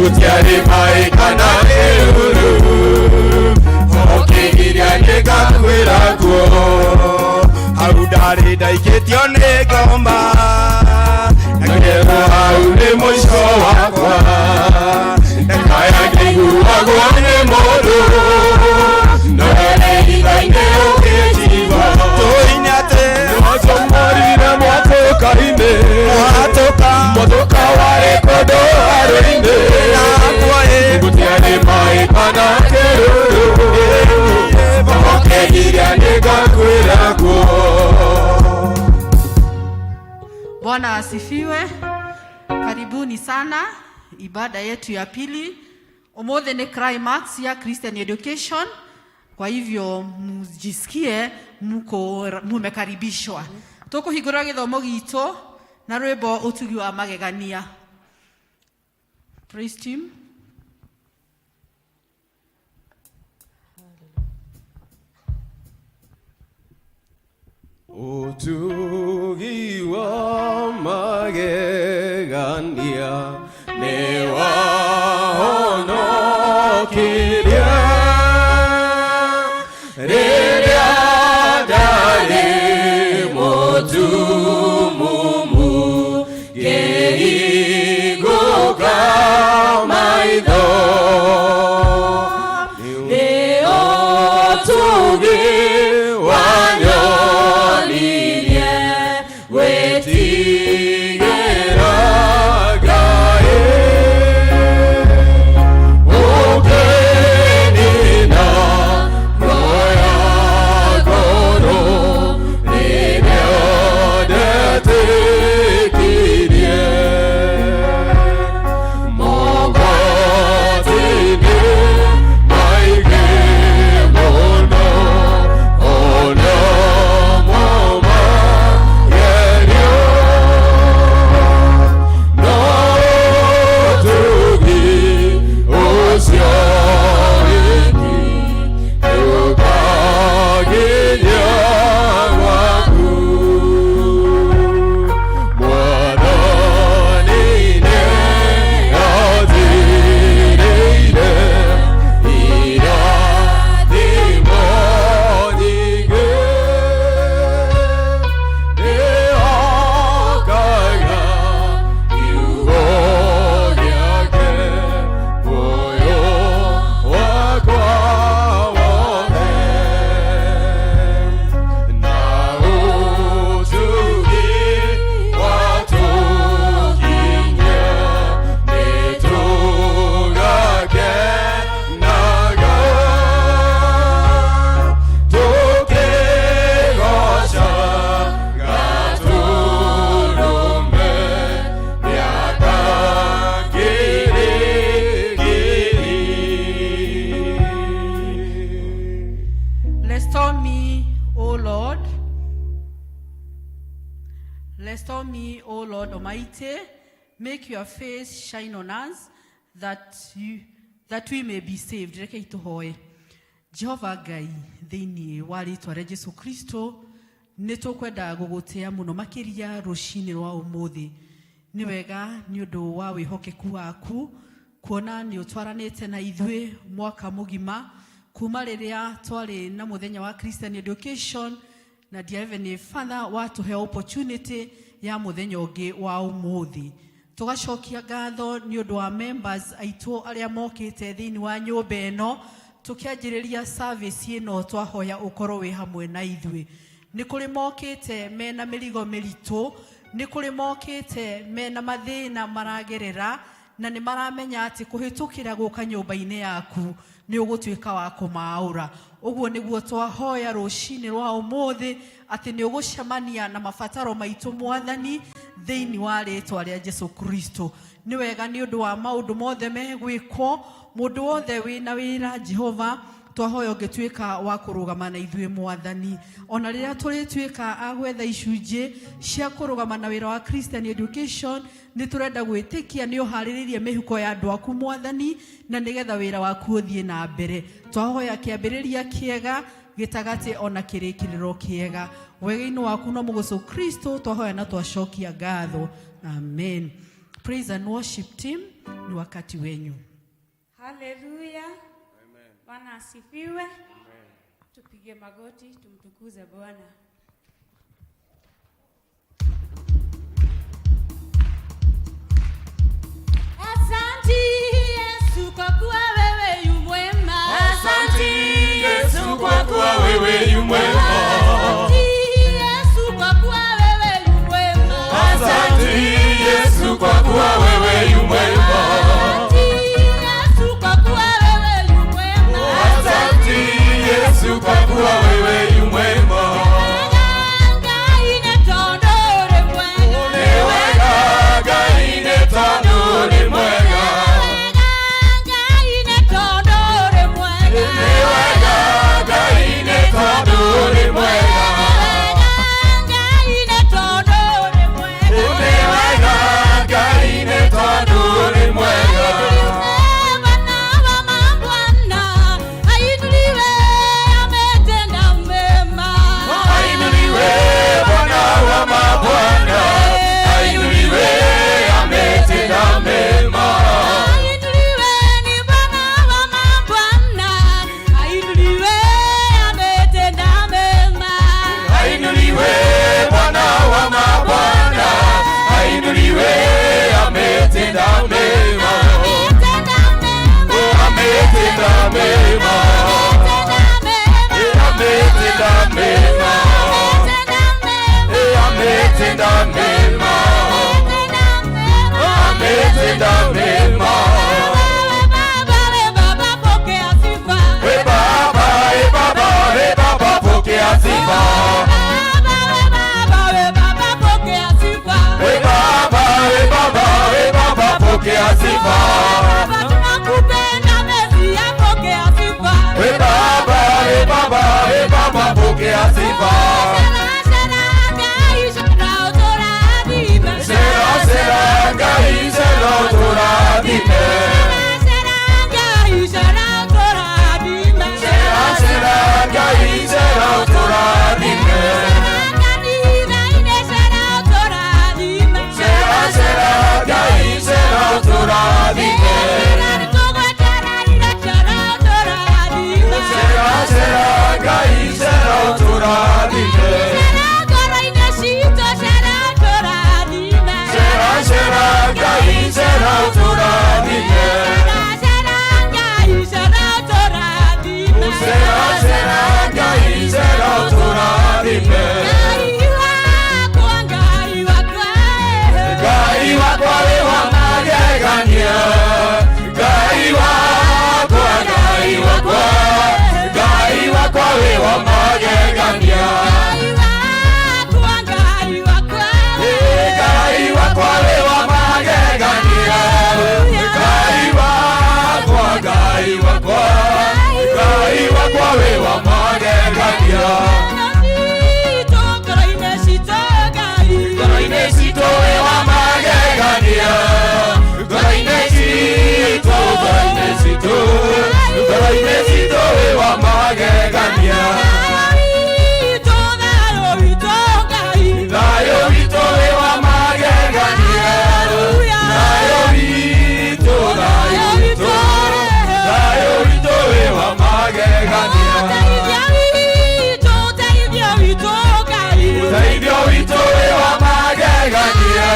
Gũtiarĩ maĩ kana kĩruru, ũkĩgiria nĩngakuĩra kuo. Hau ndarĩ ndaikĩtio nĩ ngoma. Na ngĩrwo hau nĩ mũico wakwa. Ndakaya ngĩiguagwo nĩ mũndũ, no ihinda-inĩ ũkĩnjigua. Tũine atĩ Nĩwacomorire mwatũka-inĩ, mwatũka mwatũka warĩ kũndũ haro-inĩ. Nakuo ĩ. Gũtiarĩ maĩ kana kĩruru, ũkĩgiria nĩngakuĩra kuo. Bwana asifiwe. Karibuni sana ibada yetu ya pili. Umuthi ni climax ya Christian Education. Kwa hivyo mjisikie muko mumekaribishwa. Tukuhingũra gĩthomo gitũ na rwĩmbo ũtugi wa magegania. Praise team. Ũtugi wa magegania nĩ wahonokirie rĩrĩa ndarĩ mũtumumu ngĩhingũka maitho nĩ ũtugi wanyonirie gwĩtigĩra Ngai. Ũkĩnina guoya ngoro rĩrĩa ndetĩkirie. Mogwati-inĩ maingĩ mũno, ona mo magerio. No ũtugi ũcio wiki ndũkagiria gwaku. Mwathani nĩanjĩrĩire irathimo nyingĩ. Ndĩhokaga kiugo gĩake muoyo wakwa wothe. Na ũtugi watũkinyia nĩtũgakenaga. Tũkĩgooca Gatũrũme mĩaka ngiri ngiri. Restore me, O Lord. Restore me, O Lord Almighty. Make your face shine on us, that we may be saved. Reke ituhoe. Jehova Ngai, thĩinĩ wa rĩtwa rĩa Jesu Kristo, nĩ tũkwenda gũgũtĩa mũno makĩria rũcinĩ rwa ũmũthĩ. Nĩ wega nĩ ũndũ wa wĩhokeku waku, kuona nĩ ũtwaranĩte na ithuĩ mwaka mũgima, kuma rĩrĩa twarĩ na mũthenya wa Christian Education, na dear Heavenly Father watũhe opportunity ya mũthenya ũngĩ wa ũmũthĩ. Tũgacokia ngatho nĩ ũndũ wa members aitũ arĩa mokĩte thĩinĩ wa nyũmba ĩno, tũkĩanjĩrĩria service ĩno twahoya ũkorwo wĩ hamwe na ithuĩ. Nĩ kũrĩ mokĩte mena mĩrigo mĩritũ, nĩ kũrĩ mokĩte mena mathĩna maragerera, na nĩ maramenya atĩ kũhĩtũkĩra gũka nyũmba-inĩ yaku nĩ ũgũtuĩka wa kũmaũra. Ũguo nĩguo twahoya rũcinĩ rwa ũmũthĩ, atĩ nĩ ũgũcemania na mabataro maitũ Mwathani thĩinĩ wa rĩtwa rĩa Jesu Kristo. Nĩ wega nĩ ũndũ wa maũndũ mothe megwĩkwo, mũndũ wothe wĩna wĩra Jehova, twahoya ũngĩtuĩka wa kũrũgama na ithuĩ Mwathani. Ona rĩrĩa tũrĩtuĩka a gwetha icunjĩ cia kũrũgama na wĩra wa Christian Education, nĩ tũrenda gwĩtĩkia nĩ ũharĩrĩirie mĩhuko ya andũ aku Mwathani, na nĩgetha wĩra waku ũthiĩ na mbere. Twahoya kĩambĩrĩria kĩega, gĩtagatĩ ona kĩrĩkĩrĩro kĩega. Wega-inĩ waku no mũgũcũ Kristo twahoya na twacokia ngatho. Amen. Praise and worship team. Ni wakati wenyu. Haleluya. Bwana asifiwe. Tupige magoti tumtukuze Bwana. Asante Yesu kwa kuwa wewe yu mwema. Asante Yesu kwa kuwa wewe yu mwema. Asante Yesu kwa kuwa wewe yu mwema. Asante Yesu kwa kuwa wewe yu mwema. Asante Yesu kwa kuwa wewe yu mwema. Asante Yesu kwa kuwa wewe yu mwema. Ngai netondore mwega. Ni wega Ngai netondore mwega. Ngai netondore mwega. Ni wega Ngai netondore mwega. Ngai netondore mwega. Ni wega Ngai netondore mwega. Bwana wa mabwana, ainuliwe, ametenda mema. Ainuliwe Bwana wa mabwana, ainuliwe ametenda mema. Ainuliwe ni Bwana wa mabwana, ainuliwe, ametenda mema. Ainuliwe Bwana wa mabwana, ainuliwe ametenda mema. Ametenda mema. Oh, ametenda mema. Ametenda Ametenda mema. mema. Ametenda mema. Ametenda mema. We Baba, we Baba, we Baba, pokea sifa. We Baba, we Baba, we Baba, pokea sifa. We Baba, we Baba, we Baba, pokea sifa. Sera, sera, Ngai, sera, turathime. Sera, sera, Ngai, sera, turathime. Sera, sera, Ngai, sera, turathime. Sera, sera, Ngai, sera, turathime. Sera, sera, Ngai, sera, turathime. Sera, sera, Ngai, sera, turathime. Ngai wakwa wĩ wa magegania. Ngai wakwa, Ngai wakwa, Ngai wakwa wĩ wa magegania. Ngai wakwa wĩ wa magegania. Ngai wakwa, Ngai wakwa, Ngai wakwa wĩ wa magegania. Ngoro-inĩ citũ wĩ wa magegania. Ngoro-inĩ citũ, ngoro-inĩ citũ, ngoro-inĩ citũ wĩ wa magegania. Thayũ witũ wĩ wa magegania. Thayũ witũ, thayũ witũ, thayũ witũ wĩ wa magegania. Ũteithio witũ wĩ wa magegania.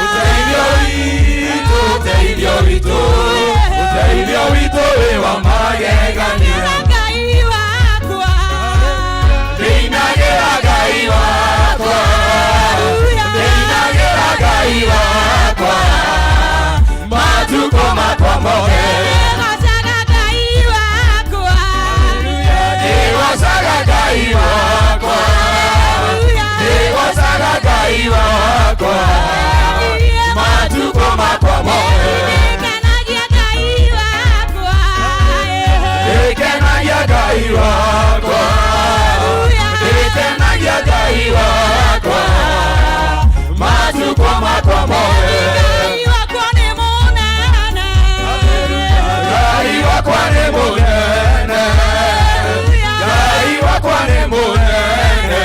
Ũteithio witũ, ũteithio witũ, ũteithio witũ wĩ wa magegania. Ndĩinagĩra Ngai wakwa, ndĩinagĩra Ngai wakwa, matukũ makwa mothe. Ndĩgocaga Ngai wakwa, ndĩgocaga Ngai wakwa, matukũ makwa mothe. Ndĩkenagia Ngai wakwa, ndĩkenagia Ngai wakwa, matukũ makwa mothe. Ngai wakwa nĩ mũnene, Ngai wakwa nĩ mũnene,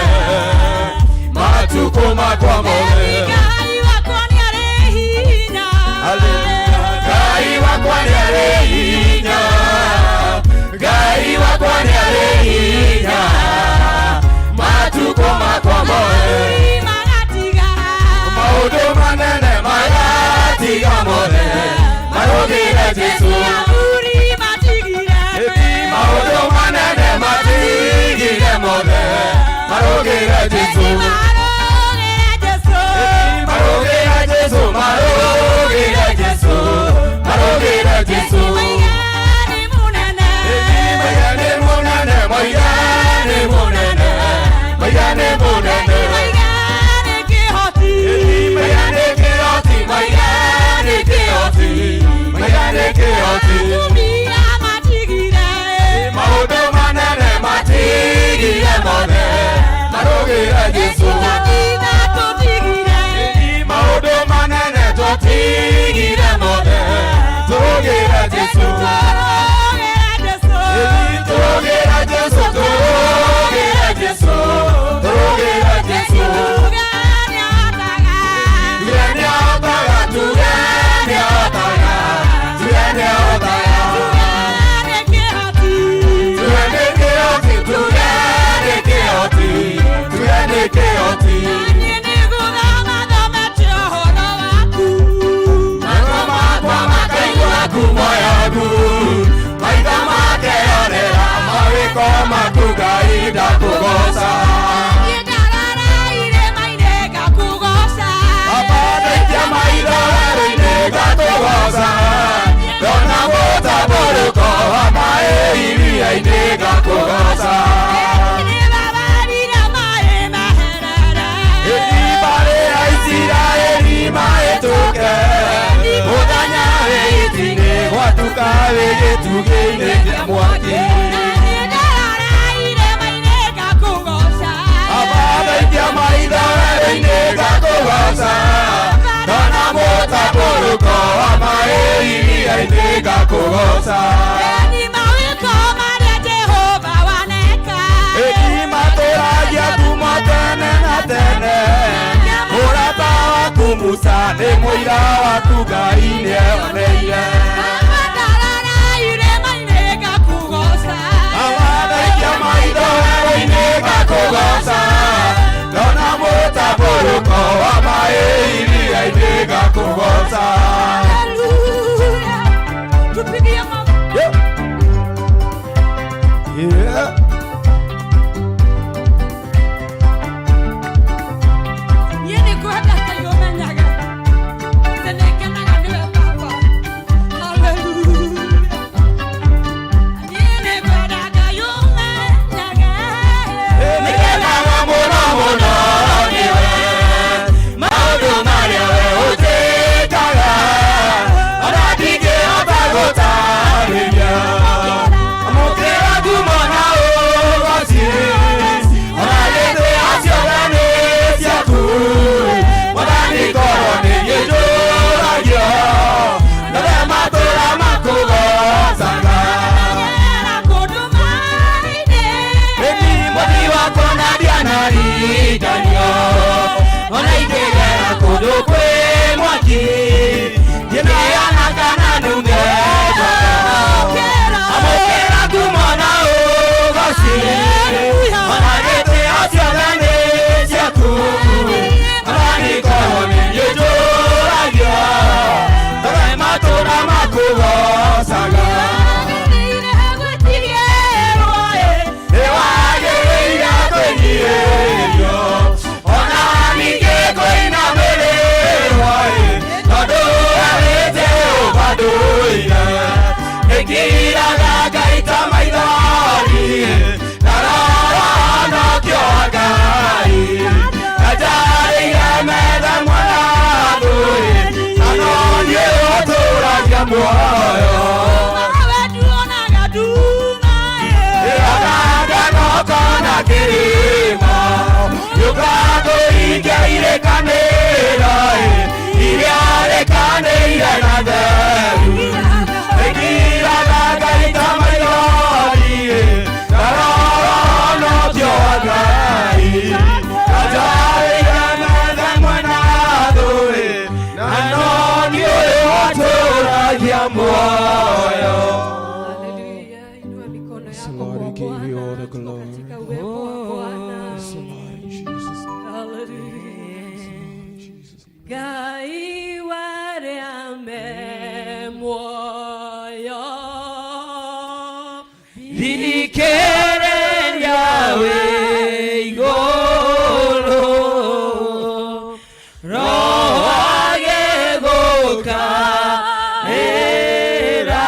matukũ makwa mothe. Ngai wakwa nĩ arĩ hinya. Hallelujah. Jesu. Tũrũgĩra Jesu, tũrũgĩra Jesu, tũrũgĩra Jesu. Tuge nĩahotaga, tuge nĩahotaga, tuge nĩahotaga. Tuge nĩ kĩhoti, tuge nĩ kĩhoti, tuge nĩ kĩhoti. Matũ makwa makaigua ngumo yaku, maitho makeyonera mawĩko maku. Ngai, ndakũgooca. Baba, ndaikia maitho werũ-inĩ ngakũgooca, ndona mũtambũrũko wa maĩ iria-inĩ ngakũgooca. Ĩni mbarĩ ya Isiraeli mahĩtũke, mũthenya wĩ itu-inĩ, gwatuka wĩ gĩtugĩ-inĩ kĩa mwaki. Baba, ndaikia maitho werũ-inĩ ngakũgooca, ndona mũtambũrũko wa maĩ iria-inĩ ngakũgooca. Ĩni matũragia ngumo tene na tene, mũrata waku Musa nĩ mũira waku. Ngai nĩeyoneire. Baba, ndaikia maitho werũ-inĩ ngakũgooca, ndona mũtambũrũko wa maĩ iria-inĩ ngakũgooca. Hallelujah. Tupigie makofi. Yeah. Niĩ nĩ kwenda Ngai ũmenyaga atĩ nĩngenaga nĩwe Baba. Hallelujah. Niĩ nĩ kwenda Ngai ũmenyaga. Nĩngenaga mũno mũno nĩwe, maũndũ marĩa we ũnjĩkaga, ona ndingĩhota gũtarĩria. Amũkĩra ngumo na ũgoci, ona gĩtĩo ciothe nĩ ciaku. Mwathani, korwo nĩgĩtũragio, ndothe matũra makũgoocaga. Ngera kũndũ maĩ-inĩ. Ĩni mũthi wakwa na ndianaringanio, ona ingĩgera kũndũ kwĩ mwaki, ngĩneana kana nume njoka. Amũkĩra ngumo na ũgoci, ona gĩtĩo ciothe nĩ ciaku. Mwathani, korwo nĩgĩtũragio, ndothe matũra makũgoocaga. Wagĩrĩire gwĩtigĩrwo, ĩ. Nĩwagĩrĩire kwĩnyihĩrio, ona ningĩ kũinamĩrĩrwo, ĩ, tondũ we wĩ Jehova ndũire. Nĩngiraga ngaita maithori, ndarora honokio wa Ngai, na njarĩire metha mwana thũ, ĩ, na no niĩ ũtũragia muoyo. Nawe nduonaga nduma, ĩ. Ĩraganga kĩrĩma, yũkagũringia irĩkanĩro, ĩ, iria rĩkanĩire na theru. Nĩngiraga ngaita maithori, ĩ, ndarora honokio wa Ngai, na njarĩire metha mwena thũ, ĩ, na no niĩ ũyũ ũtũragia muoyo. Haleluya. Inua mikono So yako Lord, kwa we give you all Bwana. the Tuko glory. katika uwepo wa Bwana. So Lord, in Jesus' name. Haleluya. In Jesus' name. Ngai warĩa me muoyo. Thikĩrĩria wĩ igũrũ, Roho agĩgũkaĩra.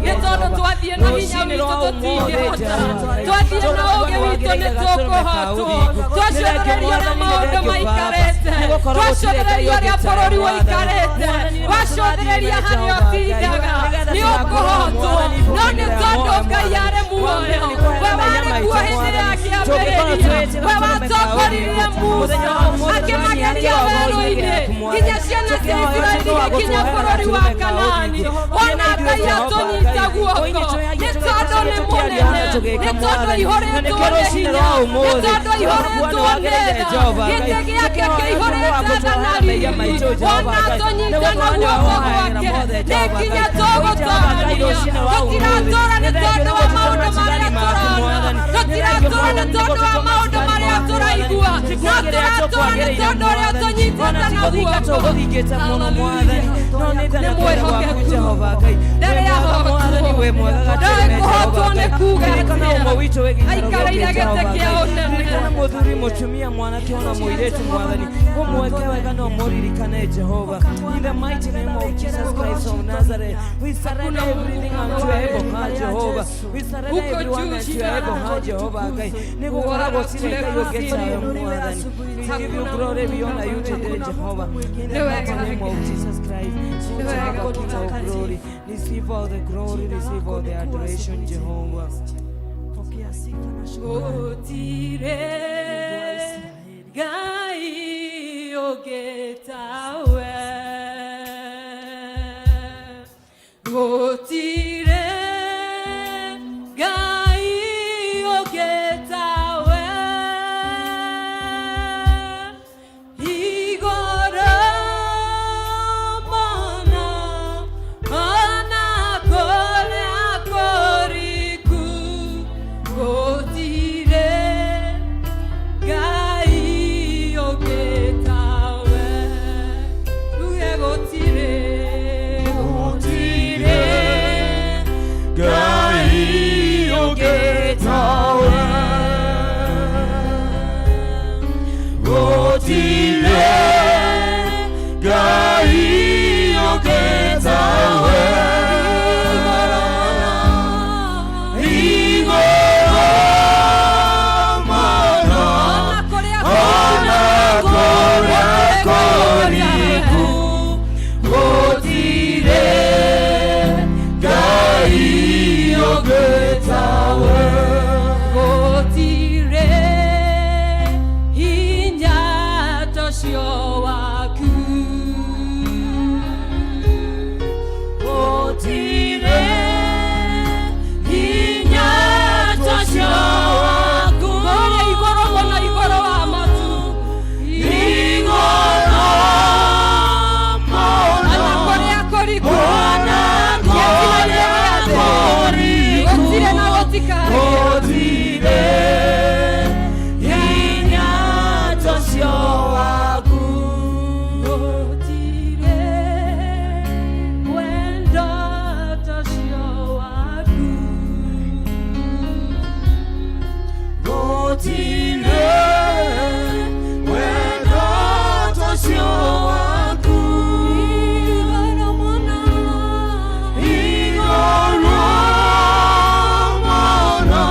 Nĩ tondũ twathiĩ na hinya witũ tũtingĩhota, twathiĩ na ũũgĩ witũ nĩ tũkũhotwo. Twacũthĩrĩria ũrĩa maũndũ maikarĩte, twacũthĩrĩria ũrĩa bũrũri ũikarĩte, wacũthĩrĩria harĩa ũtindaga nĩ ũkũhotwo. No nĩ tondũ Ngai arĩ muoyo, we warĩ kuo hĩndĩ ya kĩambĩrĩria, we watongoririe Musa akĩmageria werũ-inĩ nginya ciana cia Isiraeli gĩkinya bũrũri wa Kanaani. Ona Ngai atũnyita guoko nĩ tondũ nĩ mũnene, nĩ tondũ aihũrĩtwo nĩ hinya, nĩ tondũ aihũrĩtwo nĩ tha. Gĩtĩ gĩake kĩihũrĩte tha na riri. Ona atũnyita na guoko gwake nĩ nginya tũgũtũrania. Tũtiratũra nĩ tondũ wa maũndũ marĩa tũrona, tũtiratũra nĩ tondũ wa maũndũ marĩa tũraigua, no tũratũra nĩ tondũ ũrĩa tũnyitĩte na guoko. Nĩ mwĩhokeku, ndarĩ ahotwo, ndarĩ kũhotwo nĩ kuga atĩa, aikarĩire gĩtĩ kĩa ũnene. Mũthuri, mũtumia, mwanake ona mũirĩtu, Mwathani, ũmweke wega na ũmũririkane, Jehova. In the mighty name of Jesus Christ of Nazareth, we surrender everything unto your able hand, Jehovah. We surrender Huko everyone juu unto your able hand, Jehovah. Ngai nĩgũkoragwo gũtirĩ Ngai ũngĩ tawe, Mwathani. We give you glory, we honor you today, Jehovah. In the mighty name of Jesus Christ, O Jehovah, King of glory, receive all the glory, receive all the adoration, Jehovah. Pokea sifa na shukrani. Gũtirĩ Ngai ũngĩ tawe, gũtirĩ Ngai ũngĩ tawe, igũrũ mũno ona kũrĩa kũriku, gũtirĩ Ngai ũngĩ tawe. Uge gũtirĩ, gũtirĩ Ngai ũngĩ tawe, gũtirĩ Ngai ũngĩ tawe, igũrũ mũno ona kũrĩa ona kũrĩa kũriku, gũtirĩ Ngai ũngĩ tawe. Gũtirĩ hinya ta ũcio waku, gũtirĩ hinya ta ũcio waku, kũrĩa igũrũ mũno, igũrũ wa matu, Igũrũ ona mũno kũrĩa kũriku, ona gĩtina-inĩ kũrĩa gĩa thĩ, kũriku, gũtirĩ na gũtikagĩa. Gũtirĩ hinya ta ũcio waku. Gũtirĩ wendo ta ũcio waku, Gũtirĩ wendo ta ũcio waku, igũrũ mũno, igũrũ mũno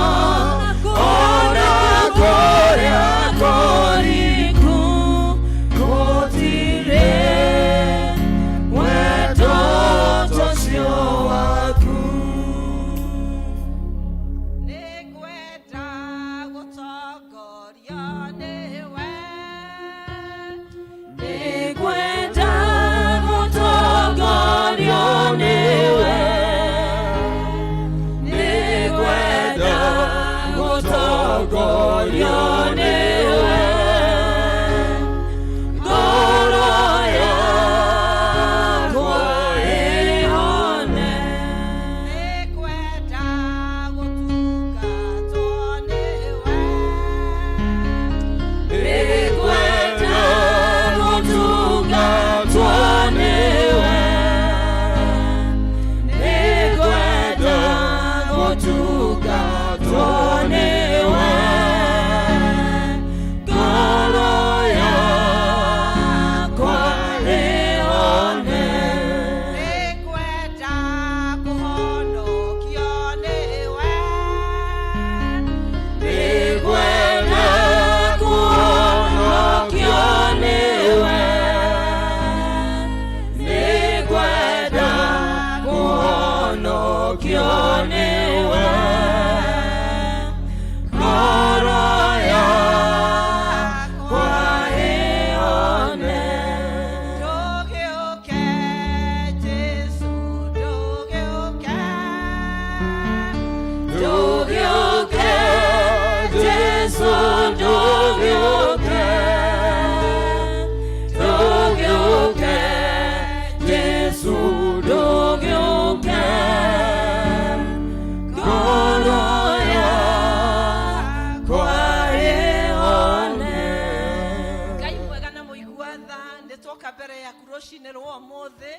ona kũrĩa kũriku, gũtirĩ wendo ta ũcio waku. Nĩngwenda gũtongorio nĩwe, Nĩngwenda gũtongorio nĩwe, nĩngwenda gũtongorio nĩwe, ngoro yakwa ĩhone. Nĩngwenda gũtungatwo nĩwe, Nĩngwenda gũtungatwo nĩwe, nĩngwenda gũtungatwo nĩwe, ngoro yakwa ĩhone. Nĩngwenda kũhonokio Nĩwe ngoro yakwa ĩone. Ndũgĩũke Jesu, ndũgĩũke. Ndũgĩũke Jesu, ndũgĩũke. Ndũgĩũke Jesu, ndũgĩũke. Ngoro yakwa ĩhone. Ngai mwega na mũigua tha, nĩ twoka mbere yaku rũcinĩ rwa ũmũthĩ,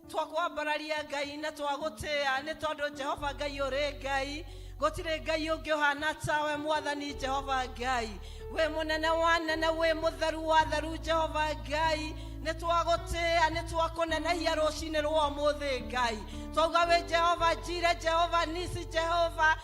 twakwambararia Ngai na twagũtĩa, nĩ tondũ Jehova Ngai ũrĩ Ngai, gũtirĩ Ngai ũngĩ ũhana tawe. Mwathani Jehova Ngai, wĩ mũnene wa nene, wĩ mũtheru wa theru. Jehova Ngai, nĩ twagũtĩa, nĩ twakũnenehia rũcinĩ rwa ũmũthĩ. Ngai, twauga wĩ Jehova Jire, Jehova Nisi, Jehova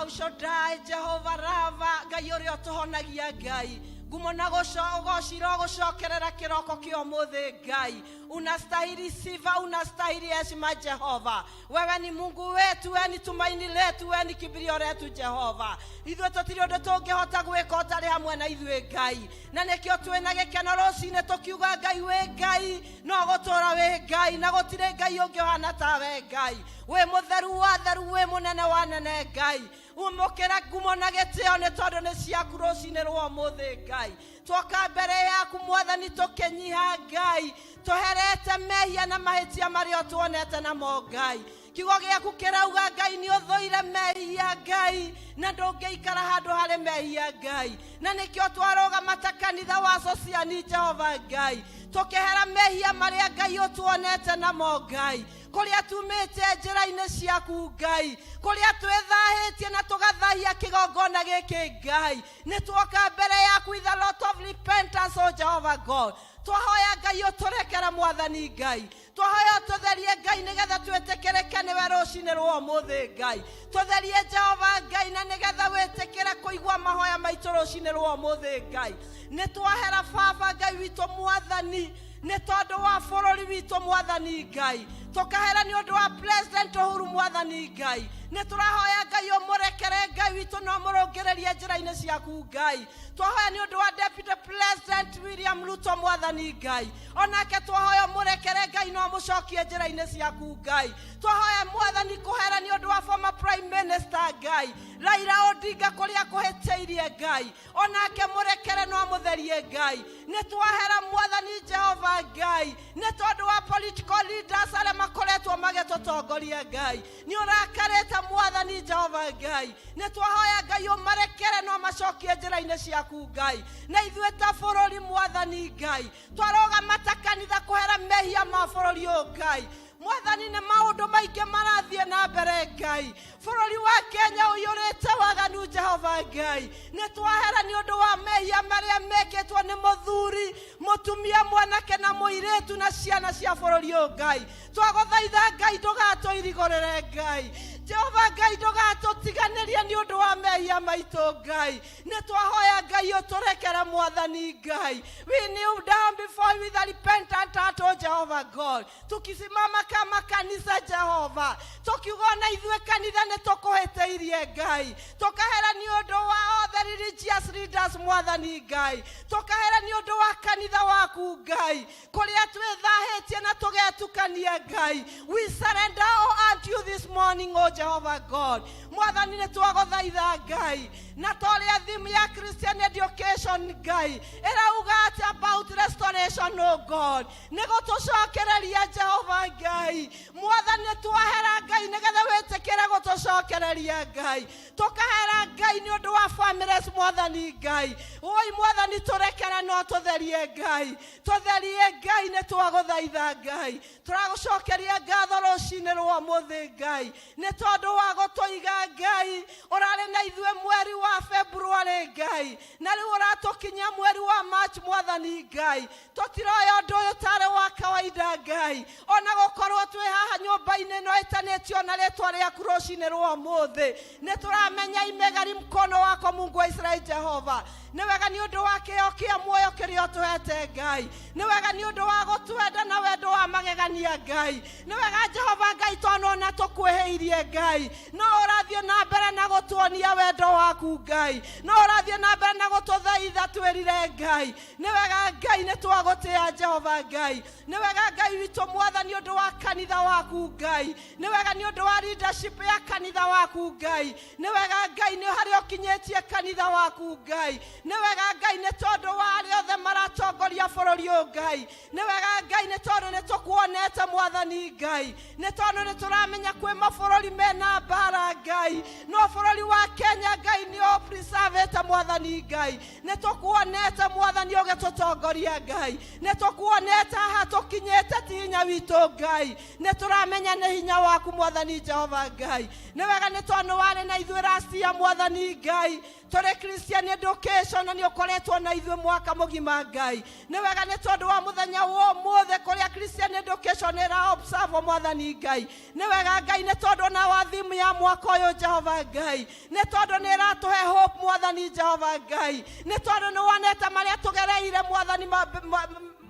El Shaddai, Jehova Rava, Ngai ũrĩa ũtũhonagia. Ngai, ngumo na ũgocira ũgũcokerera kĩroko kĩa ũmũthĩ. Ngai, unastahili sifa, unastahili heshima. Jehova, wewe ni Mungu wetu, wewe ni tumaini letu, wewe ni kimbilio letu. Jehova, ithuĩ tũtirĩ ũndũ tũngĩhota gwĩka ũtarĩ hamwe na ithuĩ, Ngai, na nĩkĩo twĩna gĩkeno rũcinĩ tũkiuga, Ngai, wĩ Ngai, no gũtũra wĩ Ngai, na gũtirĩ Ngai ũngĩ ũhana tawe. Ngai, wĩ mũtheru wa theru, wĩ mũnene wa nene. Ngai, umũkĩra ngumo na gĩtĩo, nĩ tondũ nĩ ciaku rũcinĩ rwa ũmũthĩ. Ngai, twoka mbere yaku, Mwathani, tũkĩnyiha, Ngai, tũherete mehia na mahĩtia marĩa tuonete namo. Ngai, kiugo gĩaku kĩrauga, Ngai, nĩ ũthũire mehia, Ngai, na ndũngĩikara handũ harĩ mehia. Ngai, na nĩkĩo twarũgama ta kanitha wa Sociani, Jehova Ngai, tũkĩhera mehia marĩa, Ngai, ũtuonete namo. Ngai, kũrĩa tumĩte njĩra-inĩ ciaku, Ngai, kũrĩa twĩthahĩtie na tũgathahia kĩgongona gĩkĩ, Ngai, nĩ tuoka mbere yaku with a lot of repentance, o Jehova God. Twahoya, Ngai, ũtũrekere. Mwathani Ngai, twahoya ũtũtherie, Ngai, nĩgetha twĩtĩkĩrĩke nĩwe rũcinĩ rwa ũmũthĩ. Ngai, tũtherie, Jehova Ngai, na nĩgetha wĩtĩkĩre kũigua mahoya maitũ rũcinĩ rwa ũmũthĩ. Ngai, nĩ twahera baba Ngai witũ, Mwathani, nĩ tondũ wa bũrũri witũ. Mwathani Ngai, tũkahera nĩ ũndũ wa President Uhuru. Mwathani Ngai, nĩ tũrahoya, Ngai, ũmũrekere, Ngai witũ, no mũrũngĩrĩrie njĩra-inĩ ciaku. Ngai, twahoya nĩ ũndũ wa Deputy President William Ruto. Mwathani Ngai, onake twahoya ũmũrekere, Ngai, no mũcokie njĩra-inĩ ciaku. Ngai, twahoya, Mwathani, kũhera nĩ ũndũ wa former Prime Minister, Ngai, Raila Odinga, kũrĩa kũhĩtĩirie. Ngai, onake mũrekere no mũtherie. Ngai, nĩ twahera, Mwathani Jehova Ngai, nĩ tondũ wa political leaders arĩa makoretwo magĩtũtongoria. Ngai, nĩ ũrakarĩte. Mwathani Jehova Ngai, nĩ twahoya, Ngai, ũmarekere no macokie njĩra-inĩ ciaku. Ngai, na ithuĩ ta bũrũri, Mwathani Ngai, twarũgama ta kanitha kũhera mehia ma bũrũri ũyũ. Ngai, Mwathani, nĩ maũndũ maingĩ marathiĩ na mbere. Ngai, bũrũri wa Kenya ũiyũrĩte waganu. Jehova Ngai, nĩ twahera nĩ ũndũ wa mehia marĩa mekĩtwo nĩ mũthuri, mũtumia, mwanake na mũirĩtu na ciana cia bũrũri ũyũ. Ngai, twagũthaitha, Ngai, ndũgatũirigũrĩre. Ngai, Jehova Ngai, ndũgatũtiganĩrie nĩ ũndũ wa mehia maitũ. Ngai, nĩ twahoya, Ngai, ũtũrekere. Mwathani Ngai, we kneel down before you with a repentant heart, o Jehovah God, tukisimama kama kanisa, Jehova, tukiuga na ithuĩ kanitha nĩ tũkũhĩtĩirie. Ngai, tũkahera nĩ ũndũ wa all the religious leaders. Mwathani Ngai, tũkahera nĩ ũndũ wa kanitha waku, Ngai, kũrĩa twĩthahĩtie na tũgetukania. Ngai, we surrender all unto you this morning, o Jehovah God. Mwathani, nĩ twagũthaitha, Ngai, na torĩa theme ya Christian education, Ngai, ĩrauga atĩ about restoration, o God, nĩ gũtũcokereria. Jehova Ngai, Mwathani, nĩ twahera, Ngai, nĩgetha wĩtĩkĩre gũtũcokereria. Ngai, tũkahera, Ngai, nĩ ũndũ wa families. Mwathani Ngai, oi Mwathani, tũrekere no tũtherie. Ngai, tũtherie. Ngai, nĩ twagũthaitha. Ngai, tũragũcokeria ngatho rũcinĩ rwa ũmũthĩ, Ngai, nĩ tondũ wa gũtũiga. Ngai, ũrarĩ na ithuĩ mweri wa February, Ngai, na rĩu ũratũkinyia mweri wa March. Mwathani Ngai, tũtiroya ũndũ ũyũ tarĩ wa kawaida, Ngai, ona gũkorwo twĩ haha nyũmba-inĩ ĩno ĩtanĩtio na rĩtwa rĩaku rũcinĩ rwa ũmũthĩ, nĩ tũramenya imegari mkono wako, Mungu wa Israeli. Jehova, nĩ Nĩ wega nĩ ũndũ wa kĩheo kĩa muoyo kĩrĩa ũtũhete Ngai. Nĩ wega nĩ ũndũ wa gũtwenda na wendo wa magegania Ngai. Nĩ wega Jehova Ngai tondũ ona tũkwĩhĩirie Ngai, no ũrathiĩ na mbere na gũtuonia wendo waku Ngai, no ũrathiĩ na mbere na gũtũthaitha twĩrire Ngai. Nĩ wega Ngai, nĩ twagũtĩa Jehova Ngai. Nĩ wega Ngai witũ Mwathani ũndũ wa kanitha waku Ngai. Nĩ wega nĩ ũndũ wa leadership ya kanitha waku Ngai. Nĩ wega Ngai nĩ harĩa ũkinyĩtie kanitha waku Ngai. Nĩ wega Ngai nĩ tondũ wa arĩa othe maratongoria bũrũri ũyũ Ngai. Nĩ wega Ngai nĩ tondũ nĩ tũkuonete Mwathani Ngai. Nĩ tondũ nĩ tũramenya kwĩ mabũrũri mena mbara Ngai, no bũrũri wa Kenya Ngai nĩ ũpreservĩte Mwathani Ngai. Nĩ tũkuonete Mwathani ũgĩtũtongoria Ngai. Nĩ tũkuonete haha tũkinyĩte ti hinya witũ Ngai, nĩ tũramenya nĩ hinya waku Mwathani Jehova Ngai. Nĩ wega nĩ tondũ warĩ na ithuĩ last year Mwathani Ngai, tũrĩ Christian education, na nĩ ũkoretwo na ithuĩ mwaka mũgima Ngai. Nĩ wega nĩ tondũ wa mũthenya wa ũmũthĩ kũrĩa Christian education ĩra observe Mwathani Ngai. Nĩ wega Ngai nĩ tondũ na wa theme ya mwaka ũyũ Jehova Ngai, nĩ tondũ nĩ ĩratũhe hope Mwathani Jehova Ngai, nĩ tondũ nĩ wonete marĩa tũgereire Mwathani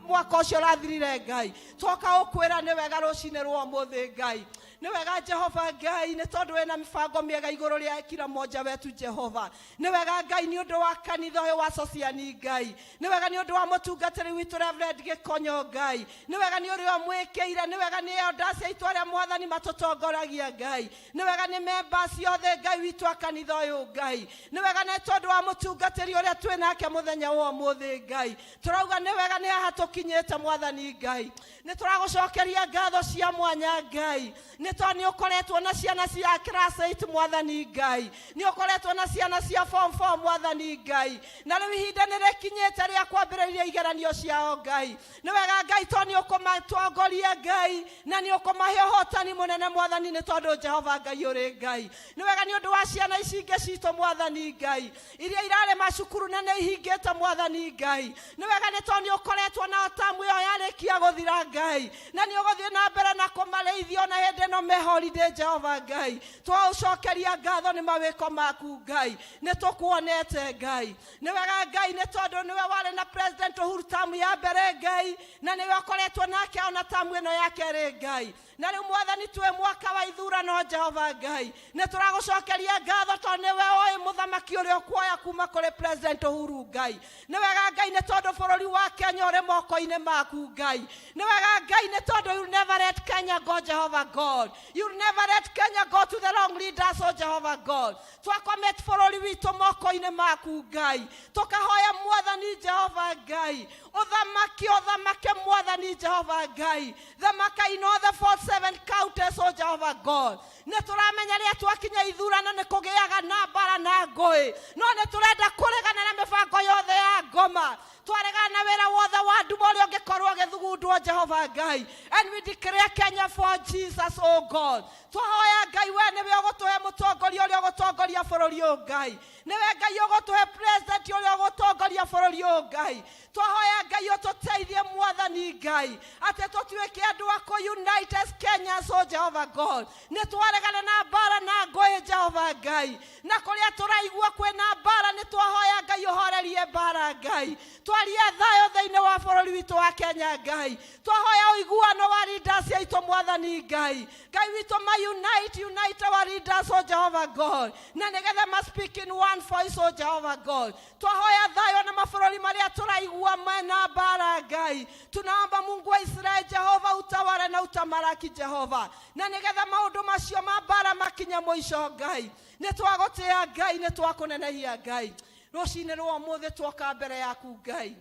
mwaka ũcio ũrathirire Ngai. Twoka gũkwĩra nĩ wega rũcinĩ rwa ũmũthĩ Ngai. Nĩ wega Jehova Ngai nĩ tondũ wĩna mĩbango mĩega igũrũ rĩa kila mmoja wetu Jehova. Nĩ wega Ngai nĩ ũndũ wa kanitha ũyũ wa Sociani Ngai. Nĩ wega nĩ ũndũ wa mũtungatĩri witũ Reverend Gĩkonyo Ngai. Nĩ wega nĩ ũrĩa ũmwĩkĩire. Nĩ wega nĩ elders aitũ arĩa Mwathani matũtongoragia Ngai. Nĩ wega nĩ members othe Ngai witũ a kanitha ũyũ Ngai. Nĩ wega nĩ tondũ wa mũtungatĩri ũrĩa twĩ nake mũthenya wa ũmũthĩ Ngai. Tũrauga nĩ wega nĩ haha tũkinyĩte Mwathani Ngai. Nĩ tũragũcokeria ngatho cia mwanya Ngai, nĩ tondũ nĩ ũkoretwo na ciana cia class 8 Mwathani Ngai, nĩ ũkoretwo na ciana cia form 4 Mwathani Ngai, na rĩu ihinda nĩ rĩkinyĩte rĩa kwambĩrĩria igeranio ciao Ngai. Nĩ wega Ngai tondũ nĩ ũkũmatongoria Ngai, na nĩ ũkũmahe ũhotani mũnene Mwathani, nĩ tondũ Jehova Ngai ũrĩ Ngai. Nĩ wega nĩ ũndũ wa ciana ici ingĩ citũ Mwathani Ngai, iria irarĩ macukuru na nĩ ihingĩte Mwathani Ngai. Nĩ wega nĩ tondũ nĩ ũkoretwo nao tamu ĩyo yarĩkia gũthira Ngai, na nĩ ũgũthiĩ na mbere na kũmarĩithia ona hĩndĩ ĩno me holiday Jehova Ngai. Twaũcokeria ngatho nĩ mawĩko maku Ngai, nĩ tũkuonete Ngai. Nĩ wega Ngai nĩ tondũ nĩwe warĩ na President Uhuru tamu ya mbere Ngai, na nĩwe ũkoretwo nake ona tamu ĩno ya kerĩ Ngai. Na rĩu Mwathani twĩ mwaka wa ithurano Jehova Ngai, nĩ tũragũcokeria ngatho tondũ nĩwe ũĩ mũthamaki ũrĩa ũkuoya kuma kũrĩ President Uhuru Ngai. Nĩ wega Ngai nĩ tondũ bũrũri wa Kenya ũrĩ moko-inĩ maku Ngai. Nĩ wega Ngai nĩ tondũ you never let Kenya go Jehovah God. You never let Kenya go to the wrong leaders, oh Jehovah God. Twacommit bũrũri witũ moko-inĩ maku Ngai, tũkahoya Mwathani Jehova Ngai, ũthamaki ũthamake Mwathani Jehova Ngai, thamaka in all the 47 counties, oh Jehovah God. Nĩ tũramenya rĩrĩa twakinya ithurano nĩ kũgĩaga na mbara na ngũĩ, no nĩ tũrenda kũregana na mĩbango yothe ya ngoma, twaregana na wĩra wothe wa nduma ũrĩa ũngĩkorwo ũgĩthugundwo Jehova Ngai. And we declare Kenya for Jesus, oh God. Twahoya Ngai we nĩwe ũgũtũhe mũtongoria ũrĩa ũgũtongoria bũrũri ũyũ Ngai, nĩwe Ngai ũgũtũhe president ũrĩa ũgũtongoria bũrũri ũyũ Ngai. Twahoya Ngai ũtũteithie Mwathani Ngai, atĩ tũtuĩke andũ a kũ unite as Kenyans, oh Jehovah God. Nĩ twaregana na mbara na ngũĩ Jehova Ngai, na kũrĩa tũraigua kwĩna mbara nĩ twahoya Ngai ũhorerie mbara Ngai, twarie thayũ thĩinĩ wa bũrũri witũ wa Kenya Ngai. Twahoya ũiguano wa leaders aitũ Mwathani Ngai. Ngai witũ ma unite, unite our leaders, oh Jehovah God, na nĩgetha ma speak in one voice, oh Jehovah God. Twahoya thayũ na mabũrũri marĩa tũraigua mena mbara Ngai. Tunaomba Mungu wa Israel Jehova utawale na utamalaki Jehova, na nĩgetha maũndũ macio ma mbara makinye mũico Ngai. Nĩ twagũtĩa Ngai, nĩ twakũnenehia Ngai. Rũcinĩ rwa ũmũthĩ twoka mbere yaku Ngai,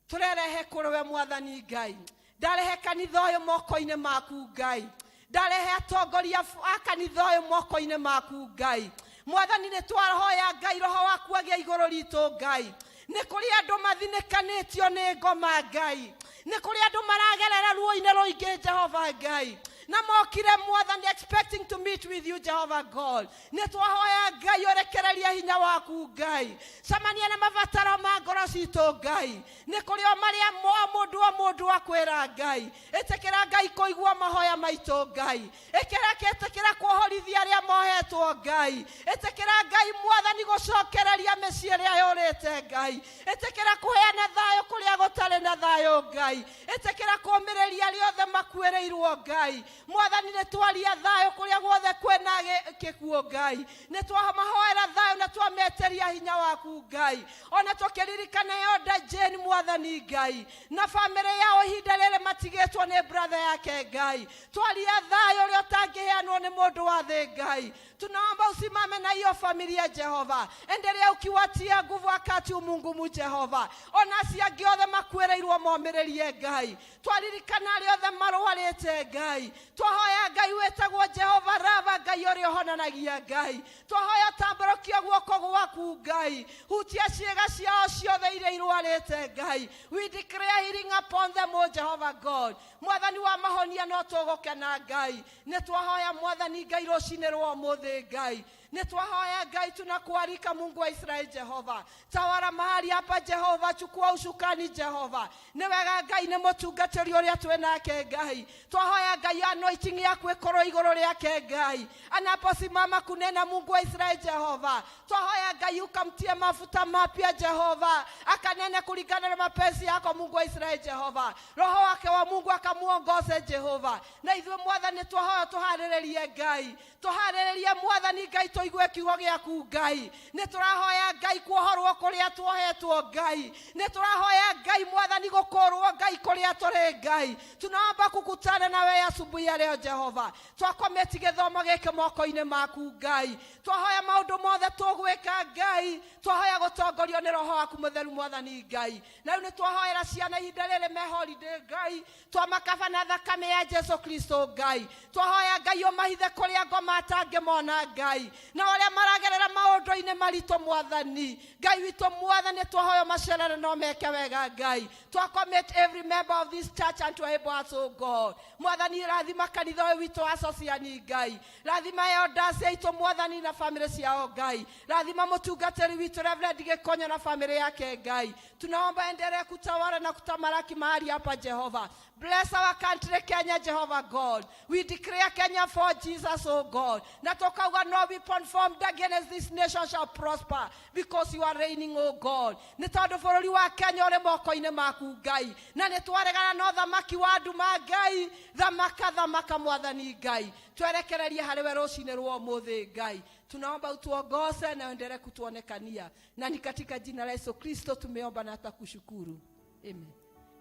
tũrerehe kũrĩ we Mwathani Ngai. Ndarehe kanitha ũyũ moko-inĩ maku Ngai, ndarehe atongoria a kanitha ũyũ moko-inĩ maku Ngai. Mwathani nĩ twahoya Ngai roho waku agĩe igũrũ ritũ Ngai. Nĩ kũrĩ andũ mathinĩkanĩtio nĩ ngoma Ngai, nĩ kũrĩ andũ maragerera ruo-inĩ rũingĩ Jehova Ngai. Na mokire Mwathani expecting to meet with you Jehovah God. Nĩ twahoya Ngai ũrekererie hinya waku Ngai. Cemania na mabataro ma ngoro citũ Ngai. Nĩ kũrĩ o marĩa o mũndũ o mũndũ akwĩra Ngai. Ĩtĩkĩra Ngai kũigua mahoya maitũ Ngai. Ĩkĩra ĩtĩkĩra kuohorithia arĩa mohetwo Ngai. Ĩtĩkĩra Ngai Mwathani gũcokereria mĩciĩ ĩrĩa yũrĩte Ngai. Ĩtĩkĩra kũheana thayũ kũrĩa gũtarĩ na thayũ Ngai. Ĩtĩkĩra kũũmĩrĩria arĩa othe makuĩrĩirwo Ngai. Mwathani nĩ twaria thayũ kũrĩa guothe kwĩna gĩkuũ Ngai. Nĩ twamahoera thayũ na twametĩria hinya waku Ngai. Ona tũkĩririkana Elder Jane Mwathani Ngai na bamĩrĩ yao ihinda rĩrĩ matigĩtwo nĩ brother yake Ngai. Twaria thayũ ũrĩa ũtangĩheanwo nĩ mũndũ wa thĩ Ngai. Tunaomba usimame na hiyo familia Jehova, endelea ukiwatia nguvu wakati umungumu Jehova. Ona acio angĩ othe makuĩrĩirwo momĩrĩrie Ngai. Twaririkana arĩa othe marwarĩte Ngai. Twahoya Ngai wĩtagwo Jehova Rava, Ngai ũrĩa ũhonanagia Ngai. Twahoya tambũrũkia guoko gwaku Ngai, hutia ciĩga ciao ciothe iria irwarĩte Ngai. We declare healing upon them, O Jehovah God. Mwathani wa mahonia no tũgũkena Ngai. Nĩ twahoya Mwathani Ngai rũcinĩ rwa ũmũthĩ Ngai. Nĩ twahoya Ngai, tunakualika Mungu wa Israeli Jehova, tawala mahali hapa Jehova, chukua usukani Jehova. Nĩ wega Ngai, nĩ mũtungatĩri ũrĩa twĩ nake Ngai. Twahoya Ngai anointing yaku ĩkorwo igũrũ rĩake Ngai, anaposimama kunena Mungu wa Israeli Jehova. Twahoya Ngai ukamtie mafuta mapya Jehova, akanene kulingana na mapenzi yako Mungu wa Israeli Jehova. Roho wake wa Mungu akamuongoze Jehova. Na ithuĩ Mwathani twahoya tũharĩrĩrie Ngai, tũharĩrĩrie Mwathani Ngai, tũigue kiugo gĩaku Ngai. Nĩ tũrahoya Ngai kuohorwo kũrĩa tuohetwo Ngai. Nĩ tũrahoya Ngai Mwathani gũkũrwo Ngai kũrĩa tũrĩ Ngai. Tunaomba kukutana na wewe asubuhi ya leo Jehova. Twakometi gĩthomo gĩkĩ moko-inĩ maku Ngai. Twahoya maũndũ mothe tũgwĩka Ngai, twahoya gũtongorio nĩ Roho waku Mũtheru Mwathani Ngai. Na rĩu nĩ twahoera ciana ihinda rĩrĩ me holiday Ngai, twamakaba na thakame ya Jesu Kristo Ngai. Twahoya Ngai ũmahithe kũrĩa ngoma atangĩmona Ngai, na ũrĩa maragerera maũndũ-inĩ maritũ Mwathani Ngai witũ. Mwathani twahoya macerere no meke wega Ngai. Twacommit every member of this church unto your able hearts, O God. Mwathani rathima kanitha ũyũ witũ wa Sociani Ngai, rathima elders aitũ Mwathani na family ciao Ngai, rathima mũtungatĩri witũ Reverend Gĩkonyo na family yake Ngai. Tunaomba endelee kutawala na kutamalaki mahali hapa Jehova. Bless our country Kenya, Jehovah God. We declare Kenya for Jesus, oh God. Na tukauga no weapon formed against this nation shall prosper because you are reigning, oh God. Nĩ tondũ bũrũri wa Kenya ũrĩ moko-inĩ maku Ngai. Na nĩ twaregana na ũthamaki wa nduma Ngai. Thamaka, thamaka Mwathani Ngai. Twerekererie harĩ we rũcinĩ rwa ũmũthĩ Ngai. Tunaomba utuongoze na uendelee kutuonekania. Na ni katika jina la Yesu Kristo tumeomba na takushukuru. Amen.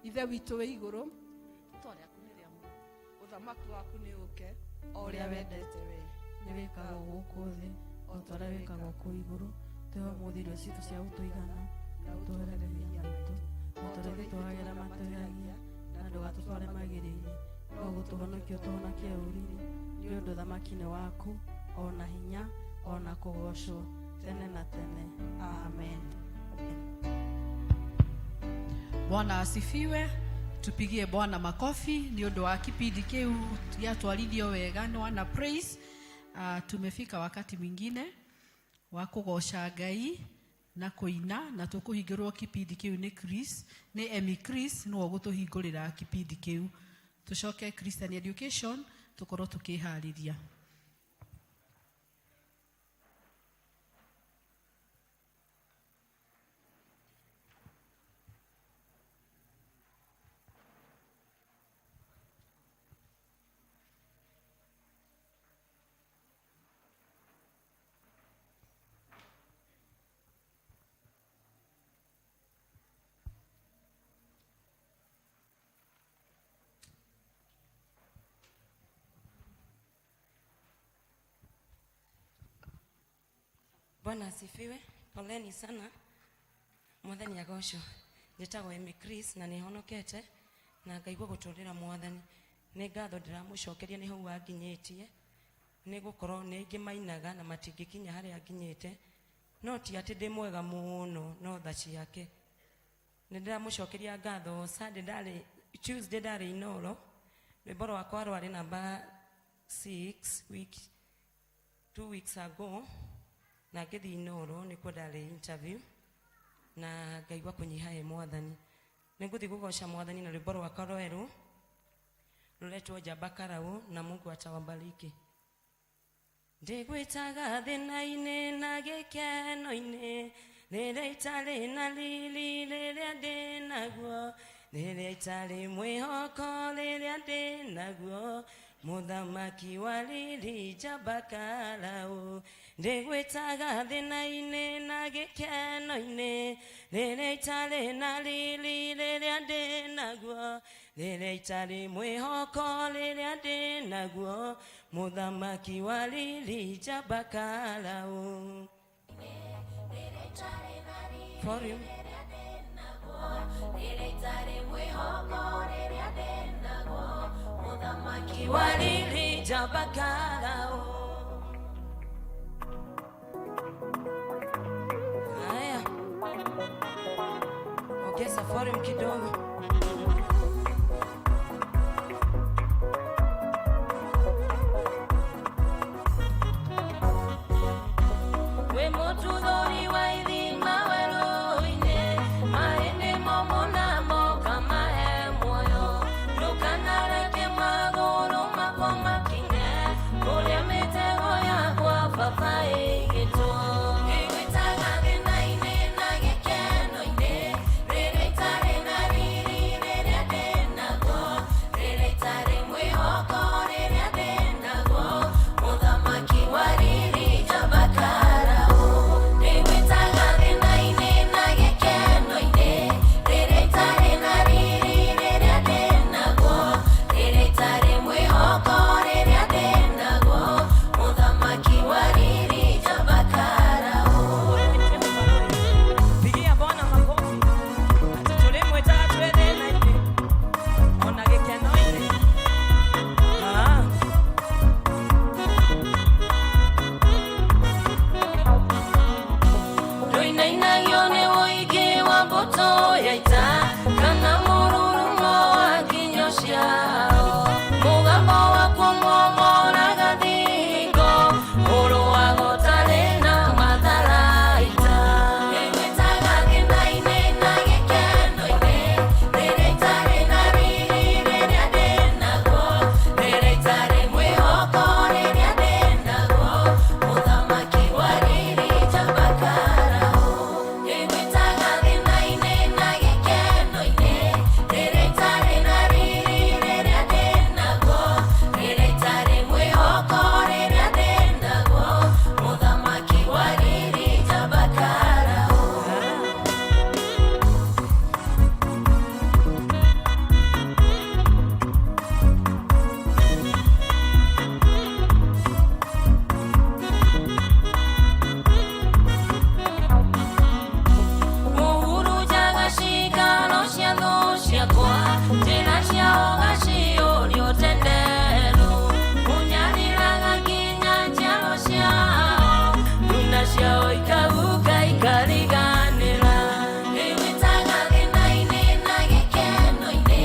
Ithe witũ wĩ igũrũ, rĩtwa rĩaku nĩ rĩamũrwo, ũthamaki waku nĩ ũke, o ũrĩa wendete we nĩ wĩkagwo gũkũ thĩ o ta ũrĩa wĩkagwo kũu igũrũ. Tũhe ũmũthĩ irio citũ cia gũtũigana, na ũtũohere mehia maitũ o ta ũrĩa ithuĩ tuohagĩra matwĩhagia, na ndũgatũtware magerio-inĩ, no gũtũhonokia ũtũhonokie ũũru-inĩ, nĩ ũndũ ũthamaki nĩ waku, o na hinya, o na kũgoocwo tene na tene. Amen. Bwana asifiwe. Tupigie Bwana makofi nĩ ũndũ wa kipindi kĩu gĩatwarithio wega nĩ wana praise. Tumefika wakati mwingine wa kũgoca Ngai na kũina, na tũkũhingũrwo kipindi kĩu nĩ Chris, nĩ Emmy Chris nĩwe ũgũtũhingũrĩra kipindi kĩu. Tũcoke Christian Education tũkorwo tũkĩharĩria. Bwana asifiwe. Poleni sana. Mwathani agocwo. Njĩtagwo Amy Chris na nĩ honokete na ngaigua gũtũrĩra Mwathani. Nĩ ngatho ndĩramũcokeria nĩ hau wanginyĩtie, nĩ gũkorwo nĩ aingĩ mainaga na matingĩkinya harĩa nginyĩte, no ti atĩ ndĩ mwega mũno, no tha ciake. Nĩ ndĩramũcokeria ngatho. Sunday ndarĩ, Tuesday ndarĩ Inoro, rwĩmbo rwakwa rwarĩ namba 6 week 2 weeks ago na ngĩthiĩ Inoro nĩkuo ndarĩ interview na ngaigua kũnyiha he mwathani. Nĩngũthiĩ kũgoca mwathani na rwĩmbo rwakwa rwerũ rũretwo Njamba Karau na Mungu atawabariki. Ndĩgwĩtaga thĩna-inĩ na gĩkeno-inĩ, rĩrĩa itarĩ na riri rĩrĩa ndĩ naguo, rĩrĩa itarĩ mwĩhoko rĩrĩa ndĩ naguo, mũthamaki wa riri njamba Karau. Ndĩgwĩtaga thĩna-inĩ na gĩkeno-inĩ, rĩrĩa itarĩ na riri rĩrĩa ndĩ naguo, rĩrĩa itarĩ mwĩhoko rĩrĩa ndĩ naguo, mũthamaki wa riri njamba Karau. Volume. Mũthamaki wa riri njamba Karau. Haya, ongeza volume kidogo. Wĩ mũtuthũri wa ithima werũ-inĩ, maĩ nĩmo mũnamo kamahe muoyo. Ndũkanareke magũrũ makwa makinye kũrĩa mĩtego yakwa baba ĩigĩtwo. Ngĩgwĩtaga thĩna-inĩ na gĩkeno-inĩ, rĩrĩa itarĩ na riri rĩrĩa ndĩ naguo, rĩrĩa itarĩ mwĩhoko rĩrĩa ndĩ naguo, mũthamaki wa riri njamba Karau. Ndĩgwĩtaga thĩna-inĩ na gĩkeno-inĩ, rĩrĩa itarĩ na riri rĩrĩa ndĩ naguo, rĩrĩa itarĩ mwĩhoko rĩrĩa ndĩ naguo, mũthamaki wa riri njamba Karau. Pigia Bwana makofi. Ati tũrĩmwĩtaga twĩ thĩna-inĩ ona gĩkeno-inĩ. Ah. Ndũinainagio nĩ ũingĩ wa mbũtũ ya ita kana mũrurumo wa nginyo ciao, mũgambo waku ũmomoraga thingo, ũrũaga ũtarĩ na matharaita. Ngĩgwĩtaga thĩna-inĩ na gĩkeno-inĩ, rĩrĩa itarĩ na riri rĩrĩa ndĩ naguo, rĩrĩa itarĩ mwĩhoko rĩrĩa ndĩ naguo, mũthamaki wa riri njamba Karau. Ngĩgwĩtaga thĩna-inĩ na gĩkeno-inĩ, rĩrĩa itarĩ na riri rĩrĩa ndĩ naguo, rĩrĩa itarĩ mwĩhoko rĩrĩa ndĩ naguo, mũthamaki wa riri njamba Karau. Mũhurunjaga ciikaro cia thũ ciakwa, njĩra ciao ngaciyũria ũtenderũ. Ũnyariraga nginya njiaro ciao, nduna ciao ikahuka ikariganĩra. Ndĩgwĩtaga thĩna-inĩ na gĩkeno-inĩ,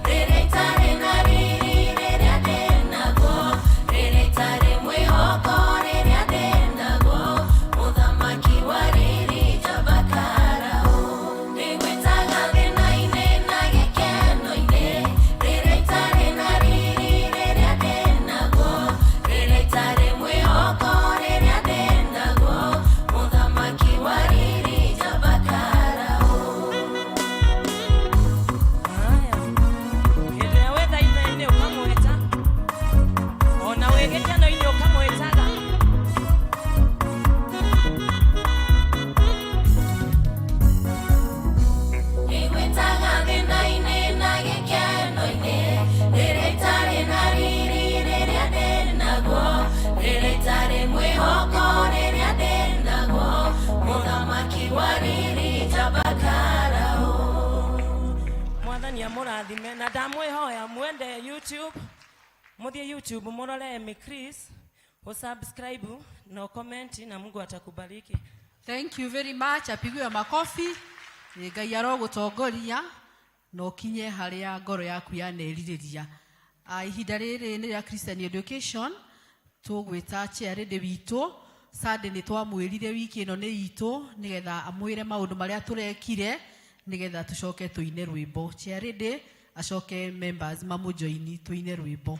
rĩrĩa itarĩ na riri rĩrĩa ndĩ naguo, rĩrĩa itarĩ mwĩhoko rĩrĩa ndĩ naguo, mũthamaki wa riri njamba Karau. Ndĩgwĩtaga thĩna-inĩ na gĩkeno-inĩ, rĩrĩa itarĩ na riri rĩrĩa ndĩ naguo, rĩrĩa itarĩ mwĩhoko rĩrĩa ndĩ naguo, mũthamaki wa riri njamba Karau. Haya, hĩndĩ ĩrĩa wĩ thaitha-inĩ ũkamwĩta, ona wĩ gĩkeno-inĩ ũkamwĩtaga. Ngĩgwĩtaga thĩna-inĩ na gĩkeno-inĩ, rĩrĩa itarĩ na riri rĩrĩa ndĩ naguo, rĩrĩa itarĩ mwĩhoko rĩrĩa ndĩ naguo, mũthamaki wa riri njamba Karau. Mwathani amũrathime na ndamwĩhoya mwende YouTube, mũthiĩ YouTube mũrore Emmy Chris, usubscribe na ucomment na Mungu atakubariki. Thank you very much. Apigiwe makofi. Ĩ, Ngai arogũtongoria na ũkinye harĩa ngoro yaku yanerirĩria. Ihinda rĩrĩ nĩ rĩa Christian Education, tũgwĩta chairlady witũ. Sunday nĩ twamwĩrire wiki ĩno nĩ itũ, nĩgetha amwĩre maũndũ marĩa tũrekire, nĩgetha tũcoke tũine rwĩmbo. Chairlady acoke members mamũjoini tũine rwĩmbo.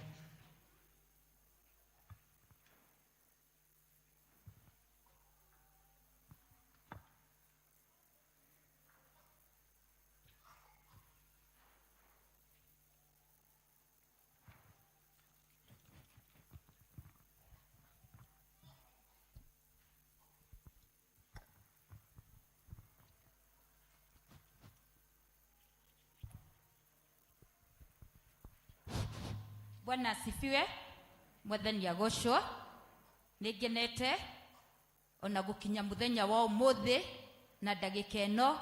Bwana asifiwe. Mwathani agocwo. Nĩ ngenete ona gũkinya mũthenya wa ũmũthĩ na ndagĩka ĩno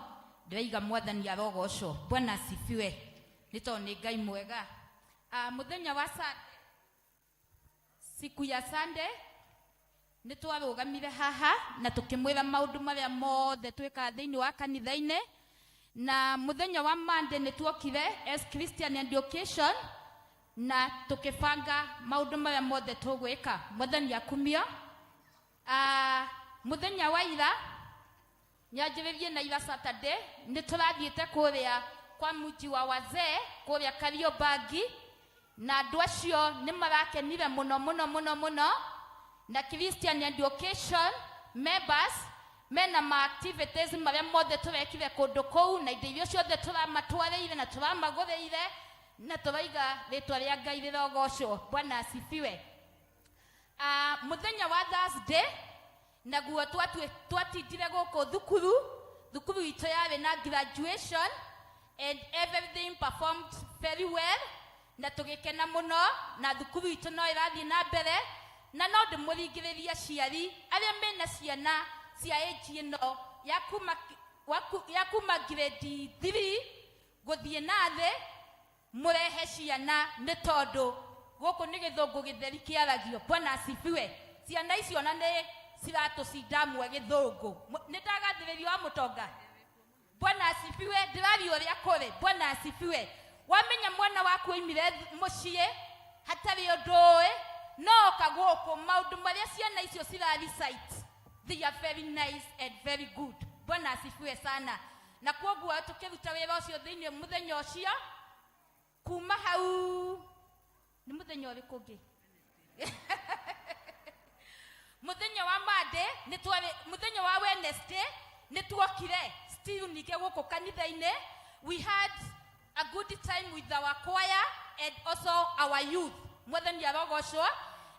ndĩraiga mwathani arogocwo. Bwana asifiwe, nĩ tondũ nĩ Ngai mwega. Mũthenya wa Sunday, siku ya Sunday nĩ twarũgamire haha na tũkĩmwĩra maũndũ marĩa mothe twĩkaga thĩinĩ wa kanitha-inĩ. Na mũthenya wa Monday nĩ tuokire as Christian Education na tũkĩbanga maũndũ marĩa mothe tũgwĩka. Mwathani akumio. Mũthenya wa ira, nyanjĩrĩrie na ira Saturday, nĩ tũrathiĩte kũrĩa kwa mji wa wazee kũrĩa Kariobangi, na andũ acio nĩ marakenire mũno mũno mũno mũno. Na Christian Education members mena ma activities marĩa mothe tũrekire kũndũ kũu, na indo iria ciothe tũramatwarĩire na tũramagũrĩire, na tũraiga rĩtwa rĩa Ngai rĩrogocwo. Bwana asifiwe. Mũthenya wa Thursday naguo twatindire gũkũ thukuru. Thukuru itũ yarĩ na graduation and everything performed very well, na tũgĩkena mũno, na thukuru itũ no ĩrathiĩ na mbere. Na no ndĩmũringĩrĩrie aciari arĩa mena ciana cia age ĩno ya kuma grade 3 gũthiĩ na thĩ, mũrehe ciana, nĩ tondũ gũkũ nĩ gĩthũngũ gĩtheri kĩaragio. Bwana asifiwe. Ciana icio ona nĩ ciratũcinda amwe gĩthũngũ. Nĩ ndagathĩrĩrio wa mũtonga. Bwana asifiwe. Ndĩraria ũrĩa kũrĩ. Bwana asifiwe. Wamenya mwana waku oimire mũciĩ hatarĩ ũndũ ũĩ, no oka gũkũ, maũndũ marĩa ciana icio cira recite, they are very nice and very good. Bwana asifiwe sana. Na kwoguo tũkĩruta wĩra ũcio thĩinĩ mũthenya ũcio. Kuma hau nĩ mũthenya ũrĩkũ ũngĩ? Mũthenya wa Monday nĩ twarĩ, mũthenya wa Wednesday nĩ tuokire still ningĩ gũkũ kanitha-inĩ. We had a good time with our choir and also our youth. Mwathani arogocwo.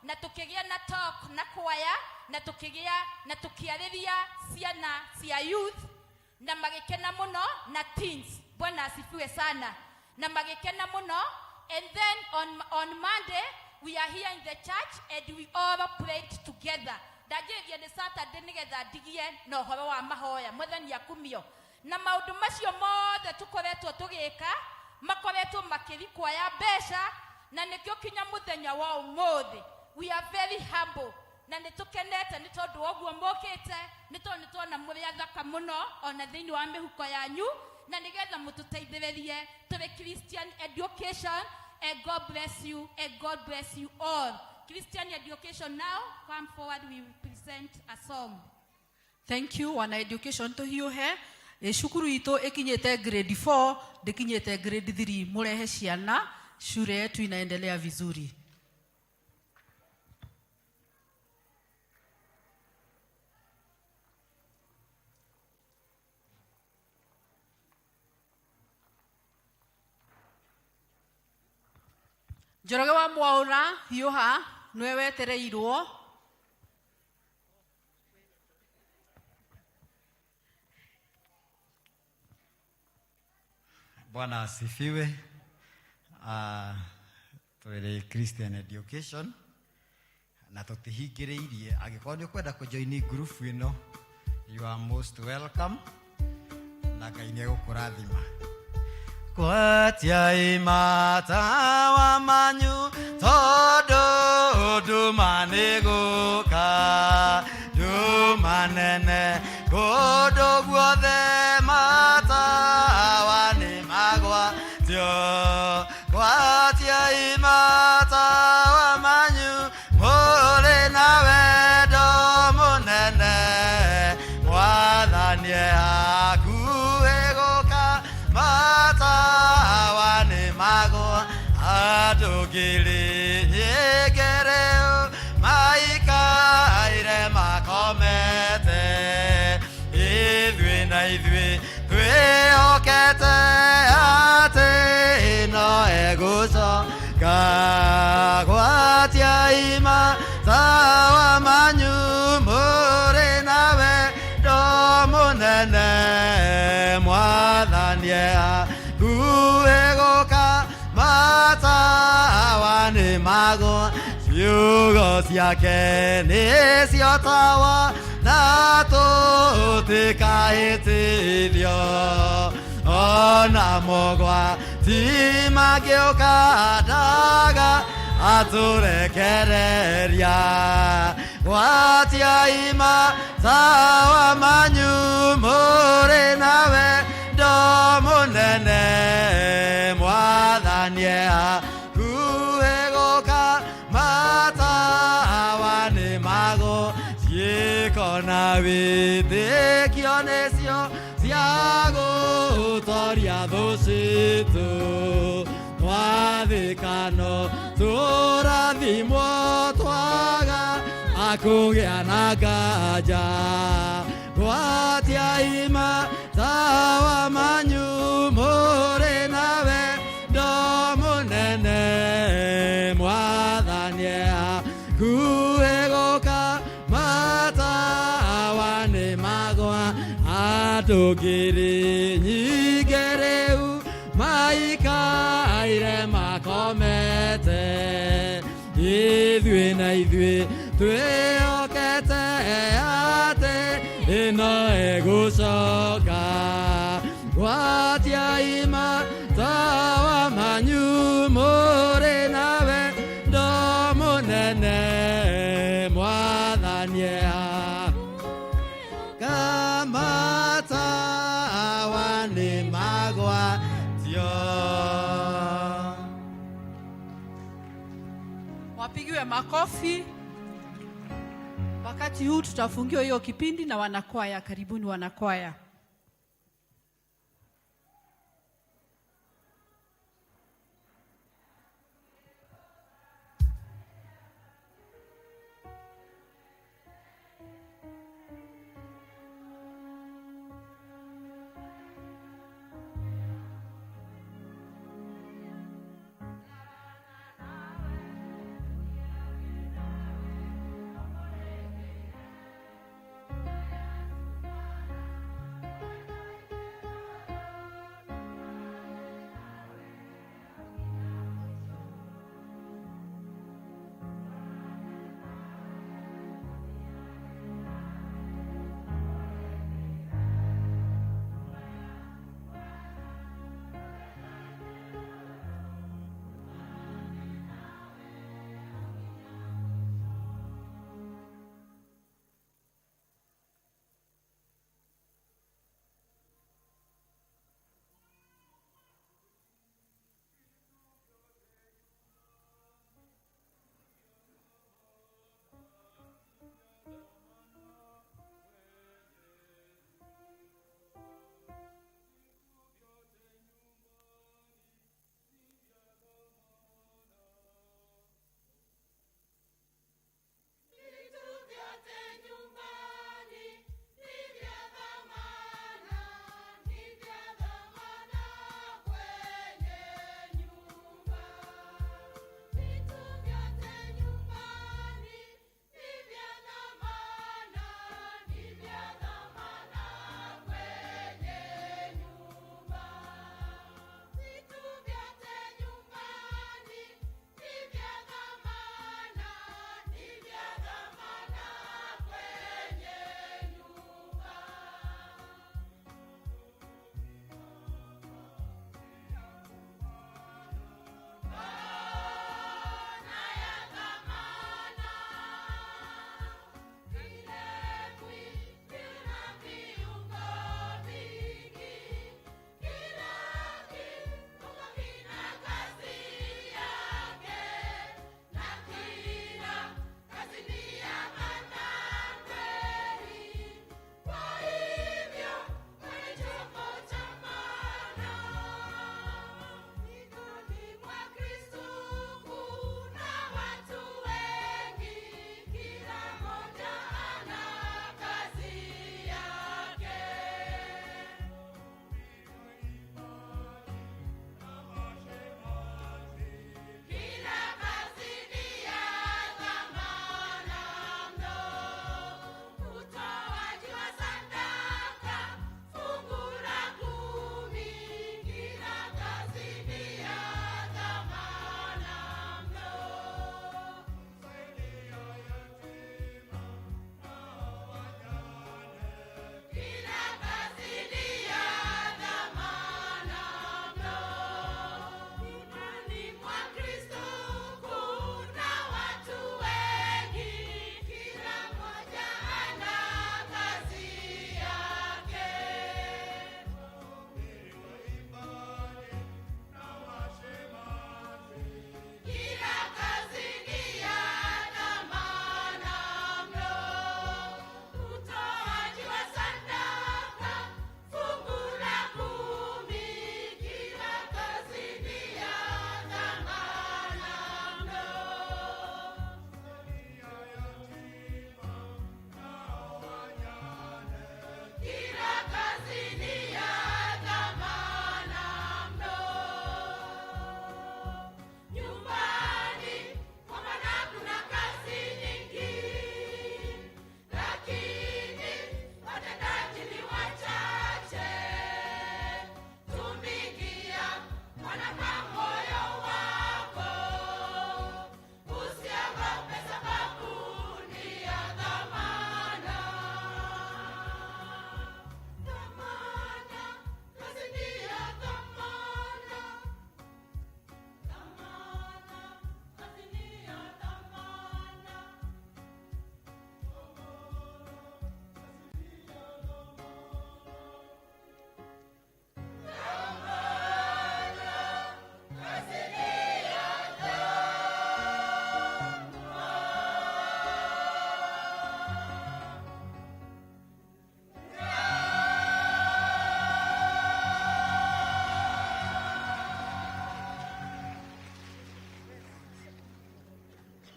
Na tũkĩgĩa na talk na choir, na tũkĩgĩa na tũkĩarĩria ciana cia youth, na magĩkena mũno, na teens. Bwana asifiwe sana. Na magĩkena mũno. And then on Monday we are here in the church and we all prayed together. Ndanjĩrĩria nĩ Saturday nĩgetha ndigie na ũhoro wa mahoya. Mwathani akumio. Na maũndũ macio mothe tũkoretwo tũgĩka makoretwo makĩrikwaya mbeca, na nĩkĩo kinya mũthenya wa ũmũthĩ we are very humble, na nĩ tũkenete nĩ tondũ wa ũguo mũkĩte, nĩ tondũ nĩ tuona mũrĩ athaka mũno ona thĩinĩ wa mĩhuko yanyu, na nĩgetha mũtũteithĩrĩrie tũrĩ Christian Education. And God bless you, and God bless you all. Christian Education, now come forward, we will present a song. Thank you, wana education. Tũhiũhe. Ĩ cukuru itũ ĩkinyĩte grade 4, ndĩkinyĩte grade 3. Mũrehe ciana, shule yetu inaendelea vizuri. Njoroge wa Mwaũra, hiũha, nĩwe wetereirwo. Bwana asifiwe. Twĩrĩ Christian Education na tũtihingĩrĩirie, angĩkorwo nĩ ũkwenda kũjoini group ĩno, you are most welcome, na Ngai nĩ egũkũrathima. Gwatiai matawa manyu, tondũ nduma nĩ gũka, nduma nene kũndũ guothe, matawa nĩ magwatio. Gwatia imatawa manyu mũrĩ na wendo mũnene Mwathani e hakuhĩ gũka matawa nĩ magwa andũ ngiri nyingĩ rĩu maikaire makomete ithuĩ na ithuĩ twĩhokete atĩ ĩno ĩgũcoka gwatia imatawa manyu mũrĩ na wendo mũnene Mwathani e hakuhĩ gũka matawa nĩ magwa ciugo ciake nĩcio tawa na tũtikahĩtithio ona mogwati mangĩũka ndaga atũrekereria gwatia imatawa manyu mũrĩ na wendo mũnene Mwathani e hakuhĩ gũka matawa nĩ magũ ciĩko na wĩtĩkio nĩcio cia gũtoria thũ citũ twathĩkano tũrathimwo twaga akũgĩa na nganja gwatia imatawa manyu mũrĩ na wendo mũnene Mwathani e hakuhĩ gũka matawa nĩ magwa andũ ngiri nyingĩ rĩu maikaire makomete ithuĩ na ithuĩ twĩhokete atĩ ĩno ĩgũcoka gwatia imatawa manyu mũrĩ na wendo mũnene Mwathani e kamatawa nĩ magwatio. Wapigiwe makofi. Wakati huu tutafungiwa hiyo kipindi na wanakwaya. Karibuni wanakwaya.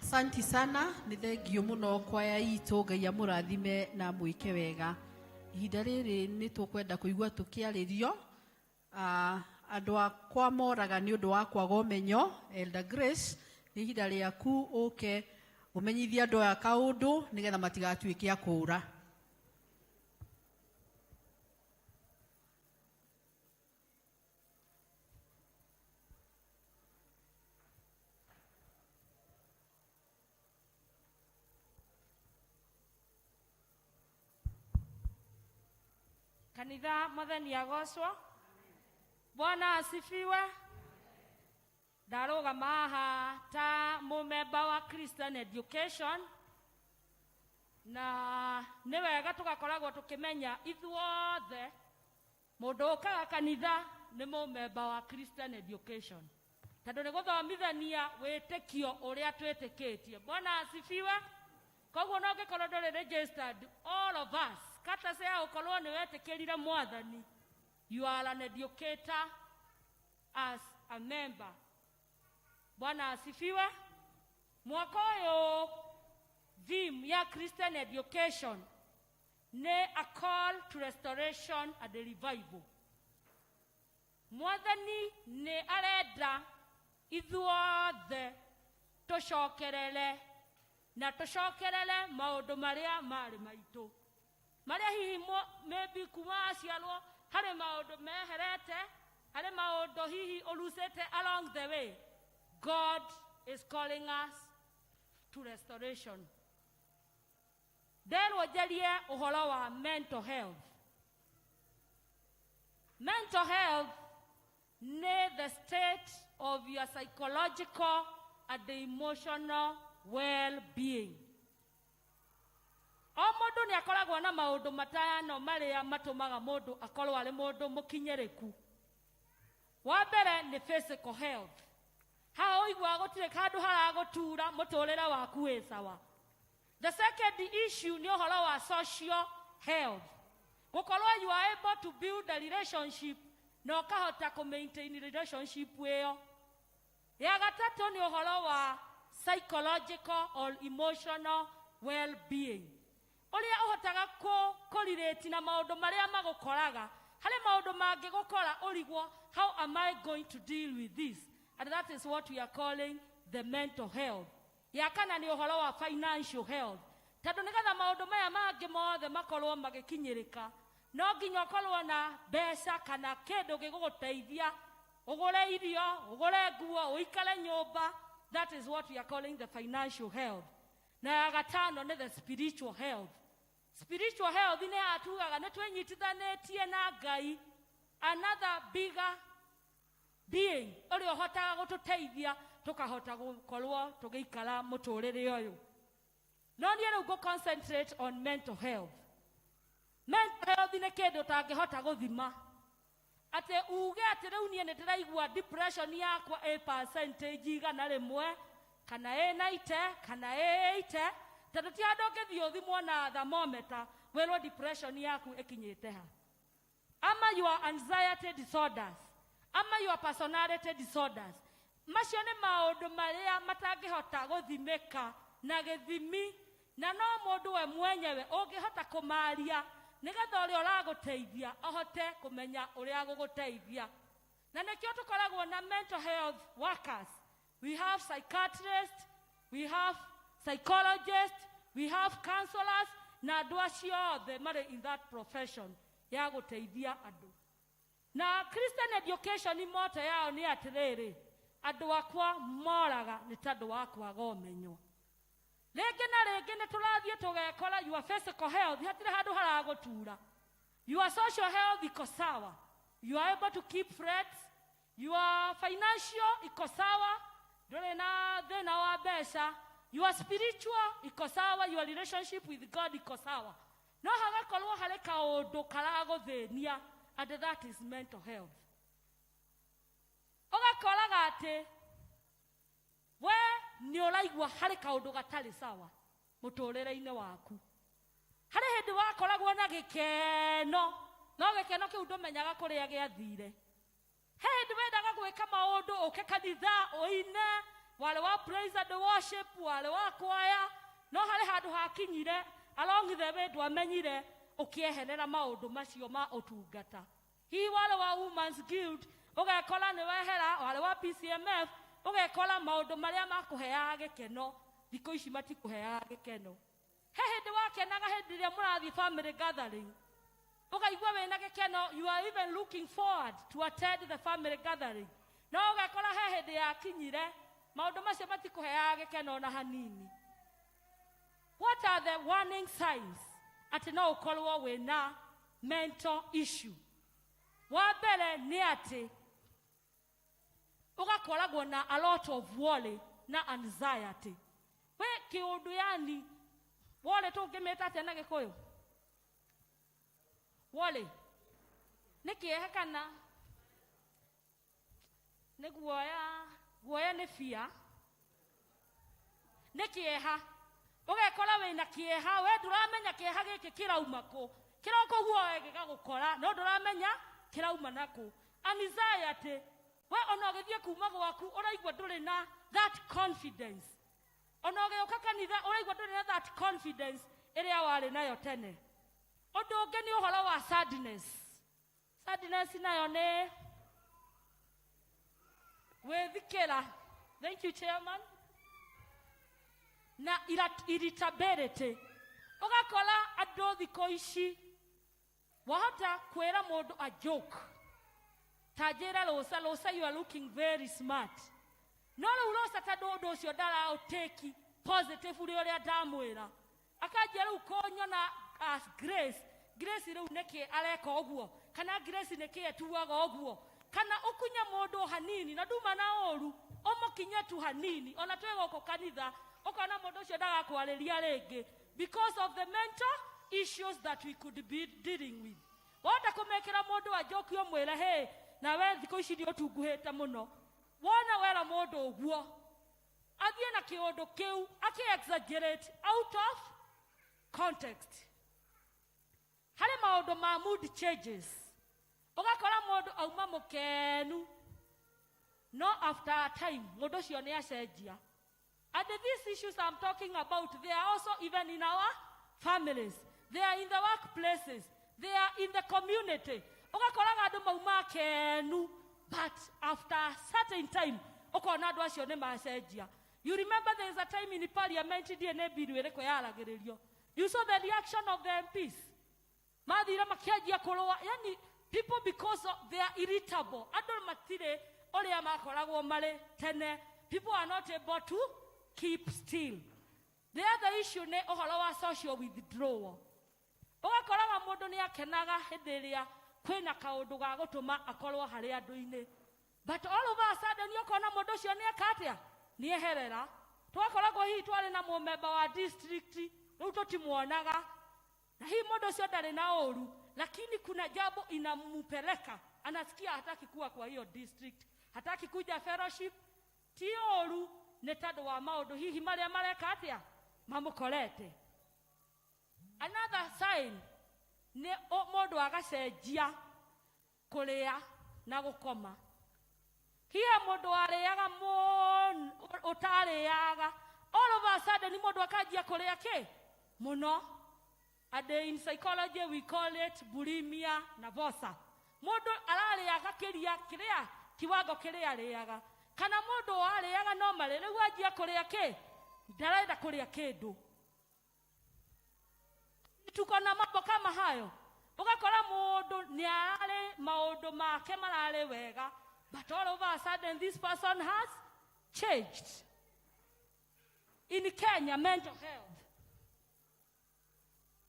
Asanti sana, nĩ thengio mũno kwaya itũ, Ngai amũrathime na mwĩke wega. Ihinda rĩrĩ nĩ tũkwenda kũigua tũkĩarĩrio. Andũ akwa moraga nĩ ũndũ wa kwaga ũmenyo. Elder Grace, nĩ ihinda rĩaku ũke ũmenyithie andũ aya kaũndũ nĩgetha matigatuĩke a kũũra. Kanitha, Mwathani agocwo. Bwana asifiwe. Ndarũgama haha ta mũmemba wa Christian Education, na nĩ wega tũgakoragwo tũkĩmenya ithuothe mũndũ ũkaga kanitha nĩ mũmemba wa Christian Education, tondũ nĩ gũthomithania wĩtĩkio ũrĩa twĩtĩkĩtie. Bwana asifiwe. Koguo no ũngĩkorwo ndũrĩ registered, all of us kata ya ũkorwo nĩ wetĩkĩrire Mwathani, you are an educator as a member. Bwana asifiwe. Mwaka ũyũ theme ya Christian Education nĩ a call to restoration and revival. Mwathani nĩ arenda ithuothe tũcokerere na tũcokerere maũndũ marĩa marĩ maitũ, marĩa hihi maybe kuma aciarwo harĩ maũndũ meherete, harĩ maũndũ hihi ũrucĩte along the way. God is calling us to restoration. Nderwo njarie ũhoro wa mental health. Mental health nĩ the state of your psychological and emotional well-being. O mũndũ nĩ akoragwo na maũndũ matano marĩa matũmaga mũndũ akorwo arĩ mũndũ mũkinyĩrĩku. Wa mbere nĩ physical health. Haha ũiguaga gũtirĩ handũ haragũtura, mũtũrĩre waku wĩ sawa. The second issue nĩ ũhoro wa social health, gũkorwo you are able to build a relationship na ũkahota kũ maintain relationship ĩyo. Ya gatatũ nĩ ũhoro wa psychological or emotional well-being, ũrĩa ũhotaga kũrelate na maũndũ marĩa magũkoraga. Harĩ maũndũ mangĩgũkora ũrigwo, how am I going to deal with this? And that is what we are calling the mental health. Ya kana nĩ ũhoro wa financial health, tondũ nĩgetha maũndũ maya mangĩ mothe makorwo magĩkinyĩrĩka, no nginya ũkorwo na mbeca kana kĩndũ gĩgũgũteithia ũgũre irio, ũgũre nguo, ũikare nyũmba. That is what we are calling the financial health. Na ya gatano nĩ the spiritual health. Spiritual health nĩ yatugaga nĩ twĩnyitithanĩtie na Ngai, another bigger being ũrĩa ũhotaga gũtũteithia tũkahota gũkorwo tũgĩikara mũtũrĩre ũyũ. No niĩ rĩu ngũ concentrate on mental health. Mental health nĩ kĩndũ ũtangĩhota gũthima atĩ uge atĩ rĩu niĩ nĩ ndĩraigua depression yakwa ĩ percentage 100 kana ĩ 90 kana ĩ 80, tondũ ti handũ ũngĩthiĩ ũthimwo na thermometer wĩrwo depression yaku ĩkinyĩte ha, ama your anxiety disorders, ama your personality disorders. Macio nĩ maũndũ marĩa matangĩhota gũthimĩka na gĩthimi, na no mũndũ we mwenyewe ũngĩhota kũmaria nĩgetha ũrĩa ũragũteithia ahote kũmenya ũrĩa agũgũteithia. Na nĩkĩo tũkoragwo na mental health workers. We have psychiatrists, we have psychologists, we have counselors, na andũ acio othe marĩ in that profession ya gũteithia andũ. Na Christian Education motto yao nĩ atĩrĩrĩ, andũ akwa moraga nĩ tondũ wa kwaga ũmenyo. Rĩngĩ na rĩngĩ nĩ tũrathiĩ tũgekora your physical health hatirĩ handũ haragũtura, your social health iko sawa, you are able to keep friends, your financial iko sawa, ndũrĩ na thĩna wa mbeca, your spiritual iko sawa, your relationship with God iko sawa, no hagakorwo harĩ kaũndũ karagũthĩnia, and that is mental health. Ũgakoraga atĩ we nĩ ũraigua harĩ kaũndũ gatarĩ sawa mũtũrĩre-inĩ waku. Harĩ hĩndĩ wakoragwo na gĩkeno, no gĩkeno kĩu ndũmenyaga kũrĩa gĩathire. He hĩndĩ wendaga gwĩka maũndũ, ũke kanitha ũine. Warĩ wa praise and worship, warĩ wa kwaya, no harĩ handũ hakinyire along the way ndwamenyire ũkĩeherera maũndũ macio ma ũtungata. Hihi warĩ wa Women's Guild, ũgekora nĩ wehera, warĩ wa PCMF, ũgekora maũndũ marĩa makũheaga gĩkeno thikũ ici matikũheaga gĩkeno. He hĩndĩ wakenaga hĩndĩ ĩrĩa mũrathiĩ family gathering, ũkaigua wĩna gĩkeno, you are even looking forward to attend the family gathering, no ũgekora he hĩndĩ yakinyire maũndũ macio matikũheaga gĩkeno ona hanini. What are the warning signs atĩ no ũkorwo wĩna mental issue? Wa mbere nĩ atĩ ũgakoragwo na a lot of worry na anxiety. We kĩũndũ yani worry tũngĩmĩta atĩa na Gĩkũyũ? Worry nĩ kĩeha kana nĩ guoya? Guoya nĩ fear, nĩ kĩeha. Ũgekora wĩna kĩeha, we ndũramenya kĩeha gĩkĩ kĩrauma kũ, kĩroko guoya gĩgagũkora no ndũramenya kĩrauma nakũ. Anxiety, we ona ũgĩthiĩ kuma gwaku ũraigua ndũrĩ na that confidence, ona ũgĩũka kanitha ũraigua ndũrĩ na that confidence ĩrĩa warĩ nayo tene. Ũndũ ũngĩ nĩ ũhoro wa sadness. Sadness nayo nĩ gwĩthikĩra. Thank you, chairman. Na irritability, ũgakora andũ thikũ ici wahota kwĩra mũndũ a joke, ta njĩre Rosa, "Rosa, you are looking very smart," no rĩu Rosa tondũ ũndũ ũcio ndaraũtĩki positive ũrĩa ndamwĩra, akanjia rĩu kũnyona as Grace, Grace rĩu nĩkĩ areka ũguo, kana Grace nĩkĩ etuaga ũguo, kana ũkunye mũndũ hanini na nduma na ũru, ũmũkinye tu hanini, ona twĩ gũkũ kanitha, ũkona mũndũ ũcio ndagakwarĩria rĩngĩ because of the mental issues that we could be dealing with. Wahota kũmĩkĩra mũndũ anjoki, ũmwĩre, "Hey, nawe thikũ ici nĩ ũtunguhĩte mũno." Wona wera mũndũ ũguo athiĩ na kĩũndũ kĩu akĩ exaggerate out of context. Harĩ maũndũ ma mood changes, ũgakora mũndũ auma mũkenu, no after a time mũndũ ũcio nĩ acenjia. And these issues I'm talking about, they are also even in our families, they are in the workplaces, they are in the community. Ũgakoraga andũ mauma kenu, but after a certain time ũkona andũ acio nĩ macenjia. You remember there is a time in parliament, ndiĩ nĩ mbiru ĩrĩkũ yaragĩrĩrio, you saw the reaction of the MPs, mathire makĩanjia kũrũa. Yani people, because of they are irritable, andũ matirĩ ũrĩa makoragwo marĩ tene. People are not able to keep still. The other issue nĩ ũhoro wa social withdrawal. Ũgakoraga mũndũ nĩ akenaga hĩndĩ ĩrĩa kwĩna kaũndũ ga gũtũma akorwo harĩ andũ-inĩ, but all of a sudden ũkona mũndũ ũcio nĩ eka atĩa, nĩ eherera. Twakoragwo hihi twarĩ na mũmemba wa district, rĩu tũtimuonaga, na hii mũndũ ũcio ndarĩ na ũru, lakini kuna jambo inampeleka anasikia hataki kuwa kwa hiyo district, hataki kuja fellowship. Ti ũru, nĩ tondũ wa maũndũ hihi marĩa mareka atĩa mamũkorete. Another sign nĩ mũndũ agacenjia kũrĩa na gũkoma. Hihi mũndũ warĩaga mũno, ũtarĩaga, all of a sudden mũndũ akanjia kũrĩa kĩ mũno. And in psychology we call it bulimia nervosa. Mũndũ ararĩa agakĩria kĩrĩa kiwango kĩrĩa arĩaga, kana mũndũ warĩaga normally rĩu anjia kũrĩa kĩ, ndarenda kũrĩa kĩndũ. Tuko na mambo kama hayo. Ũgakora mũndũ nĩ ararĩ maũndũ make mararĩ wega, but all of a sudden this person has changed. In Kenya, mental health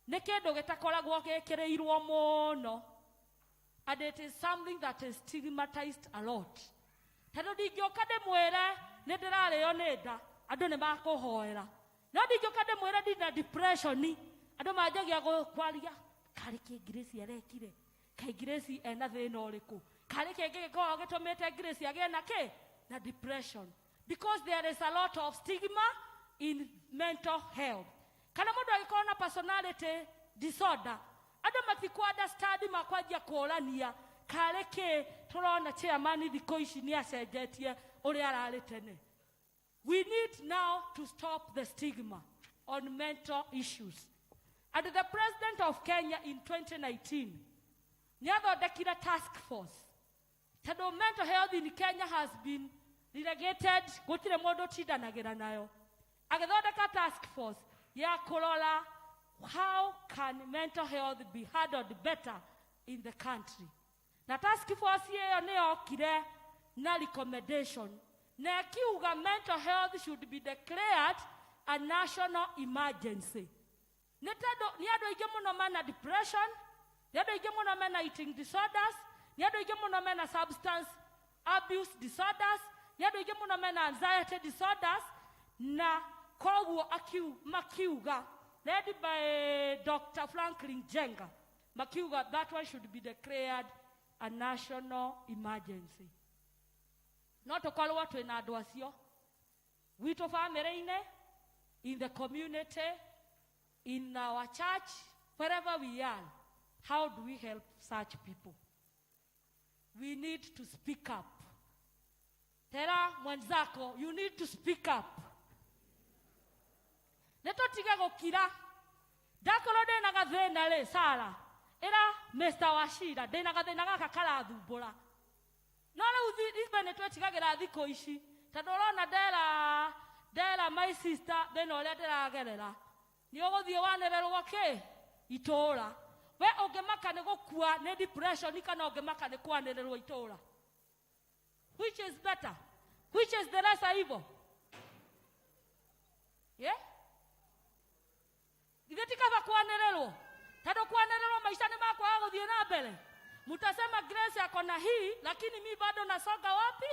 nĩ kĩndũ gĩtakoragwo gĩkĩrĩirwo mũno, and it is something that is stigmatized a lot, tondũ ndingĩũka ndĩmwĩre nĩ ndĩrarĩo nĩ nda, andũ nĩ makũhoera, no ndingĩũka ndĩmwĩre ndina depression, andũ manjagia kwaria karĩ kĩ Grace arekire, kaĩ Grace ena thĩna ũrĩkũ, karĩ kĩngĩ gĩkoragwo gĩtũmĩte Grace agĩe na kĩ na depression, because there is a lot of stigma in mental health. Kana mũndũ agĩkorwo na personality disorder, andũ matikũ understand, makwanjia kũrania karĩ kĩ tũrona chairman thikũ ici nĩ acenjetie ũrĩa ararĩ tene. We need now to stop the stigma on mental issues. And the president of Kenya in 2019 nĩathondekire task force tondũ mental health in Kenya has been relegated, gũtirĩ mũndũ ũtindanagĩra nayo. Agĩthondeka task force ya kũrora how can mental health be handled better in the country. Na task force ĩyo nĩyokire na recommendation na ĩkiuga mental health should be declared a national emergency. Nĩ tondũ nĩ andũ aingĩ mũno mena depression, nĩ andũ aingĩ mũno mena eating disorders, nĩ andũ aingĩ mũno mena substance abuse disorders, nĩ andũ aingĩ mũno mena anxiety disorders. Na koguo makiuga, led by Dr. Franklin Njenga, makiuga that one should be declared a national emergency. No tũkorwo twĩna andũ acio gwitũ bamĩrĩ-inĩ, in the community, in our church, wherever we are. How do we help such people? We need to speak up. Tera mwenzako, you need to speak up. Nĩ tũtige gũkira. Ndakorwo ndĩna gathĩna rĩ, Sara, ĩra Mr. Wachira ndĩna gathĩna gaka karathumbũra. No rĩu ithuĩ nĩ twĩtigagĩra thikũ ici, tondũ ũrona ndera my sister thĩna ũrĩa ndĩragerera, nĩ ũgũthiĩ wanĩrĩrwo kĩ itũũra. We ũngĩmaka nĩ gũkua nĩ depression kana ũngĩmaka nĩ kwanĩrĩrwo itũũra? Which is better? Which is the lesser evil? Yeah? Githĩ ti kaba kwanĩrĩrwo? Tondũ kwanĩrĩrwo maica nĩ makwaga gũthiĩ na mbere. Mtasema Grace ako na hii, lakini mi bado nasonga wapi?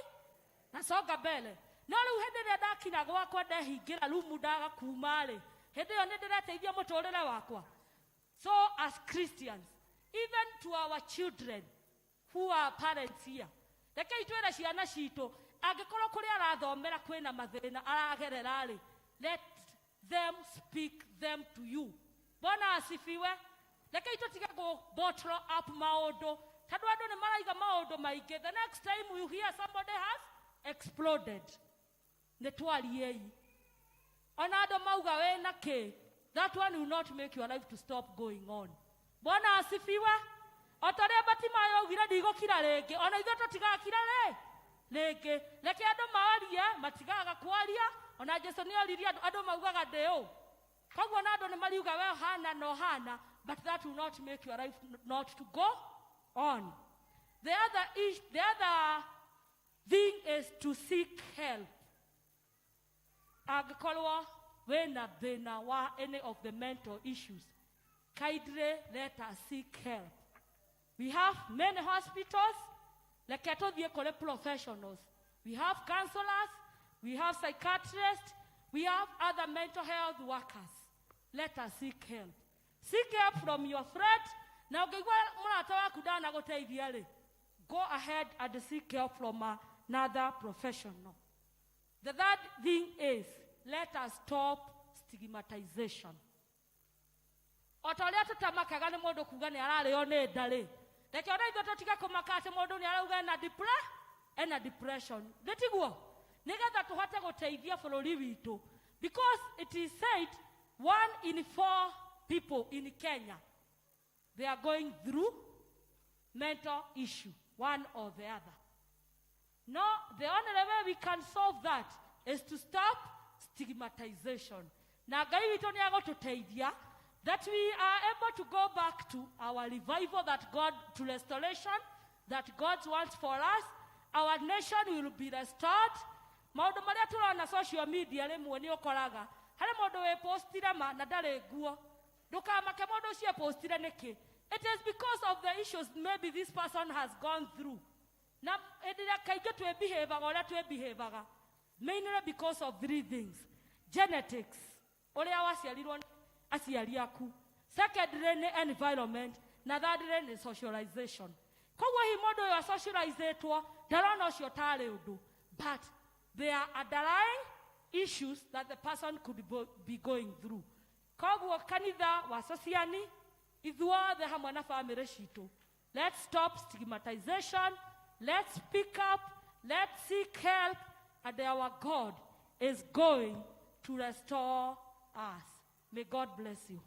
Nasonga mbele. No rĩu hĩndĩ ĩrĩa ndakinya gwakwa ndehingĩra rumu ndaga kuma rĩ, hĩndĩ ĩyo nĩ ndĩreteithia mũtũrĩre wakwa. So as Christians, even to our children who are parents here, rekei twĩre ciana citũ, angĩkorwo kũrĩa arathomera kwĩna mathĩna aragerera rĩ, let them speak them to you. Bwana asifiwe. Rekei tũtige gũ bottle up maũndũ, tondũ andũ nĩ maraiga maũndũ maingĩ. The next time you hear somebody has exploded, nĩ twariei. Ona andũ mauga wĩna kĩ, that one will not make your life to stop going on. Bwana asifiwe. O ta ũrĩa Batimayo augire ndigũkira rĩngĩ, ona ithuĩ tũtigakira rĩ rĩngĩ. Reke andũ marie, matigaga kwaria. Ona Jesu nĩ oririe andũ, andũ maugaga ndĩ ũ. Koguo na andũ nĩ mariuga we ũhana na ũhana, but that will not make your life not to go on. The other thing is to seek help. Angĩkorwo wĩna thĩna wa any of the mental issues, kindly let us seek help. We have many hospitals. Reke tũthiĩ kũrĩ professionals. We have counselors, we have psychiatrists, we have other mental health workers. Let us seek help. Seek help from your friend. Na ũngĩigua mũrata waku ndanagũteithia rĩ, go ahead and seek help from another professional. The third thing is, let us stop stigmatization. O ta ũrĩa tũtamakaga nĩ mũndũ kuga nĩ ararĩo nĩ nda rĩ, reke ona ithuĩ tũtige kũmaka atĩ mũndũ nĩ arauga ena depression. Nĩ tiguo? Nĩgetha tũhote gũteithia bũrũri witũ. Because it is said 1 in 4 people in Kenya, they are going through mental issue, one or the other. No, the only way we can solve that is to stop stigmatization. Na Ngai witũ nĩ agũtũteithia that we are able to go back to our revival, that God, to restoration that God wants for us. Our nation will be restored. Maũndũ marĩa tũrona social media rĩmwe nĩ ũkoraga harĩ mũndũ wĩpostire ma na ndarĩ nguo. Ndũkamake mũndũ ũcio epostire nĩkĩ. It is because of the issues maybe this person has gone through. Na hĩndĩ ĩrĩa kaingĩ twĩbehavaga ũrĩa twĩbehavaga, mainly because of 3 things. Genetics, ũrĩa waciarirwo nĩ aciari aku. Secondly nĩ environment, na thirdly nĩ socialization. Koguo hihi mũndũ ũyũ asocializĩtwo ndarona ũcio tarĩ ũndũ, but there are underlying issues that the person could be going through. Koguo kanitha wa Sociani, ithuothe hamwe na famĩlĩ citũ, let's stop stigmatization, let's speak up, let's seek help, and our God is going to restore us. May God bless you.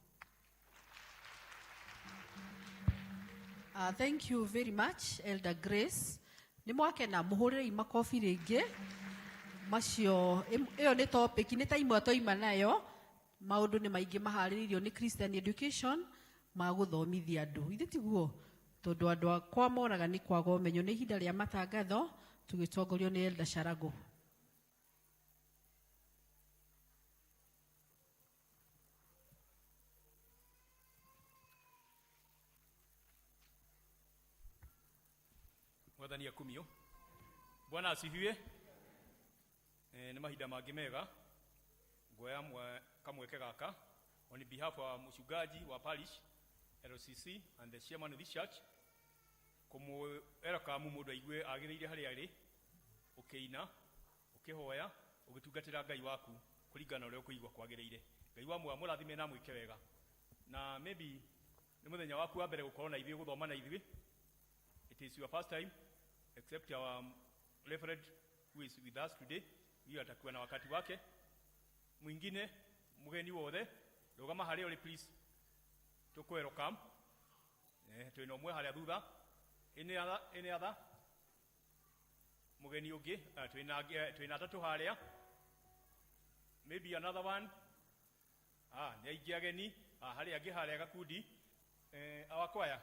Thank you very much, Elder Grace. Nĩ mwakena mũhũrĩrei makobi rĩngĩ. Macio ĩyo nĩ topic nĩ ta imwe twaima nayo. Maũndũ nĩ maingĩ maharĩrĩirio nĩ Christian Education ma gũthomithia andũ. Ithe tiguo tondũ andũ akwa moraga nĩ kwaga ũmenyo. Nĩ ihinda rĩa matangatho tũgĩtongorio nĩ Elder Sharago. Mwathani akumio. Bwana asifiwe. Nĩ mahinda mangĩ mega nguoya kamweke gaka on behalf wa mchungaji wa parish LCC and the chairman of this church kũmwelcome mũndũ aigue agĩrĩire harĩa arĩ ũkĩina ũkĩhoya ũgĩtungatĩra Ngai waku kũringana na ũrĩa ũkũigua kwagĩrĩire. Ngai wa muoyo amũrathime na amwĩke wega. Na maybe nĩ mũthenya waku wa mbere gũkorwo na ithuĩ gũthoma na ithuĩ. It is your first time except our reverend who is with us today. Huyo atakuwa na wakati wake. Mwingine mgeni wothe rũgama harĩa ũrĩ please. Tũkwelcome. Twĩna ũmwe harĩa thutha. Any other, any other? Mgeni ũngĩ, twĩna atatũ harĩa. Maybe another one. Nĩ aingĩ ageni. Harĩa angĩ harĩa gakundi. Our choir.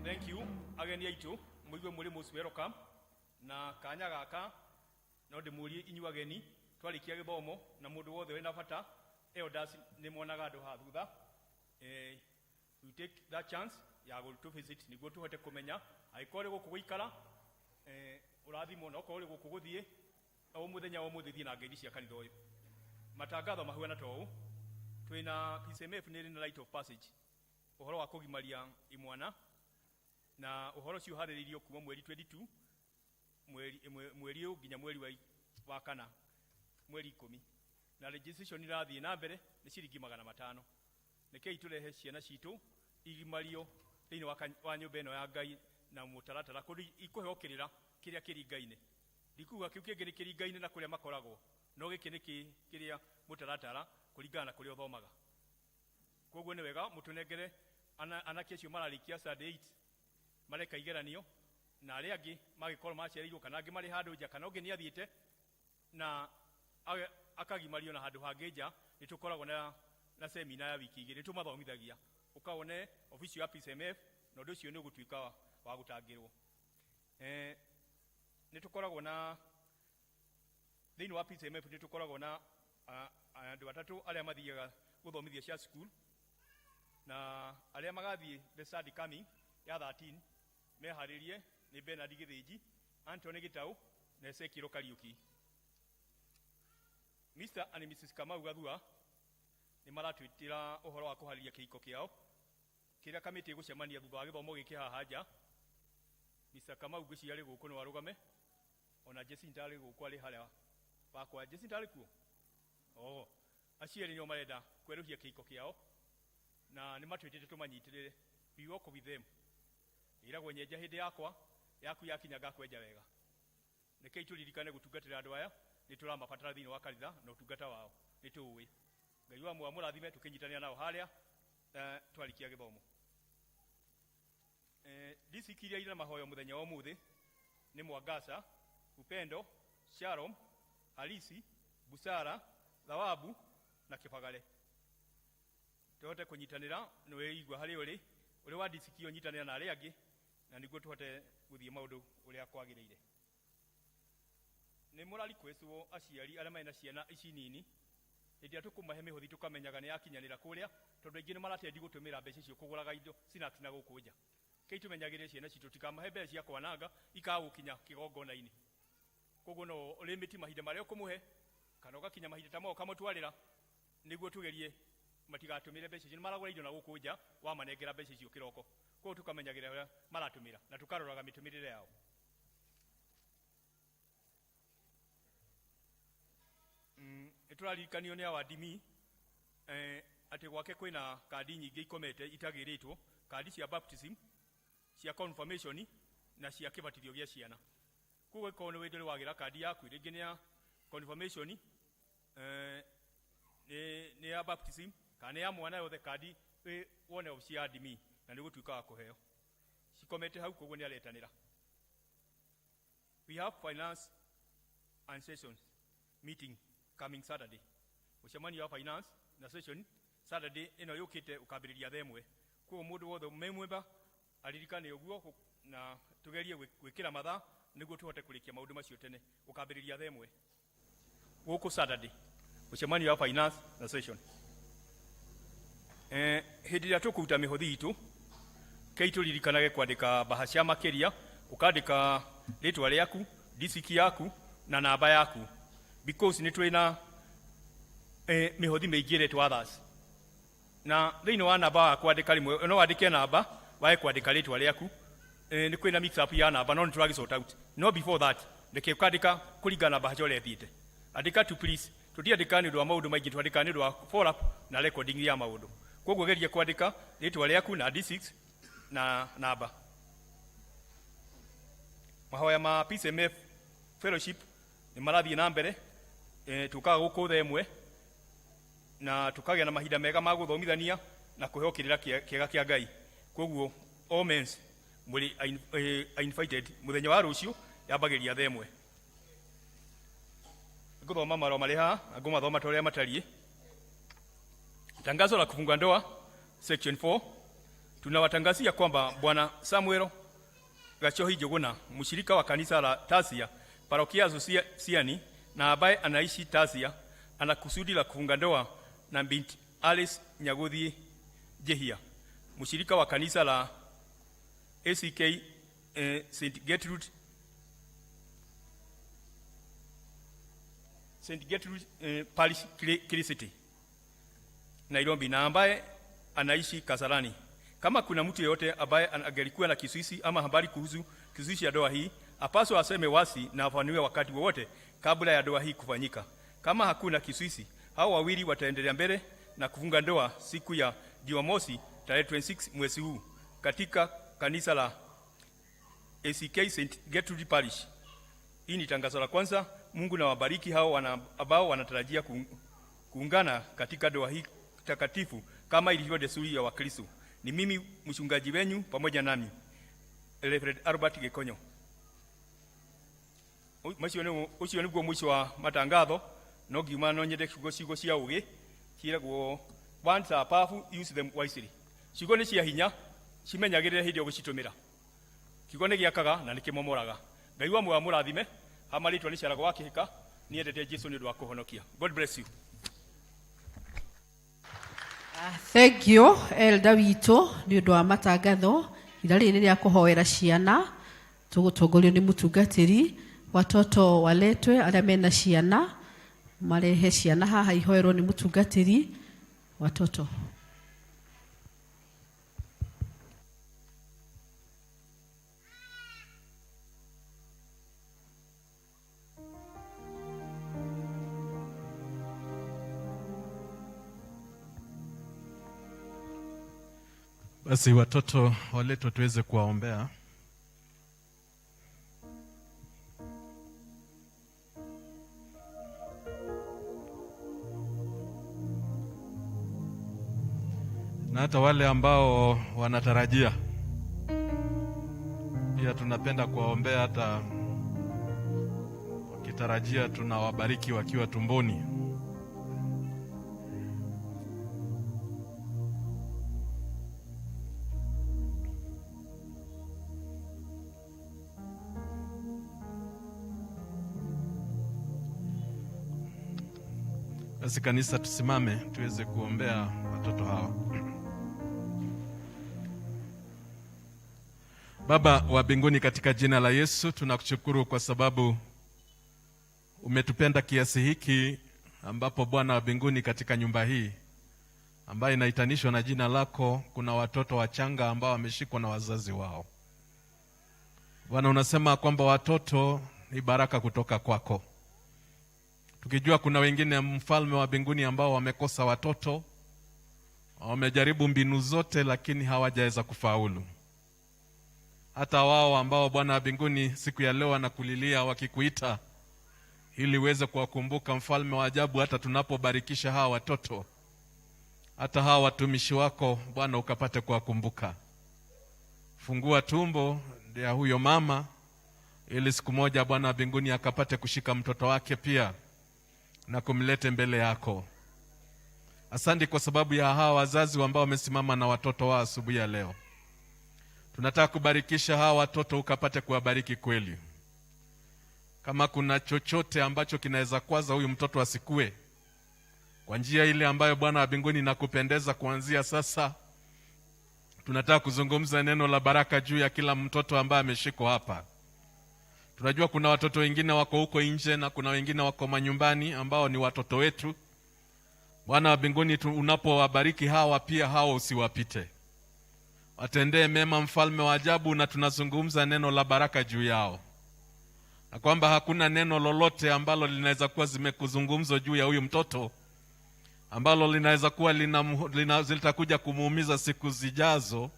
Thank you ageni aitũ mũigue mũrĩ most welcome na kanya gaka no ndĩmũrie inyuĩ ageni twarĩkia gĩthomo na mũndũ wothe wĩna bata elders nĩ monaga andũ haha thutha. We take that chance ya gũtũ visit nĩguo tũhote kũmenya angĩkorwo ũrĩ gũkũ gũikara ũrathimwo na okorwo ũrĩ gũkũ gũthiĩ o mũthenya o mũthĩ thiĩ na ngeithi cia kanitha ũyũ. Matangatho mahuana ta ũũ, twĩna PCMF nĩ ĩrĩ na rite of passage ũhoro wa kũgimaria imwana na ũhoro ũcio ũharĩrĩirio kuma mweri 22 mweri ũyũ nginya mweri wa kana mweri 10 na registration irathiĩ na mbere nĩ ciringi 500. Rekei tũrehe ciana citũ igimario thĩinĩ wa nyũmba ĩno ya Ngai na mũtaratara kũndũ ikũheo kĩrĩra kĩrĩa kĩringaine. Ndikuga kĩu kĩngĩ nĩ kĩringaine na kũrĩa makoragwo, no gĩkĩ nĩ kĩrĩa mũtaratara kũringana na kũrĩa ũthomaga. Koguo nĩ wega mũtũnengere anake acio mararĩkia standard 8 mareka igeranio na arĩa angĩ magĩkorwo macereirwo kana angĩ marĩ handũ nja kana ũngĩ nĩ athiĩte na akagimario na handũ hangĩ nja. Nĩ tũkoragwo na semina ya wiki igĩrĩ tũmathomithagia ũkawone obici ya PCMF na ũndũ ũcio nĩ ũgũtuĩka wa gũtangĩrwo. Nĩ tũkoragwo na thĩinĩ wa PCMF nĩ tũkoragwo na andũ atatũ arĩa mathiaga gũthomithia cia school na arĩa magathiĩ the third coming ya 13 meharĩrie nĩ Bernard Gĩthĩnji, Anthony Gĩtaũ na Ezekiel Kariũki. Mr and Mrs Kamau Gathua nĩ maratwĩtĩra ũhoro wa kũharĩria kĩhiko kĩao kĩrĩa kamĩtĩ ĩgũcemania thutha wa gĩthomo gĩkĩ haha nja. Mr Kamau ngwĩciria arĩ gũkũ no arũgame, ona Jacinta arĩ gũkũ arĩ harĩa wakwa. Jacinta arĩ kuo? Oh, acio erĩ nĩo marenda kwerũhia kĩhiko kĩao na nĩ matwĩtĩte tũmanyitĩrĩre. We walk with them. Ĩragwo nyenja hĩndĩ yakwa yaku yakinya ngakwenja wega. Rekei tũririkane gũtungatĩra andũ aya, nĩ tũramabatara thĩinĩ wa kanitha na ũtungata wao nĩ tũũĩ. Ngai wa muoyo amũrathime tũkĩnyitanĩra nao harĩa twarĩkia gĩthomo. District iria irĩ na mahoyo mũthenya wa ũmũthĩ nĩ Mwangaza, Upendo, Shalom, Halisi, Busara, Thawabu na Kibagare. Tũhote kũnyitanĩra, nĩ wĩigua harĩa ũrĩ, ũrĩ wa disikio nyitanĩra na arĩa angĩ, na nĩguo tũhote gũthiĩ maũndũ ũrĩa kwagĩrĩire. Nĩ mũra requestwo aciari arĩa marĩ na ciana ici nini, hĩndĩ ĩrĩa tũkũmahe mĩhothi tũkamenyaga nĩ yakinyanĩra kũrĩa, tondũ aingĩ nĩ maratendi gũtũmĩra mbeca icio kũgũraga indo snacks na gũkũ nja. Kei tũmenyagĩrĩre ciana citũ tikamahe mbeca cia kwananga ikaga gũkinya kĩgongona-inĩ. Koguo no limit mahinda marĩa ũkũmũhe, kana ũgakinya mahinda ta mau ũkamũtwarĩra, nĩguo tũgerie matigatũmĩre mbeca icio. Nĩ maragũra indo na gũkũ nja wamanengera mbeca icio kĩroko. Koguo tũkamenyagĩrĩra ũrĩa maratũmĩra na tũkaroraga mĩtũmĩrĩre yao. Nĩ tũraririkanio nĩ awadimi atĩ gwake kwĩna kandi nyingĩ ikomete itagĩrĩtwo, kandi cia baptism, cia confirmation na cia kĩbatithio gĩa ciana. Koguo ĩkorwo nĩ wĩndũ wagĩra kandi yaku, rĩngĩ nĩ ya confirmation, nĩ ya baptism kana nĩ ya mwana yothe, kandi wone obici ya admin na nĩ ũgũtuĩka wa kũheo. Cikomete hau, koguo nĩ aretanĩra. We have finance and sessions meeting coming Saturday. Mũcemanio wa finance na session Saturday ĩno yũkĩte ũkambĩrĩria thaa 1. Koguo mũndũ wothe memwemba aririkane ũguo na tugerie gwĩkĩra mathaa nĩguo tũhote kũrĩkia maũndũ macio tene. Ũkambĩrĩria thaa 1 gũkũ Saturday, mũcemanio wa finance na session. Hĩndĩ ĩrĩa tũkũruta mĩhothi itũ, kei tũririkanage kwandĩka bahaca makĩria, ũkandĩka rĩtwa rĩaku, district yaku na namba yaku, because nĩ tũrĩ na mĩhothi mĩingĩ ĩretwo others, na thĩinĩ wa namba wa kwandĩka rĩmwe no wandĩke namba wae kwandĩka rĩtwa rĩaku. Nĩ kwĩna mix up ya namba, no nĩ tũragĩ sort out. No before that, reke ũkandĩka kũringana na bahaca ũrĩa ĩthiĩte. Andĩka tu please. Tũtiandĩka nĩ ũndũ wa maũndũ maingĩ, twandĩka nĩ ũndũ wa follow up na recording ya maũndũ. Koguo geria kwandĩka rĩtwa rĩaku na district na namba. Mahoya ma PCMF fellowship nĩ marathiĩ na mbere. Tũkaga gũkũ thaa 1 na tũkagĩa na mahinda mega ma gũthomithania na kũheo kĩrĩra kĩega kĩa Ngai. Koguo all men mũrĩ invited mũthenya wa rũciũ yambagĩria thaa 1. Ngũthoma marũa marĩ haha na ngũmathoma ta ũrĩa matariĩ. Tangazo la kufunga ndoa section 4. Tunawatangazia kwamba Bwana Samuel Gachohi Njuguna, mshirika wa kanisa la Tasia, parokia Siani, na ambaye anaishi Tasia, ana kusudi la kufunga ndoa na binti Alice Nyaguthi Jehia, mshirika wa kanisa la ACK St. Gertrude St. Gertrude Parish City, Nairobi, na ambaye anaishi Kasarani. Kama kuna mtu yeyote ambaye angelikuwa na kizuizi ama habari kuhusu kizuizi ya ndoa hii, apaswa aseme wasi na afafanue wakati wowote kabla ya ndoa hii kufanyika. Kama hakuna kizuizi, hao wawili wataendelea mbele na kufunga ndoa siku ya Jumamosi tarehe 26 mwezi huu katika kanisa la ACK St. Gertrude Parish. Hii ni tangazo la kwanza. Mungu na wabariki hao ambao wanatarajia kuungana katika ndoa hii takatifu kama ilivyo desturi ya Wakristo. Ni mimi mchungaji wenyu pamoja nami Reverend Albert Gikonyo. Ucio niguo mwisho wa matangatho. No ngiuma no nyende ciugo cia ũgĩ ciĩragwo words are powerful, use them wisely. Ciugo nĩ cia hinya, cimenyagĩrĩre hĩndĩ ĩrĩa ũgũcitũmĩra. Kiugo nĩ gĩakaga na nĩ kĩmomoraga. Ngai wa muoyo amũrathime. Hama rĩtwa nĩ Ciaragwo wa Kĩhĩka. Niendete Jesu nĩ ũndũ wa kũhonokia. God bless you. Thank you elder witũ nĩ ũndũ wa matangatho. Ihinda rĩrĩ nĩ rĩa kũhoera ciana, tũgũtongorio nĩ mũtungatĩri. Watoto waletwe, arĩa mena ciana marehe ciana haha ihoerwo nĩ mũtungatĩri. Watoto. Basi watoto waletwe tuweze kuwaombea. Na hata wale ambao wanatarajia pia tunapenda kuwaombea, hata wakitarajia tunawabariki wakiwa tumboni. Basi kanisa, tusimame tuweze kuombea watoto hawa. Baba wa mbinguni, katika jina la Yesu tunakushukuru kwa sababu umetupenda kiasi hiki, ambapo Bwana wa mbinguni, katika nyumba hii ambayo inaitanishwa na jina lako, kuna watoto wachanga ambao wameshikwa na wazazi wao. Bwana, unasema kwamba watoto ni baraka kutoka kwako, tukijua kuna wengine, mfalme wa mbinguni, ambao wamekosa watoto, wamejaribu mbinu zote, lakini hawajaweza kufaulu. Hata wao ambao Bwana wa mbinguni siku ya leo wanakulilia wakikuita, ili uweze kuwakumbuka, mfalme wa ajabu, hata tunapobarikisha hawa watoto, hata hawa watumishi wako Bwana ukapate kuwakumbuka. Fungua tumbo ya huyo mama, ili siku moja Bwana wa mbinguni akapate kushika mtoto wake pia na kumlete mbele yako. Asante kwa sababu ya hawa wazazi ambao wamesimama na watoto wao asubuhi ya leo. Tunataka kubarikisha hawa watoto, ukapate kuwabariki kweli. Kama kuna chochote ambacho kinaweza kwaza huyu mtoto asikue kwa njia ile ambayo Bwana wa mbinguni nakupendeza, kuanzia sasa tunataka kuzungumza neno la baraka juu ya kila mtoto ambaye ameshikwa hapa. Tunajua kuna watoto wengine wako huko nje na kuna wengine wako manyumbani ambao ni watoto wetu. Bwana wa mbinguni, unapowabariki hawa pia hao usiwapite, watendee mema, mfalme wa ajabu, na tunazungumza neno la baraka juu yao, na kwamba hakuna neno lolote ambalo linaweza kuwa zimekuzungumzwa juu ya huyu mtoto ambalo linaweza kuwa litakuja kumuumiza siku zijazo.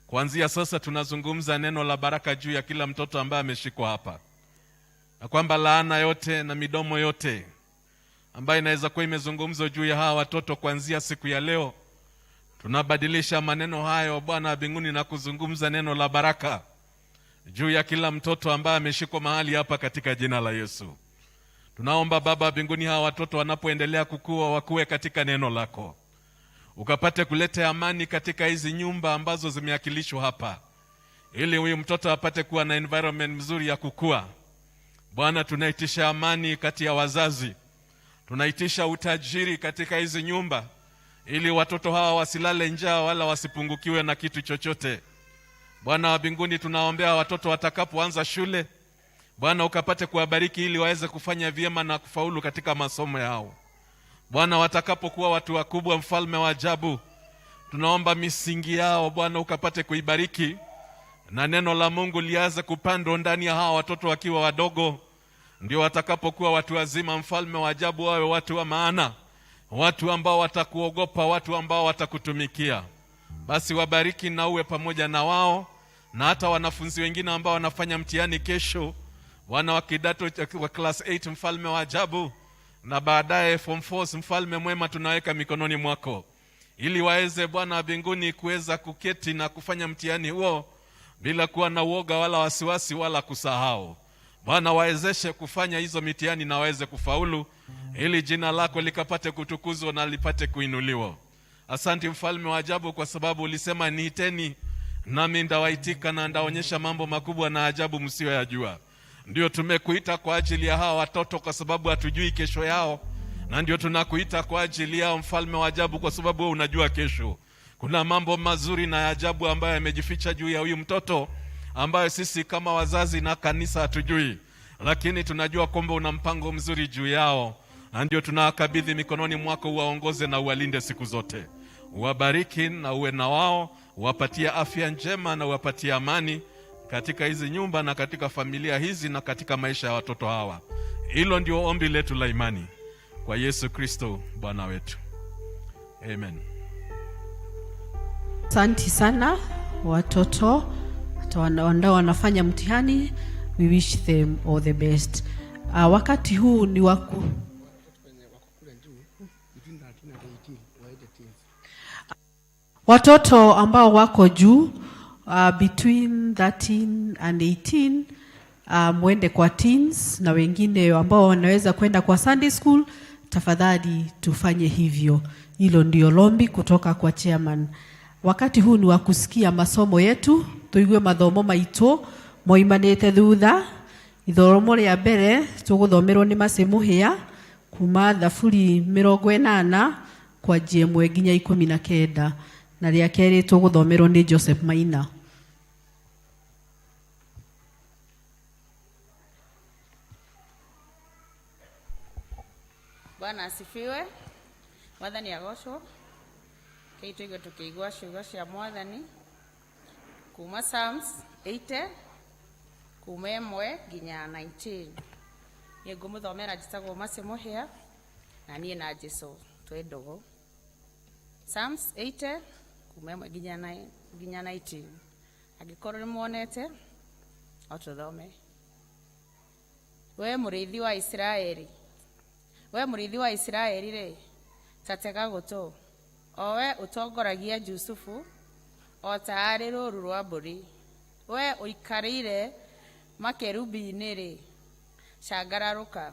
Kuanzia sasa tunazungumza neno la baraka juu ya kila mtoto ambaye ameshikwa hapa, na kwamba laana yote na midomo yote ambayo inaweza kuwa imezungumzwa juu ya hawa watoto, kuanzia siku ya leo tunabadilisha maneno hayo, Bwana wa mbinguni, na kuzungumza neno la baraka juu ya kila mtoto ambaye ameshikwa mahali hapa katika jina la Yesu. Tunaomba Baba wa mbinguni, hawa watoto wanapoendelea kukua wakue katika neno lako, ukapate kuleta amani katika hizi nyumba ambazo zimeakilishwa hapa, ili huyu mtoto apate kuwa na environment mzuri ya kukua. Bwana, tunaitisha amani kati ya wazazi, tunaitisha utajiri katika hizi nyumba, ili watoto hawa wasilale njaa wala wasipungukiwe na kitu chochote. Bwana wa mbinguni, tunaombea watoto watakapoanza shule, Bwana ukapate kuwabariki ili waweze kufanya vyema na kufaulu katika masomo yao. Bwana, watakapokuwa watu wakubwa, mfalme wa ajabu, tunaomba misingi yao Bwana ukapate kuibariki na neno la Mungu lianze kupandwa ndani ya hawa watoto wakiwa wadogo, ndio watakapokuwa watu wazima, mfalme wa ajabu, wawe watu wa maana, watu ambao watakuogopa, watu ambao watakutumikia. Basi wabariki na uwe pamoja na wao na hata wanafunzi wengine ambao wanafanya mtihani kesho, wana wa kidato wa class 8, mfalme wa ajabu, na baadaye form 4, mfalme mwema, tunaweka mikononi mwako ili waweze Bwana wa mbinguni kuweza kuketi na kufanya mtihani huo bila kuwa na uoga wala wasiwasi wala kusahau. Bwana, wawezeshe kufanya hizo mitihani na waweze kufaulu, ili jina lako likapate kutukuzwa na lipate kuinuliwa. Asante mfalme wa ajabu, kwa sababu ulisema niiteni nami ndawaitika na ndaonyesha mambo makubwa na ajabu msiyoyajua. Ndio tumekuita kwa ajili ya hawa watoto, kwa sababu hatujui kesho yao, na ndio tunakuita kwa ajili yao, mfalme wa ajabu, kwa sababu wewe unajua kesho. Kuna mambo mazuri na ya ajabu ambayo yamejificha juu ya huyu mtoto ambayo sisi kama wazazi na kanisa hatujui, lakini tunajua kwamba una mpango mzuri juu yao, na ndio tunawakabidhi mikononi mwako, uwaongoze na uwalinde siku zote, uwabariki na uwe na wao, uwapatie afya njema na uwapatie amani katika hizi nyumba na katika familia hizi na katika maisha ya watoto hawa. Hilo ndio ombi letu la imani kwa Yesu Kristo Bwana wetu, amen. Asante sana watoto hata ambao wanafanya mtihani, we wish them all the best. Wakati huu ni waku watoto ambao wako juu between 13 and 18, mwende kwa teens na wengine ambao wanaweza kwenda kwa Sunday school, tafadhali tufanye hivyo. Hilo ndio lombi kutoka kwa chairman. Wakati huu ni wa kusikia masomo yetu, tuigue mathomo maitũ moimanĩte thutha. Ithomo rĩa mbere tũgũthomerwo nĩ Mercy Mũhĩa. Kuma Thaburi 80 kwanjia 1 nginya 19, na rĩa kerĩ tũgũthomerwo nĩ Joseph Maina. Bwana asifiwe. Mwathani agocwo. Kei tũigue tũkĩigua ciugo cia Mwathani kuma Psalms 80 kuma 1 nginya 19. Niĩ ngũmũthomera njĩtagwo Mercy Mũhĩa na niĩ na Jesũ twĩ ndũgũ. Psalms 80 kuma 1 nginya 19. Angĩkorwo nĩ muonete o tũthome. We mũrĩithi wa Isiraeli, we mũrĩithi wa Isiraeli rĩ, ta tega gũtũ, o we ũtongoragia Jusufu o ta arĩ rũũru rwa mbũri. We ũikarĩire makerubi-inĩ rĩ, cangararũka.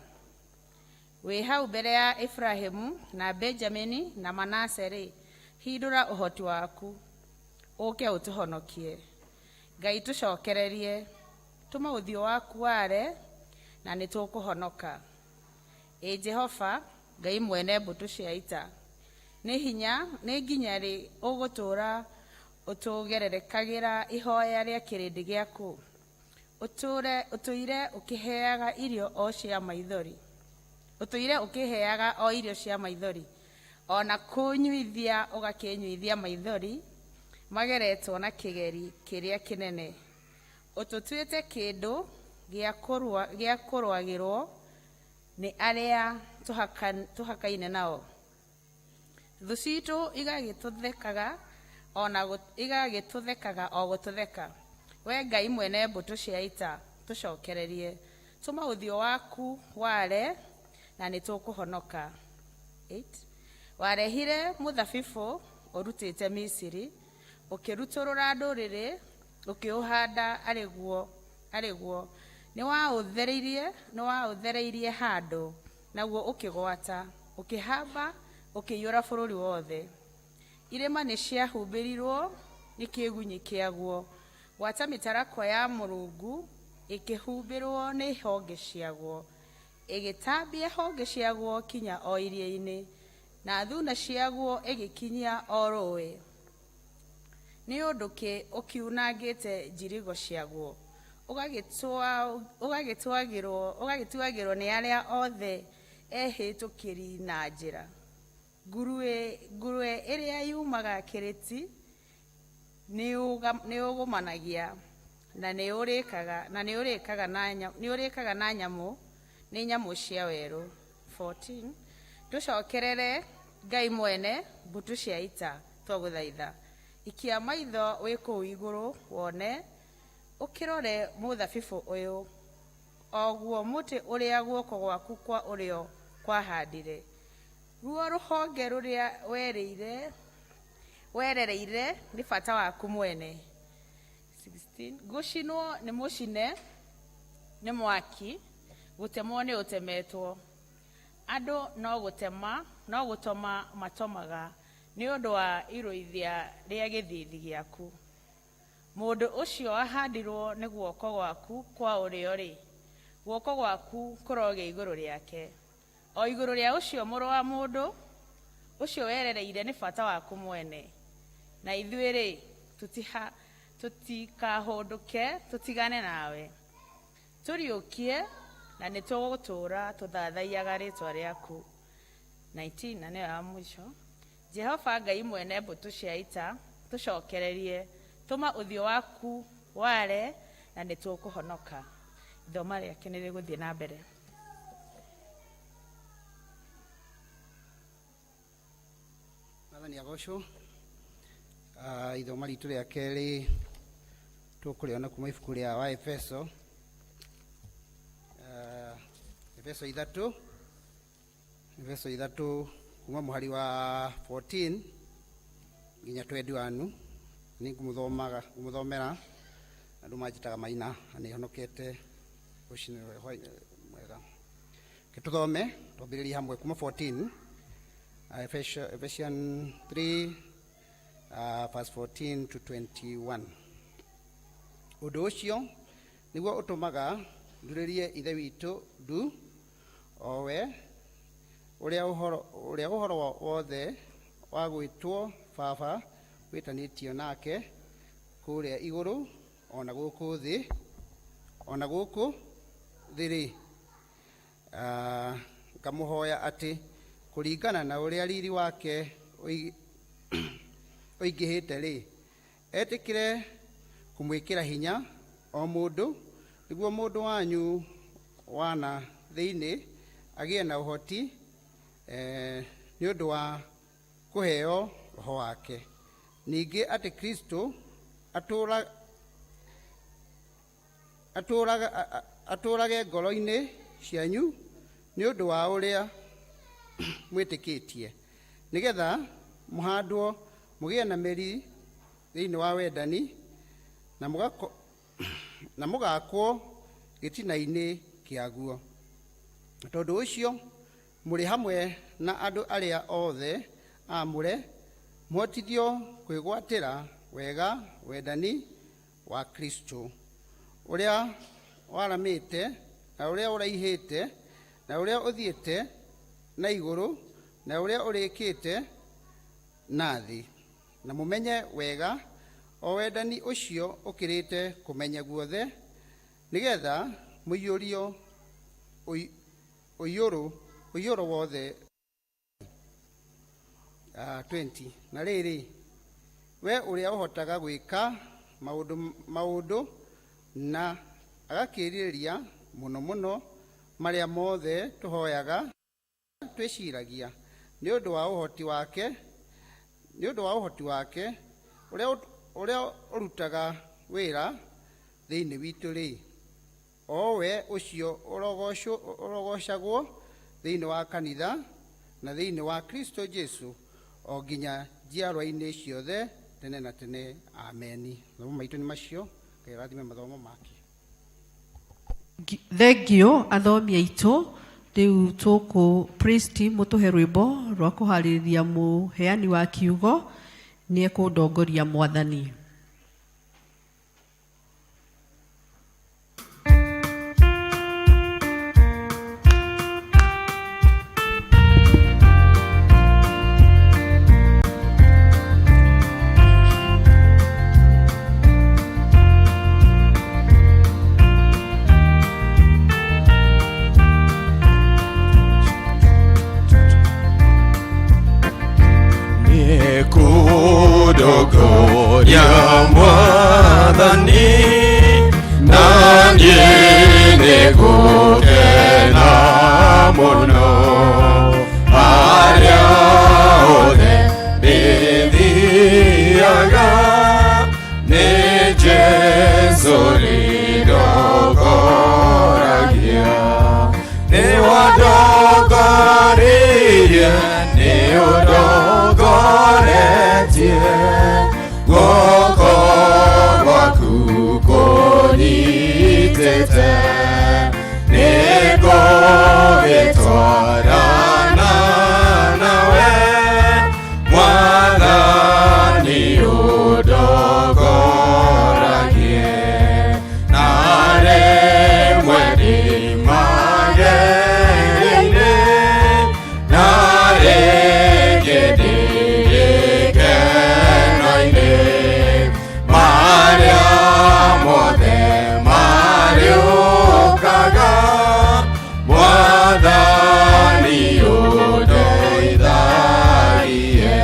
Wĩ hau mbere ya Efraimu na Benjamini na Manase rĩ, hindũra ũhoti waku, ũke ũtũhonokie. Ngai tũcokererie, tũma ũthiũ waku ware, na nĩ tũkũhonoka. Ĩ Jehova, Ngai mwene mbũtũ cia ita, nĩ hinya nĩ nginya rĩ ũgũtũũra ũtũgererekagĩra ihoya rĩa kĩrĩndĩ gĩaku? Ũtũire ũkĩheaga irio o cia maithori, ũtũire ũkĩheaga o irio cia maithori, o na kũnyuithia ũgakĩnyuithia maithori mageretwo na kĩgeri kĩrĩa kĩnene. Ũtũtuĩte kĩndũ gĩa kũrũagĩrwo nĩ arĩa tũhakaine nao. Thũ citũ igagĩtũthekaga igagĩtũthekaga o gũtũtheka. We Ngai mwene mbũtũ cia ita, tũcokererie. Tũma ũthiũ waku ware na nĩ tũkũhonoka. 8. Warehire mũthabibũ ũrutĩte Misiri, ũkĩrutũrũra ndũrĩrĩ, ũkĩũhanda arĩ guo. Nĩwaũthereirie handũ, naguo ũkĩgwata, ũkĩhamba, ũkĩiyũra bũrũri wothe. Irĩma nĩciahumbĩrirwo nĩ kĩgunyĩ kĩaguo, gwata mĩtarakwa ya Mũrungu ĩkĩhumbĩrwo nĩ honge ciaguo, ĩgĩtambia honge ciaguo kinya o iria-inĩ, na thuna ciaguo ĩgĩkinyia o rũũĩ. Nĩ ũndũ kĩ ũkiunangĩte njirigo ciaguo, ũgagĩtuagĩrwo nĩ arĩa othe ehĩtũkĩri na njĩra? Ngũrwe ĩrĩa yumaga kĩrĩti nĩũgũmanagia, na nĩũrĩkaga na nyamũ nĩ nyamũ cia werũ. 14. Tũcokerere Ngai mwene mbũtũ cia ita, twagũthaitha. Ikia maitho wĩ kũu igũrũ wone, ũkĩrore mũthabibũ ũyũ, o guo mũtĩ ũrĩa guoko gwaku kwa ũrĩo kwahandire, ruo rũhonge rũrĩa werereire nĩ bata waku mwene. 16. Gũcinwo nĩ mũcine nĩ mwaki, gũtemwo nĩ ũtemetwo. Andũ no gũtoma matomaga nĩ ũndũ wa irũithia rĩa gĩthiithi gĩaku. Mũndũ ũcio wahandirwo nĩ guoko gwaku kwa ũrĩo-rĩ, guoko gwaku kũrogĩa igũrũ rĩake, o igũrũ rĩa ũcio mũrũ wa mũndũ ũcio werereire nĩ bata waku mwene. Na ithuĩ-rĩ, tũtikahũndũke tũtigane nawe. Tũriũkie na nĩtũgũtũũra tũthathaiyaga rĩĩtwa rĩaku. 19. Na nĩyo ya mũico. Jehova Ngai mwene mbũtũ cia ita, tũcokererie, tũma ũthiũ waku ware na nĩtũkũhonoka. Ithoma rĩake nĩ rĩgũthiĩ na mbere. Mwathani agocwo. Ithoma ritũ rĩa kerĩ tũkũrĩona kuma ibuku rĩa wa Efeso, Efeso 3, Efeso 3 kuma mũhari wa 14 nginya 21. Nĩ ngũmũthomera, andũ manjĩtaga Maina na nĩ honokete rũcinĩ mwega. Ke tũthome twambĩrĩrie hamwe kuma 14, Ephesians 3, verse 14 to 21. Ũndũ ũcio nĩguo ũtũmaga ndurĩrie Ithe witũ ndu, o we Ũrĩa ũhoro ũrĩa ũhoro wothe wa gwĩtwo baba wĩtanĩtio nake kũrĩa igũrũ ona gũkũ thĩ ona gũkũ thĩ rĩ. Ngamũhoya atĩ kũringana na ũrĩa riri wake ũingĩhĩte rĩ, etĩkĩre kũmwĩkĩra hinya o mũndũ, nĩguo mũndũ wanyu wana thĩinĩ agĩe na ũhoti nĩ ũndũ wa kũheo roho wake, ningĩ atĩ Kristo atũũrage ngoro-inĩ cianyu nĩ ũndũ wa ũrĩa mwĩtĩkĩtie, nĩgetha mũhandwo mũgĩe na mĩri thĩinĩ wa wendani na mũgakwo gĩtina-inĩ kĩaguo. Tondũ ũcio mũrĩ hamwe na andũ arĩa othe aamũre mũhotithio kwĩgwatĩra wega wendani wa Kristo, ũrĩa waramĩte na ũrĩa ũraihĩte na ũrĩa ũthiĩte na igũrũ na ũrĩa ũrĩkĩte na thĩ, na mũmenye wega o wendani ũcio ũkĩrĩte kũmenya guothe, nĩgetha mũiyũrio ũiyũro wothe. 20. Na rĩrĩ, we ũrĩa ũhotaga gwĩka maũndũ na agakĩrĩrĩria mũno mũno marĩa mothe tũhoyaga twĩciragia, nĩ ũndũ wa ũhoti wake, nĩ ũndũ wa ũhoti wake ũrĩa ũrutaga wĩra thĩinĩ witũ rĩ, o we ũcio ũrogocagwo thĩinĩ wa kanitha na thĩinĩ wa Kristo Jesu o nginya njiarwa-inĩ ciothe tene na tene. Ameni. Mathomo maitũ nĩ macio. Ngai arathime mathomo make. Thengio athomi aitũ. Rĩu tũkũ praise team mũtũhe rwĩmbo rwa kũharĩrĩria mũheani wa kiugo nĩ ekũndongoria mwathani. Nĩkũndongoria mwathani na niĩ nĩngũkena mũno harĩa hothe ndĩthiaga nĩ Jesũ rĩndongoragia nĩwandongoririe nĩũndongoretie guoko gwaku kũnyitĩte nĩngũgĩtwarana nawe mwathani ũndongoragie na rĩmwe ndĩ magerio-inĩ na rĩngĩ ndĩ gĩkeno-inĩ marĩa mothe marĩũkaga mwathani ũndeithagie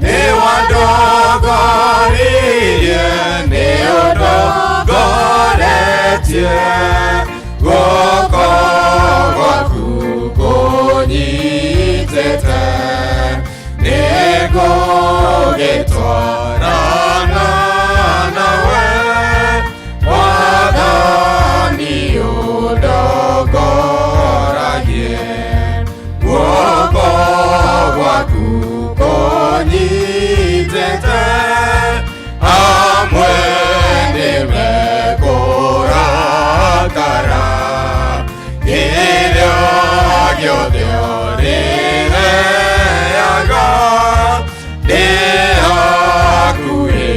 nĩwandongoririe nĩũndongoretie guoko gwaku kũnyitĩte nĩngũgĩtwarana nawe mwathani ũndongoragie guoko gwaku kũnyitĩte amwe nĩmekũrakara kĩrĩa gĩothe ũrĩheaga ndĩ hakuhĩ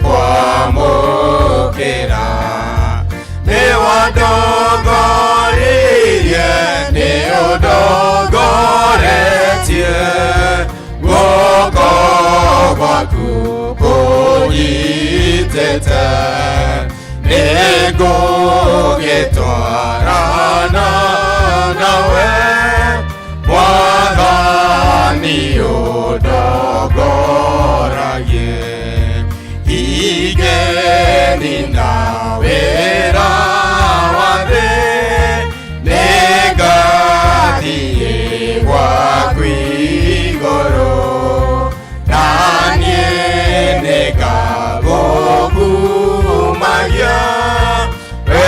kwamũkĩra nĩwandongoririe nĩũndongoretie Kũnyitĩte nĩngũgĩtwarana nawe Mwathani ũndongoragie igeni na wĩra wa thĩ nĩngathiĩ gwaku igũrũ na niĩ nĩngagũkumagia we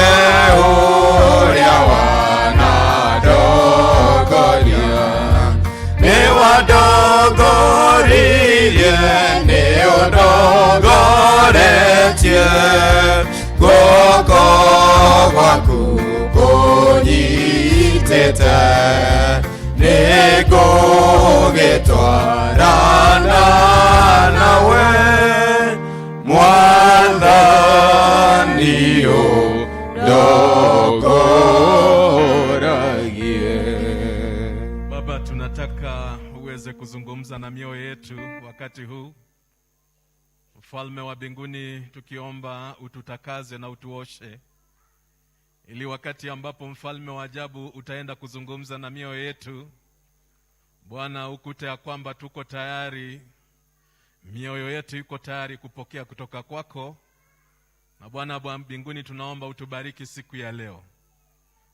ũrĩa wanandongoria nĩwandongoririe nĩũndongoretie guoko gwaku kũnyitĩte nĩngũgĩtwarana nawe Mwathani ũndongoragie. Baba, tunataka uweze kuzungumza na mioyo yetu wakati huu. Mfalme wa mbinguni, tukiomba ututakaze na utuoshe, ili wakati ambapo mfalme wa ajabu utaenda kuzungumza na mioyo yetu, Bwana, ukute ya kwamba tuko tayari, mioyo yetu iko tayari kupokea kutoka kwako. Na Bwana wa mbinguni, tunaomba utubariki siku ya leo.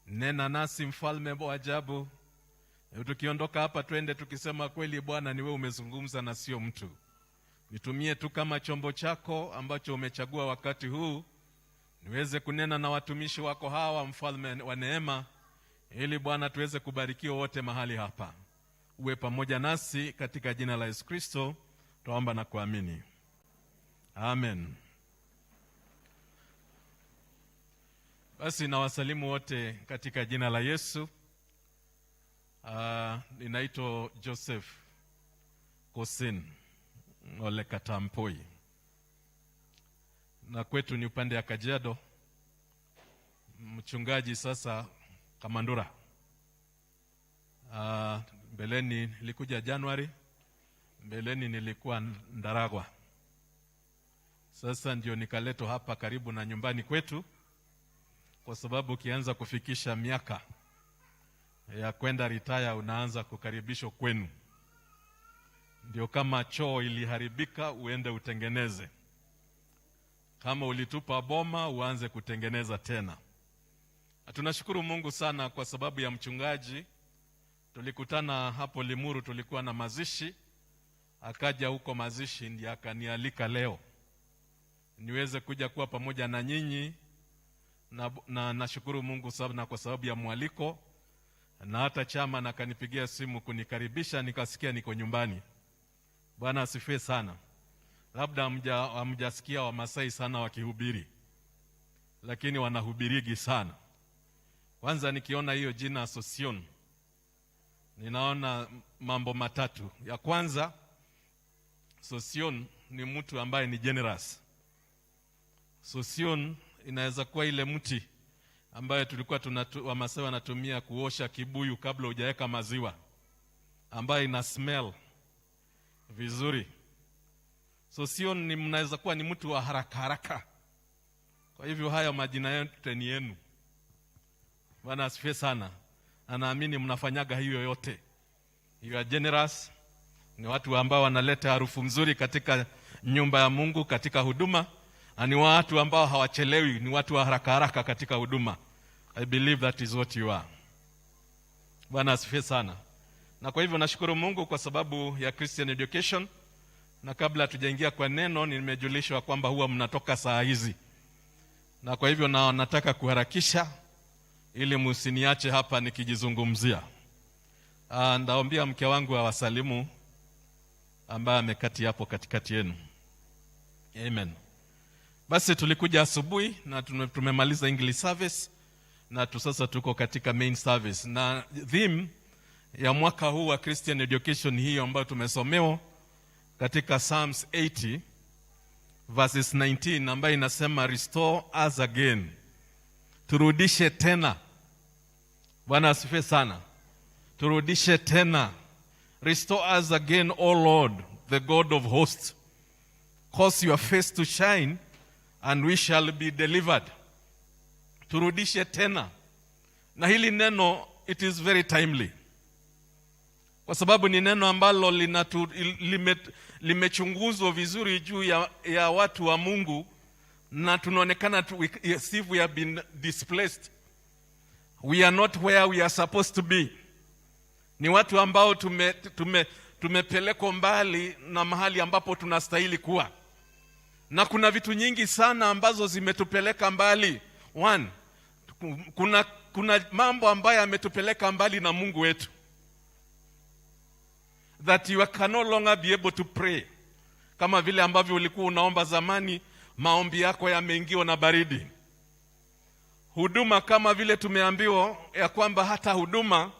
Nena nasi mfalme wa ajabu. Tukiondoka hapa twende tukisema kweli, Bwana ni wewe umezungumza na sio mtu. Nitumie tu kama chombo chako ambacho umechagua wakati huu, niweze kunena na watumishi wako hawa, mfalme wa neema, ili Bwana tuweze kubarikiwa wote mahali hapa. Uwe pamoja nasi katika jina la Yesu Kristo twaomba na kuamini, amen. Basi nawasalimu wote katika jina la Yesu. Ninaitwa Joseph Kosin Ole Katampoi, na kwetu ni upande ya Kajiado, mchungaji sasa Kamandura. Mbeleni nilikuja Januari, mbeleni nilikuwa Ndaragwa, sasa ndio nikaletwa hapa karibu na nyumbani kwetu, kwa sababu ukianza kufikisha miaka ya kwenda ritaya unaanza kukaribishwa kwenu. Ndio kama choo iliharibika uende utengeneze, kama ulitupa boma uanze kutengeneza tena. Na tunashukuru Mungu sana kwa sababu ya mchungaji. Tulikutana hapo Limuru, tulikuwa na mazishi, akaja huko mazishi ndiye akanialika leo niweze kuja kuwa pamoja na nyinyi, na nashukuru Mungu sana kwa sababu ya mwaliko, na hata chama na akanipigia simu kunikaribisha, nikasikia niko nyumbani. Bwana asifiwe sana. Labda hamjasikia Wamasai sana wakihubiri, lakini wanahubirigi sana. Kwanza nikiona hiyo jina Sosion, ninaona mambo matatu. Ya kwanza, Sosion ni mtu ambaye ni generous. Sosion inaweza kuwa ile mti ambayo tulikuwa Wamasai wanatumia kuosha kibuyu kabla hujaweka maziwa, ambayo ina smell vizuri. Sosion ni mnaweza kuwa ni mtu wa haraka haraka. Kwa hivyo haya majina yote ni yenu. Bwana asifiwe sana. Anaamini mnafanyaga hiyo yote. You are generous. Ni watu ambao wanaleta harufu mzuri katika nyumba ya Mungu, katika huduma. Na ni watu ambao hawachelewi, ni watu wa haraka haraka katika huduma. I believe that is what you are. Bwana asifiwe sana. Na kwa hivyo nashukuru Mungu kwa sababu ya Christian Education. Na kabla hatujaingia kwa neno, nimejulishwa kwamba huwa mnatoka saa hizi, na kwa hivyo na nataka kuharakisha ili msiniache hapa nikijizungumzia. Ndaombia mke wangu awasalimu ambaye amekati hapo katikati yenu. Amen. Basi tulikuja asubuhi na tumemaliza English service na sasa tuko katika main service, na theme ya mwaka huu wa Christian Education hiyo ambayo tumesomewa katika Psalms 80 verses 19 ambayo inasema restore us again, turudishe tena. Bwana asifiwe sana. Turudishe tena. Restore us again, O Lord, the God of hosts. Cause your face to shine and we shall be delivered. Turudishe tena. Na hili neno, it is very timely, kwa sababu ni neno ambalo limechunguzwa vizuri juu ya watu wa Mungu, na tunaonekana as if we have been displaced. We are not where we are supposed to be. Ni watu ambao tumepelekwa mbali na mahali ambapo tunastahili kuwa. Na kuna vitu nyingi sana ambazo zimetupeleka mbali. One, kuna mambo ambayo yametupeleka mbali na Mungu wetu. That you can no longer be able to pray. Kama vile ambavyo ulikuwa unaomba zamani, maombi yako yameingiwa na baridi. Huduma, kama vile tumeambiwa ya kwamba hata huduma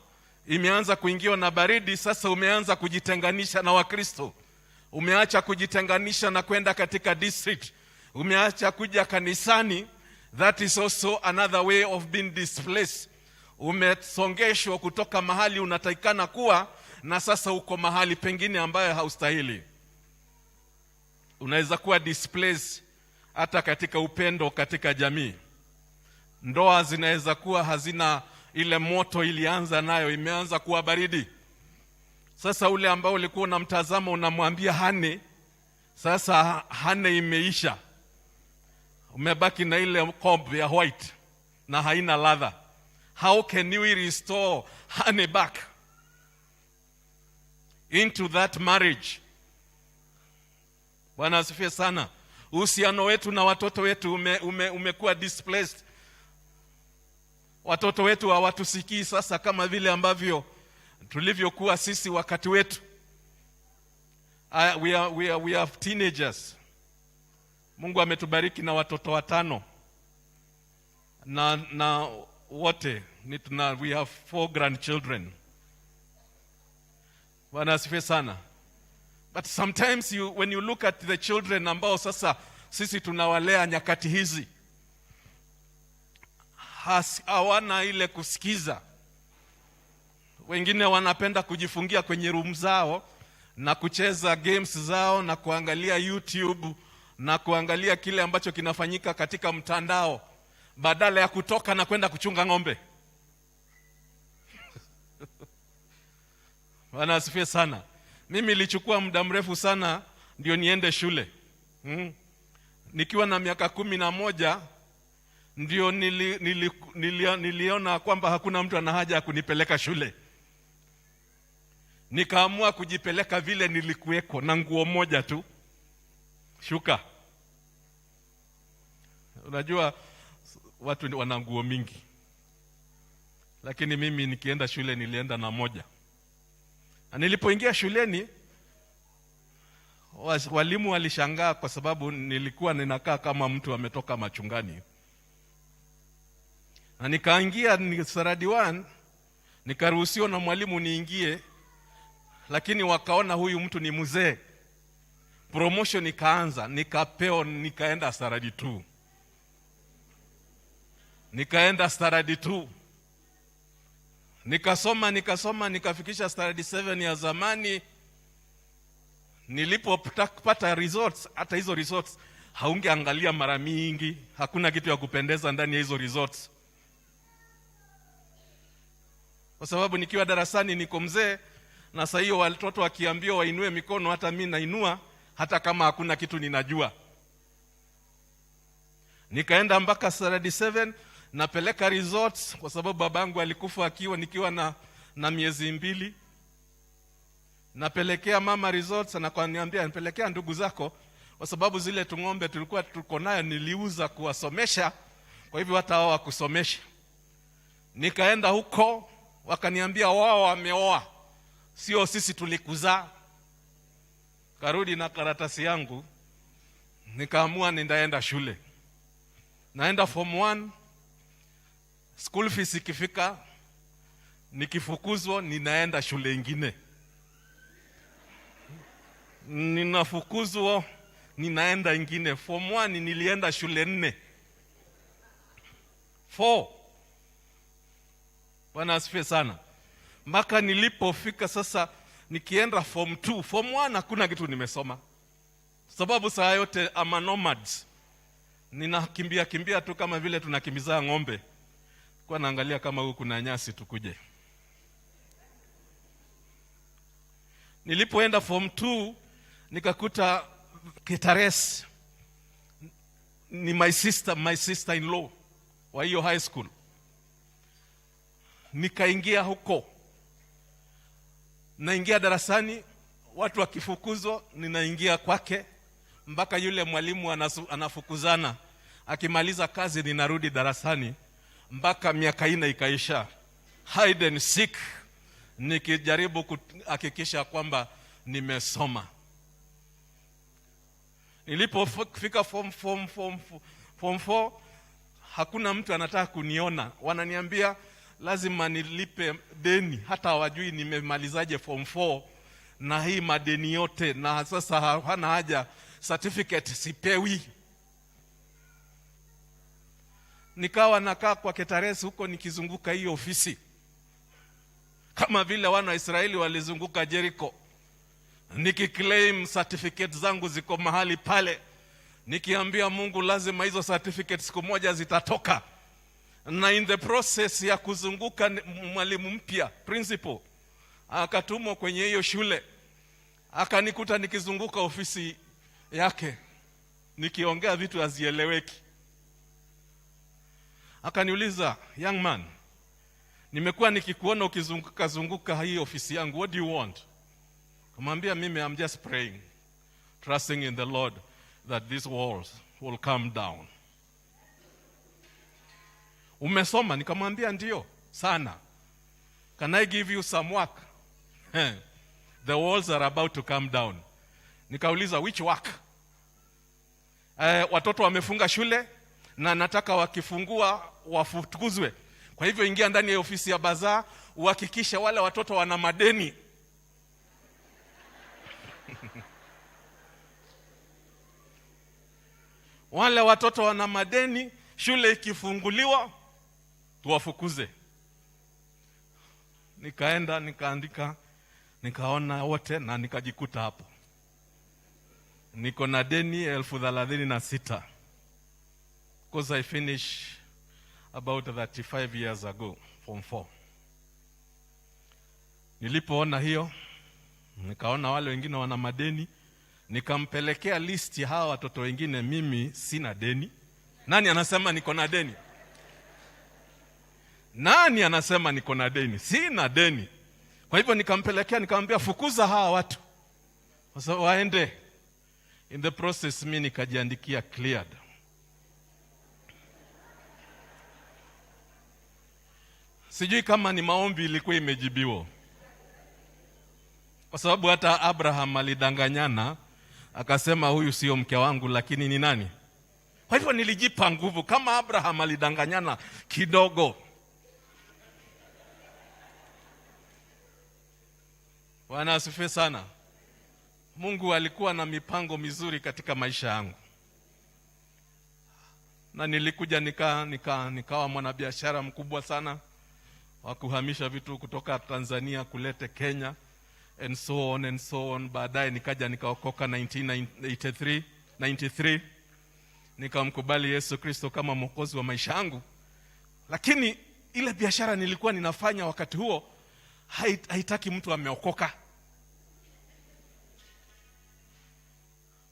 imeanza kuingiwa na baridi. Sasa umeanza kujitenganisha na Wakristo. Umeacha kujitenganisha na kwenda katika district. Umeacha kuja kanisani. That is also another way of being displaced. Umesongeshwa kutoka mahali unatakikana kuwa na sasa uko mahali pengine ambayo haustahili. Unaweza kuwa displaced hata katika upendo katika jamii. Ndoa zinaweza kuwa hazina ile moto ilianza nayo, imeanza kuwa baridi. Sasa ule ambao ulikuwa unamtazama unamwambia honey, sasa honey imeisha. Umebaki na ile comb ya white na haina ladha. How can you restore honey back into that marriage? Bwana asifiwe sana. Uhusiano wetu na watoto wetu umekuwa displaced. Watoto wetu hawatusikii sasa kama vile ambavyo tulivyokuwa sisi wakati wetu. We are teenagers. Mungu ametubariki na watoto watano. Na wote ni tuna, we have four grandchildren. Bwana asifiwe sana. But sometimes when you look at the children ambao sasa sisi tunawalea nyakati hizi, hawana ile kusikiza. Wengine wanapenda kujifungia kwenye room zao na kucheza games zao na kuangalia YouTube na kuangalia kile ambacho kinafanyika katika mtandao, badala ya kutoka na kwenda kuchunga ng'ombe. Bwana asifiwe sana. Mimi nilichukua muda mrefu sana ndio niende shule. Nikiwa na miaka 11 ndio niliona kwamba hakuna mtu ana haja ya kunipeleka shule. Nikaamua kujipeleka vile nilikuweko na nguo moja tu, shuka. Unajua watu wana nguo mingi, lakini mimi nikienda shule nilienda na moja. Na nilipoingia shuleni, walimu walishangaa kwa sababu nilikuwa ninakaa kama mtu ametoka machungani. Na nikaingia ni standard 1, nikaruhusiwa na mwalimu niingie, lakini wakaona huyu mtu ni mzee. Promotion ikaanza, nikapewa, nikaenda standard 2. Nikaenda standard 2. Nikasoma, nikasoma, nikafikisha standard 7 ya zamani. Nilipopata results, hata hizo results haungeangalia mara mingi, hakuna kitu ya kupendeza ndani ya hizo results. Kwa sababu nikiwa darasani niko mzee, na saa hiyo watoto wakiambiwa wainue mikono, hata mimi nainua, hata kama hakuna kitu ninajua. Nikaenda mpaka standard 7, napeleka results, kwa sababu babangu alikufa nikiwa na miezi 2. Napelekea mama results, na akaniambia nipelekea ndugu zako, kwa sababu zile tung'ombe tulikuwa tuko nayo niliuza kuwasomesha, kwa hivyo hata wao wakusomesha. Nikaenda huko, wakaniambia wao wameoa, sio sisi tulikuzaa. Karudi na karatasi yangu, nikaamua nitaenda shule. Naenda form 1, school fees ikifika, nikifukuzwa ninaenda shule ingine. Ninafukuzwa ninaenda ingine. Form 1 nilienda shule 4. 4. Bwana asifiwe sana. Mpaka nilipofika sasa nikienda form 2, form 1 hakuna kitu nimesoma. Sababu saa yote ama nomads, ninakimbia kimbia tu kama vile tunakimbiza ng'ombe, kwa naangalia kama huku kuna nyasi tukuje. Nilipoenda form 2 nikakuta Ketares ni my sister in law wa hiyo high school. Nikaingia huko, naingia darasani, watu wakifukuzwa ninaingia kwake mpaka yule mwalimu anafukuzana. Akimaliza kazi ninarudi darasani mpaka miaka 4 ikaisha. Hide and seek, nikijaribu kuhakikisha kwamba nimesoma. Nilipofika form 4, hakuna mtu anataka kuniona. Wananiambia lazima nilipe deni, hata hawajui nimemalizaje form 4 na hii madeni yote, na sasa hana haja, certificate sipewi. Nikawa nakaa kwa Ketaresi huko nikizunguka hiyo ofisi kama vile wana wa Israeli walizunguka Jericho, nikiclaim certificate zangu ziko mahali pale, nikiambia Mungu lazima hizo certificate siku moja zitatoka. Na in the process ya kuzunguka, mwalimu mpya principal akatumwa kwenye hiyo shule, akanikuta nikizunguka ofisi yake nikiongea vitu hazieleweki. Akaniuliza, young man, nimekuwa nikikuona ukizunguka zunguka hii ofisi yangu, what do you want? Kamwambia mimi I'm just praying, trusting in the Lord that these walls will come down. Umesoma? Nikamwambia ndio sana. Can I give you some work? The walls are about to come down. Nikauliza which work? Watoto wamefunga shule na nataka wakifungua wafukuzwe. Kwa hivyo ingia ndani ya ofisi ya bazaa uhakikishe wale watoto wana madeni. Wale watoto wana madeni, shule ikifunguliwa tuwafukuze. Nikaenda nikaandika, nikaona wote na nikajikuta hapo niko na deni 36,000, because I finish about 35 years ago form 4. Nilipoona hiyo, nikaona wale wengine wana madeni, nikampelekea list ya hawa watoto wengine. Mimi sina deni. Nani anasema niko na deni? Nani anasema niko na deni? Sina deni. Kwa hivyo nikampelekea, nikamwambia fukuza hawa watu sasa waende. In the process mimi nikajiandikia cleared. Sijui kama ni maombi ilikuwa imejibiwa, kwa sababu hata Abraham alidanganyana akasema huyu sio mke wangu, lakini ni nani? Kwa hivyo nilijipa nguvu, kama Abraham alidanganyana kidogo. Bwana asifiwe sana. Mungu alikuwa na mipango mizuri katika maisha yangu, na nilikuja nikawa mwanabiashara mkubwa sana wa kuhamisha vitu kutoka Tanzania kulete Kenya and so on and so on. Baadaye nikaja nikaokoka 1983 93, nikamkubali Yesu Kristo kama mwokozi wa maisha yangu. Lakini ile biashara nilikuwa ninafanya wakati huo haitaki mtu ameokoka.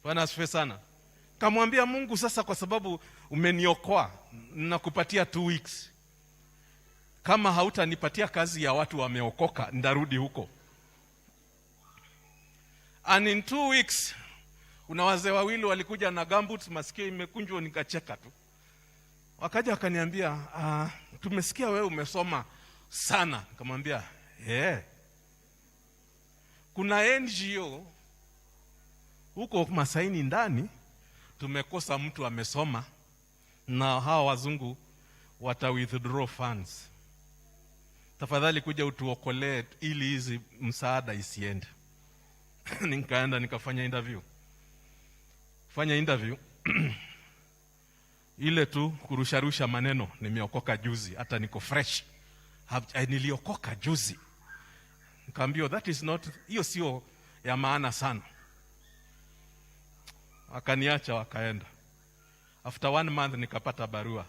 Bwana asifiwe sana. Kamwambia Mungu, sasa kwa sababu umeniokoa nakupatia 2 weeks. Kama hautanipatia kazi ya watu wameokoka, ndarudi huko. And in 2 weeks kuna wazee wawili walikuja na gumboots, masikio imekunjwa, nikacheka tu. Wakaja wakaniambia, tumesikia wewe umesoma sana. Nikamwambia, yeah. Kuna NGO huko Masaini ndani, tumekosa mtu amesoma, na hawa wazungu wata withdraw funds. Tafadhali kuja utuokolee ili hizi msaada isiende. Nikaenda nikafanya interview. Fanya interview ile tu kurusharusha maneno, nimeokoka juzi, hata niko fresh. Niliokoka juzi. Nikaambiwa that is not, hiyo sio ya maana sana. Wakaniacha wakaenda. After one month nikapata barua,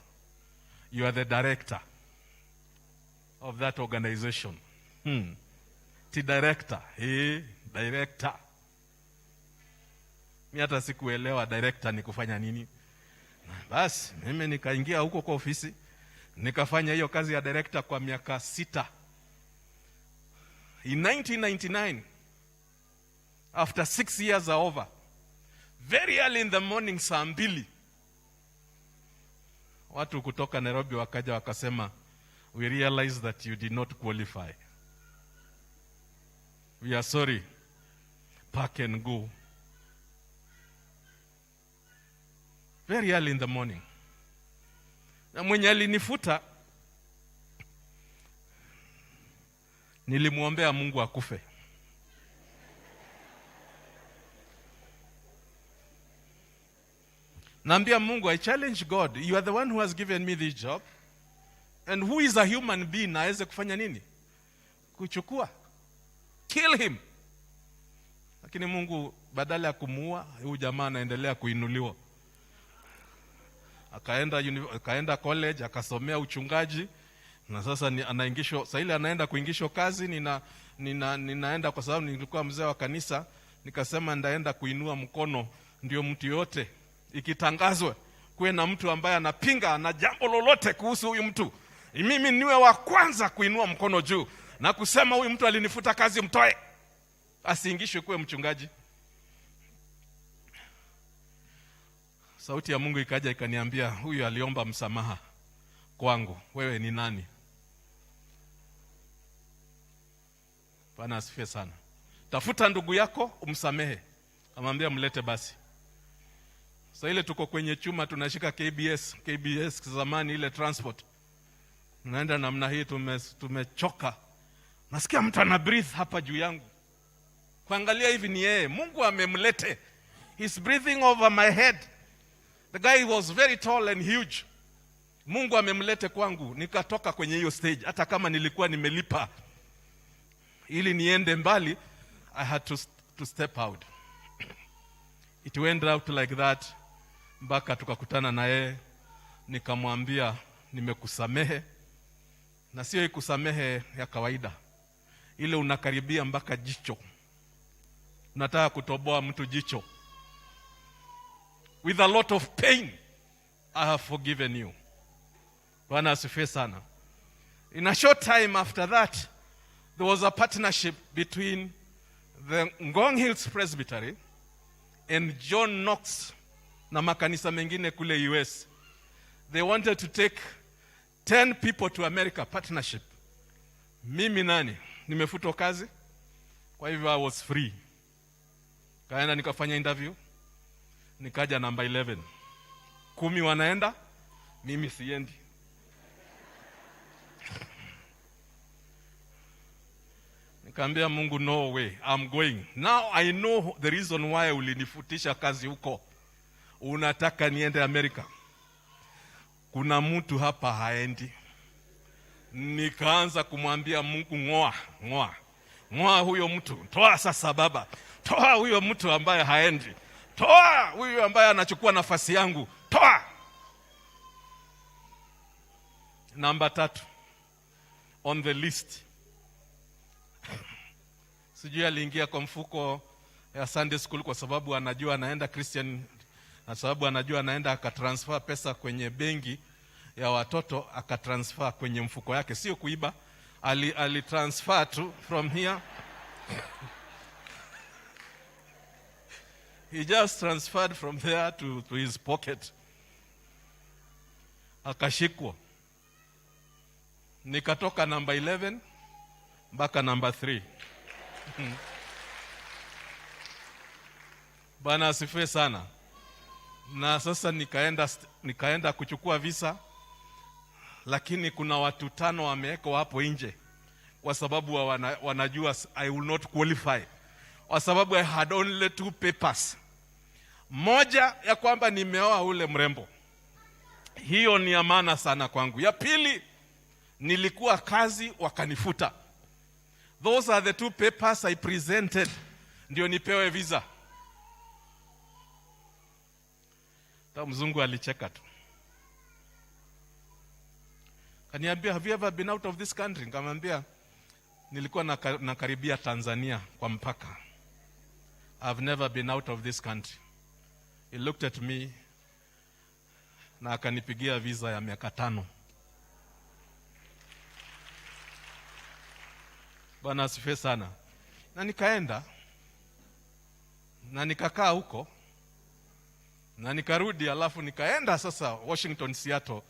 "You are the director of that organization." Ti director, hey, director. Mi hata sikuelewa director ni kufanya nini. Basi mimi nikaingia huko kwa ofisi, nikafanya hiyo kazi ya director kwa miaka 6. In 1999, after 6 years are over, very early in the morning, saa 2, watu kutoka Nairobi wakaja wakasema, "We realize that you did not qualify. We are sorry. Pack and go." Very early in the morning. Na mwenye alinifuta, nilimwombea Mungu akufe. Naambia Mungu, I challenge God, you are the one who has given me this job. And who is a human being aweze kufanya nini? Kuchukua. Kill him. Lakini Mungu badala ya kumuua, huyu jamaa anaendelea kuinuliwa. Akaenda college, akasomea uchungaji na sasa anaingishwa, saa ile anaenda kuingishwa kazi, ninaenda kwa sababu nilikuwa mzee wa kanisa, nikasema ndaenda kuinua mkono ndio mtu yote ikitangazwa kuwe na mtu ambaye anapinga na jambo lolote kuhusu huyu mtu, mimi niwe wa kwanza kuinua mkono juu na kusema huyu mtu alinifuta kazi, mtoe, asiingishwe kuwe mchungaji. Sauti ya Mungu ikaja ikaniambia, huyu aliomba msamaha kwangu, wewe ni nani? Bwana asifiwe sana. Tafuta ndugu yako umsamehe. Amwambia mlete basi. Sasa ile tuko kwenye chuma tunashika KBS, KBS zamani ile transport. Naenda namna hii, tumechoka. Nasikia mtu ana breathe hapa juu yangu. Kuangalia hivi ni yeye. Mungu amemlete. He's breathing over my head. The guy was very tall and huge. Mungu amemlete kwangu, nikatoka kwenye hiyo stage hata kama nilikuwa nimelipa ili niende mbali, I had to step out. It went out like that mpaka tukakutana na yeye, nikamwambia nimekusamehe, na sio ikusamehe ya kawaida, ile unakaribia mpaka jicho, unataka kutoboa mtu jicho. With a lot of pain, I have forgiven you. Bwana asifiwe sana. In a short time after that, there was a partnership between the Ngong Hills Presbytery and John Knox na makanisa mengine kule US. They wanted to take 10 people to America, partnership. Mimi nani? Nimefutwa kazi. Kwa hivyo I was free. Kaenda nikafanya interview. Nikaja namba 11. 10 wanaenda, mimi siendi. Nikaambia Mungu, no way, I'm going. Now I know the reason why ulinifutisha kazi huko. Unataka niende Amerika. Kuna mtu hapa haendi. Nikaanza kumwambia Mungu, ng'oa, ng'oa, ng'oa huyo mtu, toa sasa Baba, toa huyo mtu ambaye haendi, toa huyo ambaye anachukua nafasi yangu, toa. Namba 3 on the list. Sijui aliingia kwa mfuko ya Sunday school kwa sababu anajua anaenda Christian, na sababu anajua anaenda akatransfer pesa kwenye benki ya watoto, akatransfer kwenye mfuko yake, sio kuiba, ali transfer tu from here. He just transferred from there to his pocket. Akashikwa. Nikatoka namba 11 mpaka namba 3. Bwana asifiwe sana. Na sasa nikaenda kuchukua visa, lakini kuna watu tano wamewekwa hapo nje kwa sababu wanajua I will not qualify, kwa sababu I had only two papers. Moja ya kwamba nimeoa ule mrembo, hiyo ni ya maana sana kwangu. Ya pili, nilikuwa kazi wakanifuta. Those are the two papers I presented ndio nipewe visa. Ta mzungu alicheka tu. Kaniambia, have you ever been out of this country? Nikamwambia nilikuwa nakaribia Tanzania kwa mpaka. I've never been out of this country. He looked at me na akanipigia visa ya miaka 5. Bwana asifiwe sana. Na nikaenda na nikakaa huko na nikarudi, alafu nikaenda sasa Washington Seattle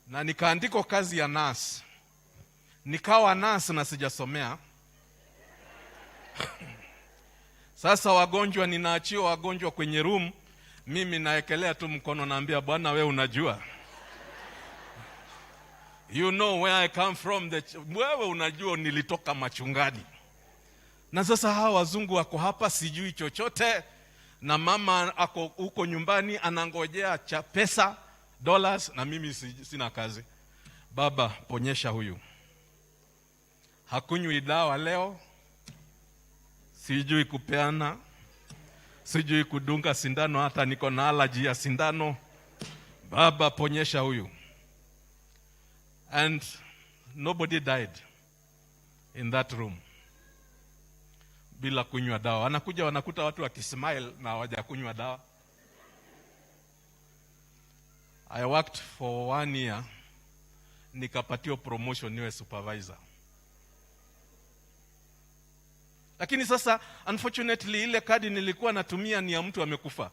na nikaandikwa kazi ya nurse. Nikawa nurse na sijasomea. Sasa wagonjwa, ninaachiwa wagonjwa kwenye room, mimi naekelea tu mkono, naambia Bwana wewe unajua. You know where I come from. Wewe unajua nilitoka machungani. Na sasa hawa wazungu wako hapa, sijui chochote. Na mama ako huko nyumbani anangojea cha pesa, dollars, na mimi sina kazi. Baba, ponyesha huyu. Hakunywi dawa leo. Sijui kupeana. Sijui kudunga sindano, hata niko na allergy ya sindano. Baba, ponyesha huyu. And nobody died in that room bila kunywa dawa. Wanakuja wanakuta watu wakismile na hawajakunywa dawa. I worked for 1 year, nikapatiwa promotion niwe supervisor. Lakini sasa unfortunately ile kadi nilikuwa natumia ni ya mtu amekufa.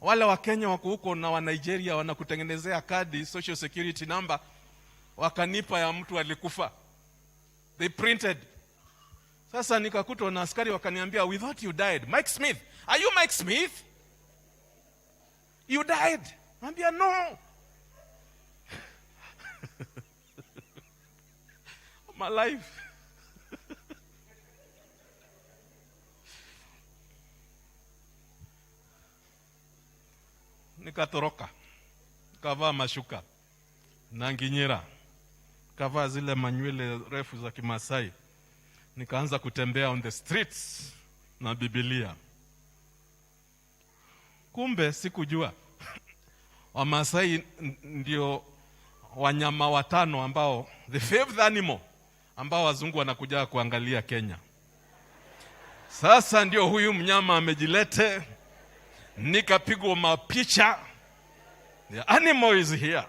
Wale wa Kenya wako huko na wa Nigeria wanakutengenezea kadi social security number, wakanipa ya mtu alikufa. They printed. Sasa nikakutwa na askari wakaniambia, we thought you died. Mike Smith. Are you Mike Smith? You died. Naambia no. My life. Nikatoroka. Nikavaa mashuka na nginyira. Nikavaa zile manywele refu za Kimasai. Nikaanza kutembea on the streets na Biblia. Kumbe sikujua Wamasai ndio wanyama watano ambao, the fifth animal ambao wazungu wanakuja kuangalia Kenya. Sasa ndio huyu mnyama amejilete, nikapigwa mapicha. The animal is here.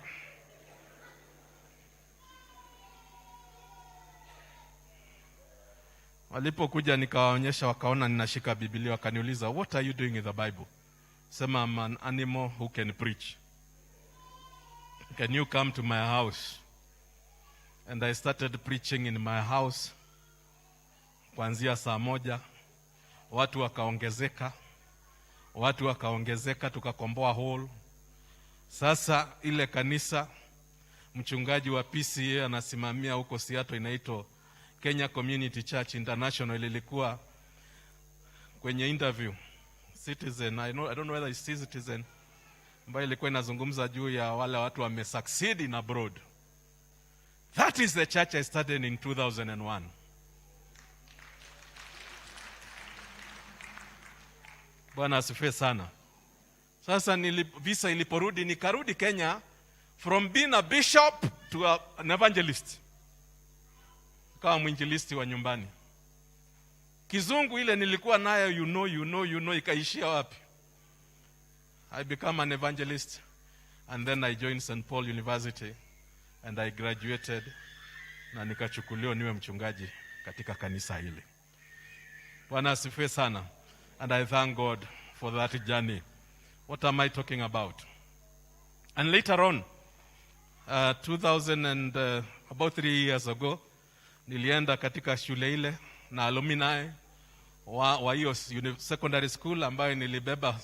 Walipokuja nikawaonyesha, wakaona ninashika Biblia, wakaniuliza, what are you doing with the Bible? Sema, I'm an animal who can preach. Can you come to my house? And I started preaching in my house. Kuanzia saa 1, watu wakaongezeka. Watu wakaongezeka, tukakomboa hall. Sasa ile kanisa, mchungaji wa PCA anasimamia huko Seattle, inaitwa Kenya Community Church International, ilikuwa kwenye interview Citizen, I don't know whether it's Citizen, ambayo ilikuwa inazungumza juu ya wale watu wame succeed in abroad. That is the church I started in 2001. Bwana asifiwe sana. Sasa visa iliporudi, nikarudi Kenya from being a bishop to an evangelist. Kama mwinjilisti wa nyumbani. Kizungu ile nilikuwa nayo, you know, you know, you know, ikaishia wapi? I became an evangelist and then I joined St. Paul University and I graduated na nikachukuliwa niwe mchungaji katika kanisa hili. Bwana asifiwe sana. And I thank God for that journey. What am I talking about? And later on, 2000 and, about 3 years ago, nilienda katika shule ile na alumni wa hiyo secondary school ambayo nilibeba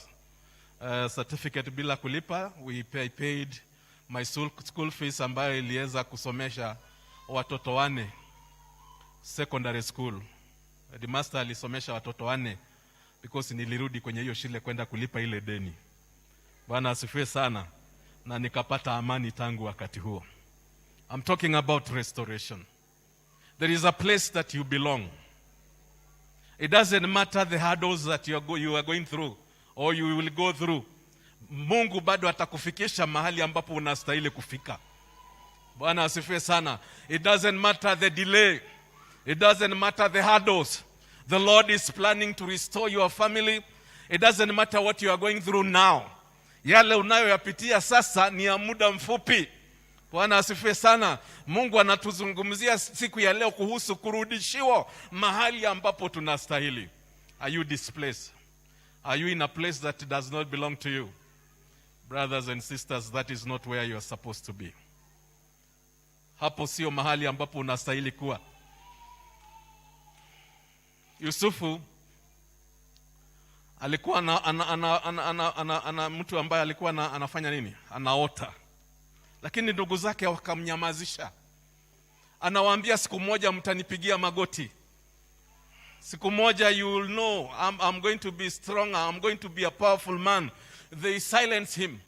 certificate bila kulipa. We paid my school fees ambayo iliweza kusomesha watoto 4 secondary school. The master alisomesha watoto 4 because nilirudi kwenye hiyo shule kwenda kulipa ile deni. Bwana asifiwe sana. Na nikapata amani tangu wakati huo. I'm talking about restoration. There is a place that you belong. It doesn't matter the hurdles that you are going through or you will go through. Mungu bado atakufikisha mahali ambapo unastahili kufika. Bwana asifiwe sana. It doesn't matter the delay. It doesn't matter the hurdles. The Lord is planning to restore your family. It doesn't matter what you are going through now. Yale unayoyapitia sasa ni ya muda mfupi. Bwana asifiwe sana. Mungu anatuzungumzia siku ya leo kuhusu kurudishiwa mahali ambapo tunastahili. Are you displaced? Are you in a place that does not belong to you? Brothers and sisters, that is not where you are supposed to be. Hapo sio mahali ambapo unastahili kuwa. Yusufu alikuwa ana mtu ambaye alikuwa anafanya nini? Anaota. Lakini ndugu zake wakamnyamazisha. Anawaambia, siku moja mtanipigia magoti. Siku moja you will know I'm going to be stronger, I'm going to be a powerful man. They silence him.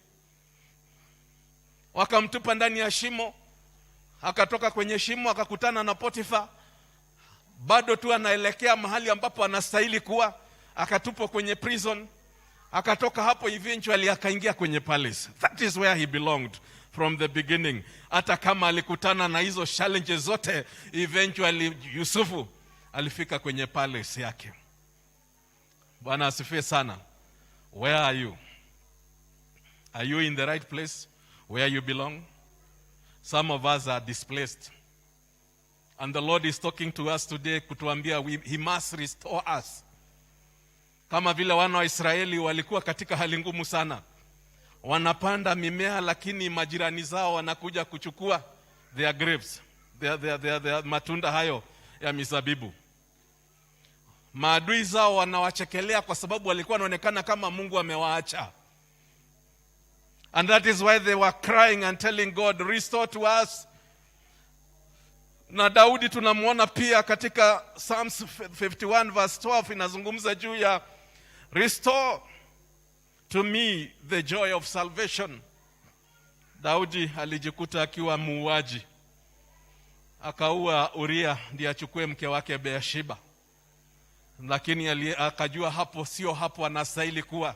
Wakamtupa ndani ya shimo. Akatoka kwenye shimo akakutana na Potifa. Bado tu anaelekea mahali ambapo anastahili kuwa. Akatupwa kwenye prison. Akatoka hapo, eventually akaingia kwenye palace. That is where he belonged from the beginning. Hata kama alikutana na hizo challenges zote, eventually Yusufu alifika kwenye palace yake. Bwana asifiwe sana. Where are you? Are you in the right place where you belong? Some of us are displaced. And the Lord is talking to us today kutuambia he must restore us. Kama vile wana wa Israeli walikuwa katika hali ngumu sana. Wanapanda mimea, lakini majirani zao wanakuja kuchukua their grapes, their matunda hayo ya mizabibu. Maadui zao wanawachekelea kwa sababu walikuwa wanaonekana kama Mungu amewaacha. And that is why they were crying and telling God, "Restore to us." Na Daudi tunamwona pia katika Psalms 51 verse 12 inazungumza juu ya "Restore to me the joy of salvation." Daudi alijikuta akiwa muuaji. Akaua Uria ndiye achukue mke wake Bathsheba. Lakini akajua hapo sio hapo anastahili kuwa.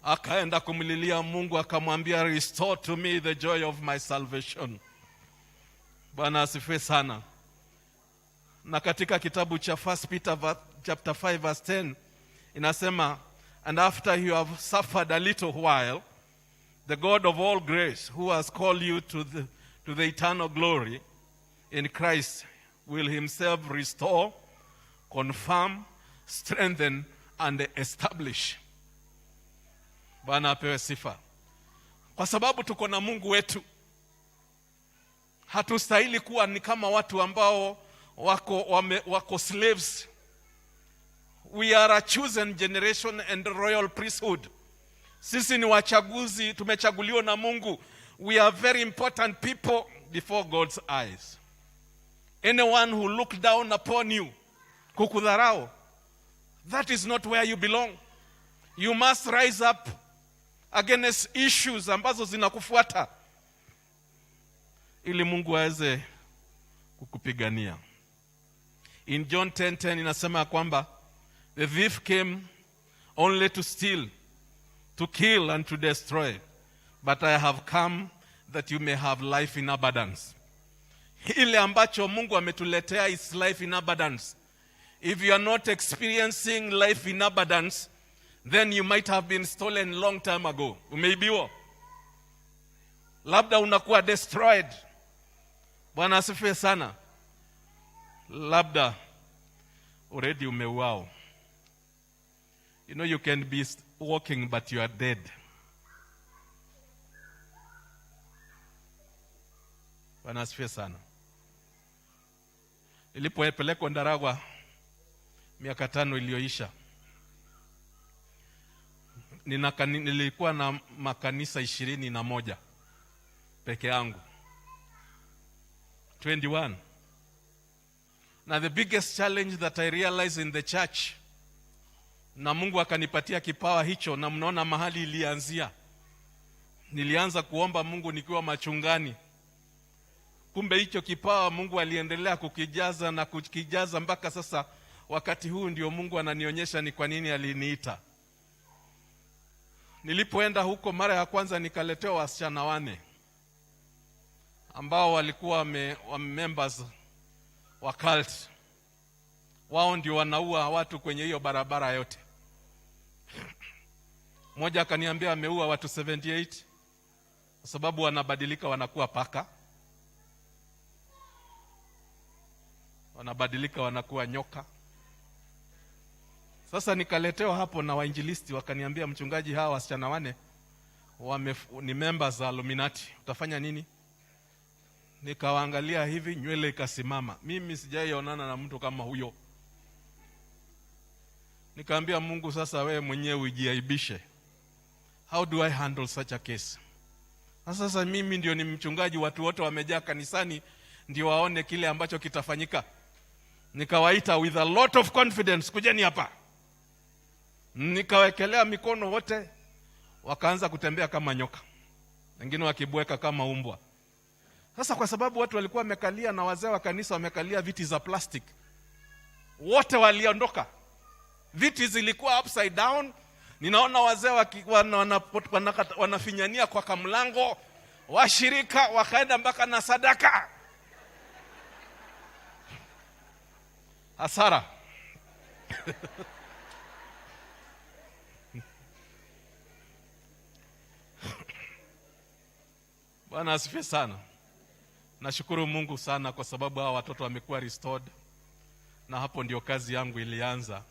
Akaenda kumlilia Mungu, akamwambia, "Restore to me the joy of my salvation." Bwana asifiwe sana. Na katika kitabu cha 1 Peter chapter 5 verse 10 inasema, "And after you have suffered a little while, the God of all grace, who has called you to the eternal glory in Christ, will himself restore, confirm, strengthen and establish." Bwana apewe sifa. Kwa sababu tuko na Mungu wetu. Hatustahili kuwa ni kama watu ambao wako slaves. We are a chosen generation and royal priesthood. Sisi ni wachaguzi, tumechaguliwa na Mungu. We are very important people before God's eyes. Anyone who look down upon you, kukudharau, that is not where you belong. You must rise up against issues ambazo zinakufuata ili Mungu aweze kukupigania. In John 10:10 inasema ya kwamba the thief came only to steal, to kill and to destroy. But I have come that you may have life in abundance. Ile ambacho Mungu ametuletea is life in abundance. If you are not experiencing life in abundance, then you might have been stolen long time ago. Umeibiwa. Labda unakuwa destroyed. Bwana asifiwe sana. Labda already umeuawa. You can be walking but you are dead. Bwana asifiwe sana. Nilipopelekwa Ndaragwa miaka 5 iliyoisha, nilikuwa na makanisa 21 peke yangu. 21. Na the biggest challenge that I realized in the church, na Mungu akanipatia kipawa hicho, na mnaona mahali ilianzia. Nilianza kuomba Mungu nikiwa machungani. Kumbe hicho kipawa Mungu aliendelea kukijaza na kukijaza mpaka sasa. Wakati huu ndio Mungu ananionyesha ni kwa nini aliniita. Nilipoenda huko mara ya kwanza nikaletewa wasichana 4 ambao walikuwa members wa cult. Wao ndio wanaua watu kwenye hiyo barabara yote. Mmoja akaniambia ameua watu 78 kwa sababu wanabadilika, wanakuwa paka, wanabadilika wanakuwa nyoka. Sasa nikaletewa hapo na wainjilisti wakaniambia, mchungaji, hawa wasichana 4 ni members za Illuminati, utafanya nini? Nikawaangalia hivi, nywele ikasimama. Mimi sijaionana na mtu kama huyo. Nikaambia Mungu, sasa wewe mwenyewe ujiaibishe. How do I handle such a case? Na sasa mimi ndio ni mchungaji, watu wote wamejaa kanisani ndio waone kile ambacho kitafanyika. Nikawaita with a lot of confidence, kujeni hapa. Nikawekelea mikono wote, wakaanza kutembea kama nyoka, wengine wakibweka kama umbwa. Sasa kwa sababu watu walikuwa wamekalia na wazee wa kanisa wamekalia viti za plastic, wote waliondoka. Viti zilikuwa upside down. Ninaona wazee wanafinyania kwa kamlango, washirika wakaenda mpaka na sadaka. Hasara. Bwana asifiwe sana. Nashukuru Mungu sana kwa sababu hawa watoto wamekuwa restored, na hapo ndio kazi yangu ilianza,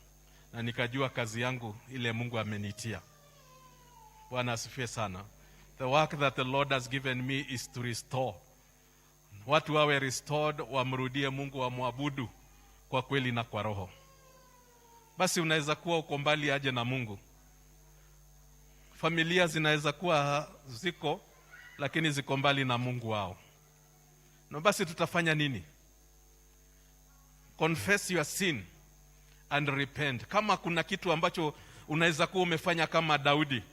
na nikajua kazi yangu ile Mungu amenitia. Bwana asifiwe sana. The work that the Lord has given me is to restore. Watu wawe restored, wamrudie Mungu, wamwabudu kwa kweli na kwa roho. Basi unaweza kuwa uko mbali aje na Mungu. Familia zinaweza kuwa ziko, lakini ziko mbali na Mungu wao. Na basi tutafanya nini? Confess your sin and repent. Kama kuna kitu ambacho unaweza kuwa umefanya kama Daudi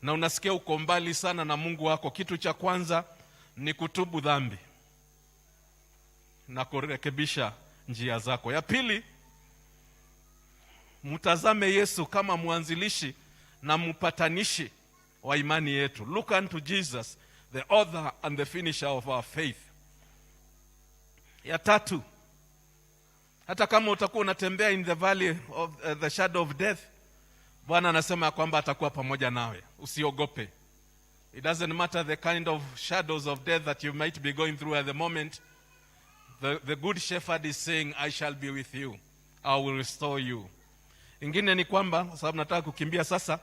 na unasikia uko mbali sana na Mungu wako, kitu cha kwanza ni kutubu dhambi na kurekebisha njia zako. Ya pili, mtazame Yesu kama mwanzilishi na mpatanishi wa imani yetu. Look unto Jesus, the author and the finisher of our faith. Ya tatu, hata kama utakuwa unatembea in the valley of the shadow of death, Bwana anasema kwamba atakuwa pamoja nawe. Usiogope. It doesn't matter the kind of shadows of death that you might be going through at the moment. The good shepherd is saying, I shall be with you. I will restore you. Ingine ni kwamba, kwa sababu nataka kukimbia sasa,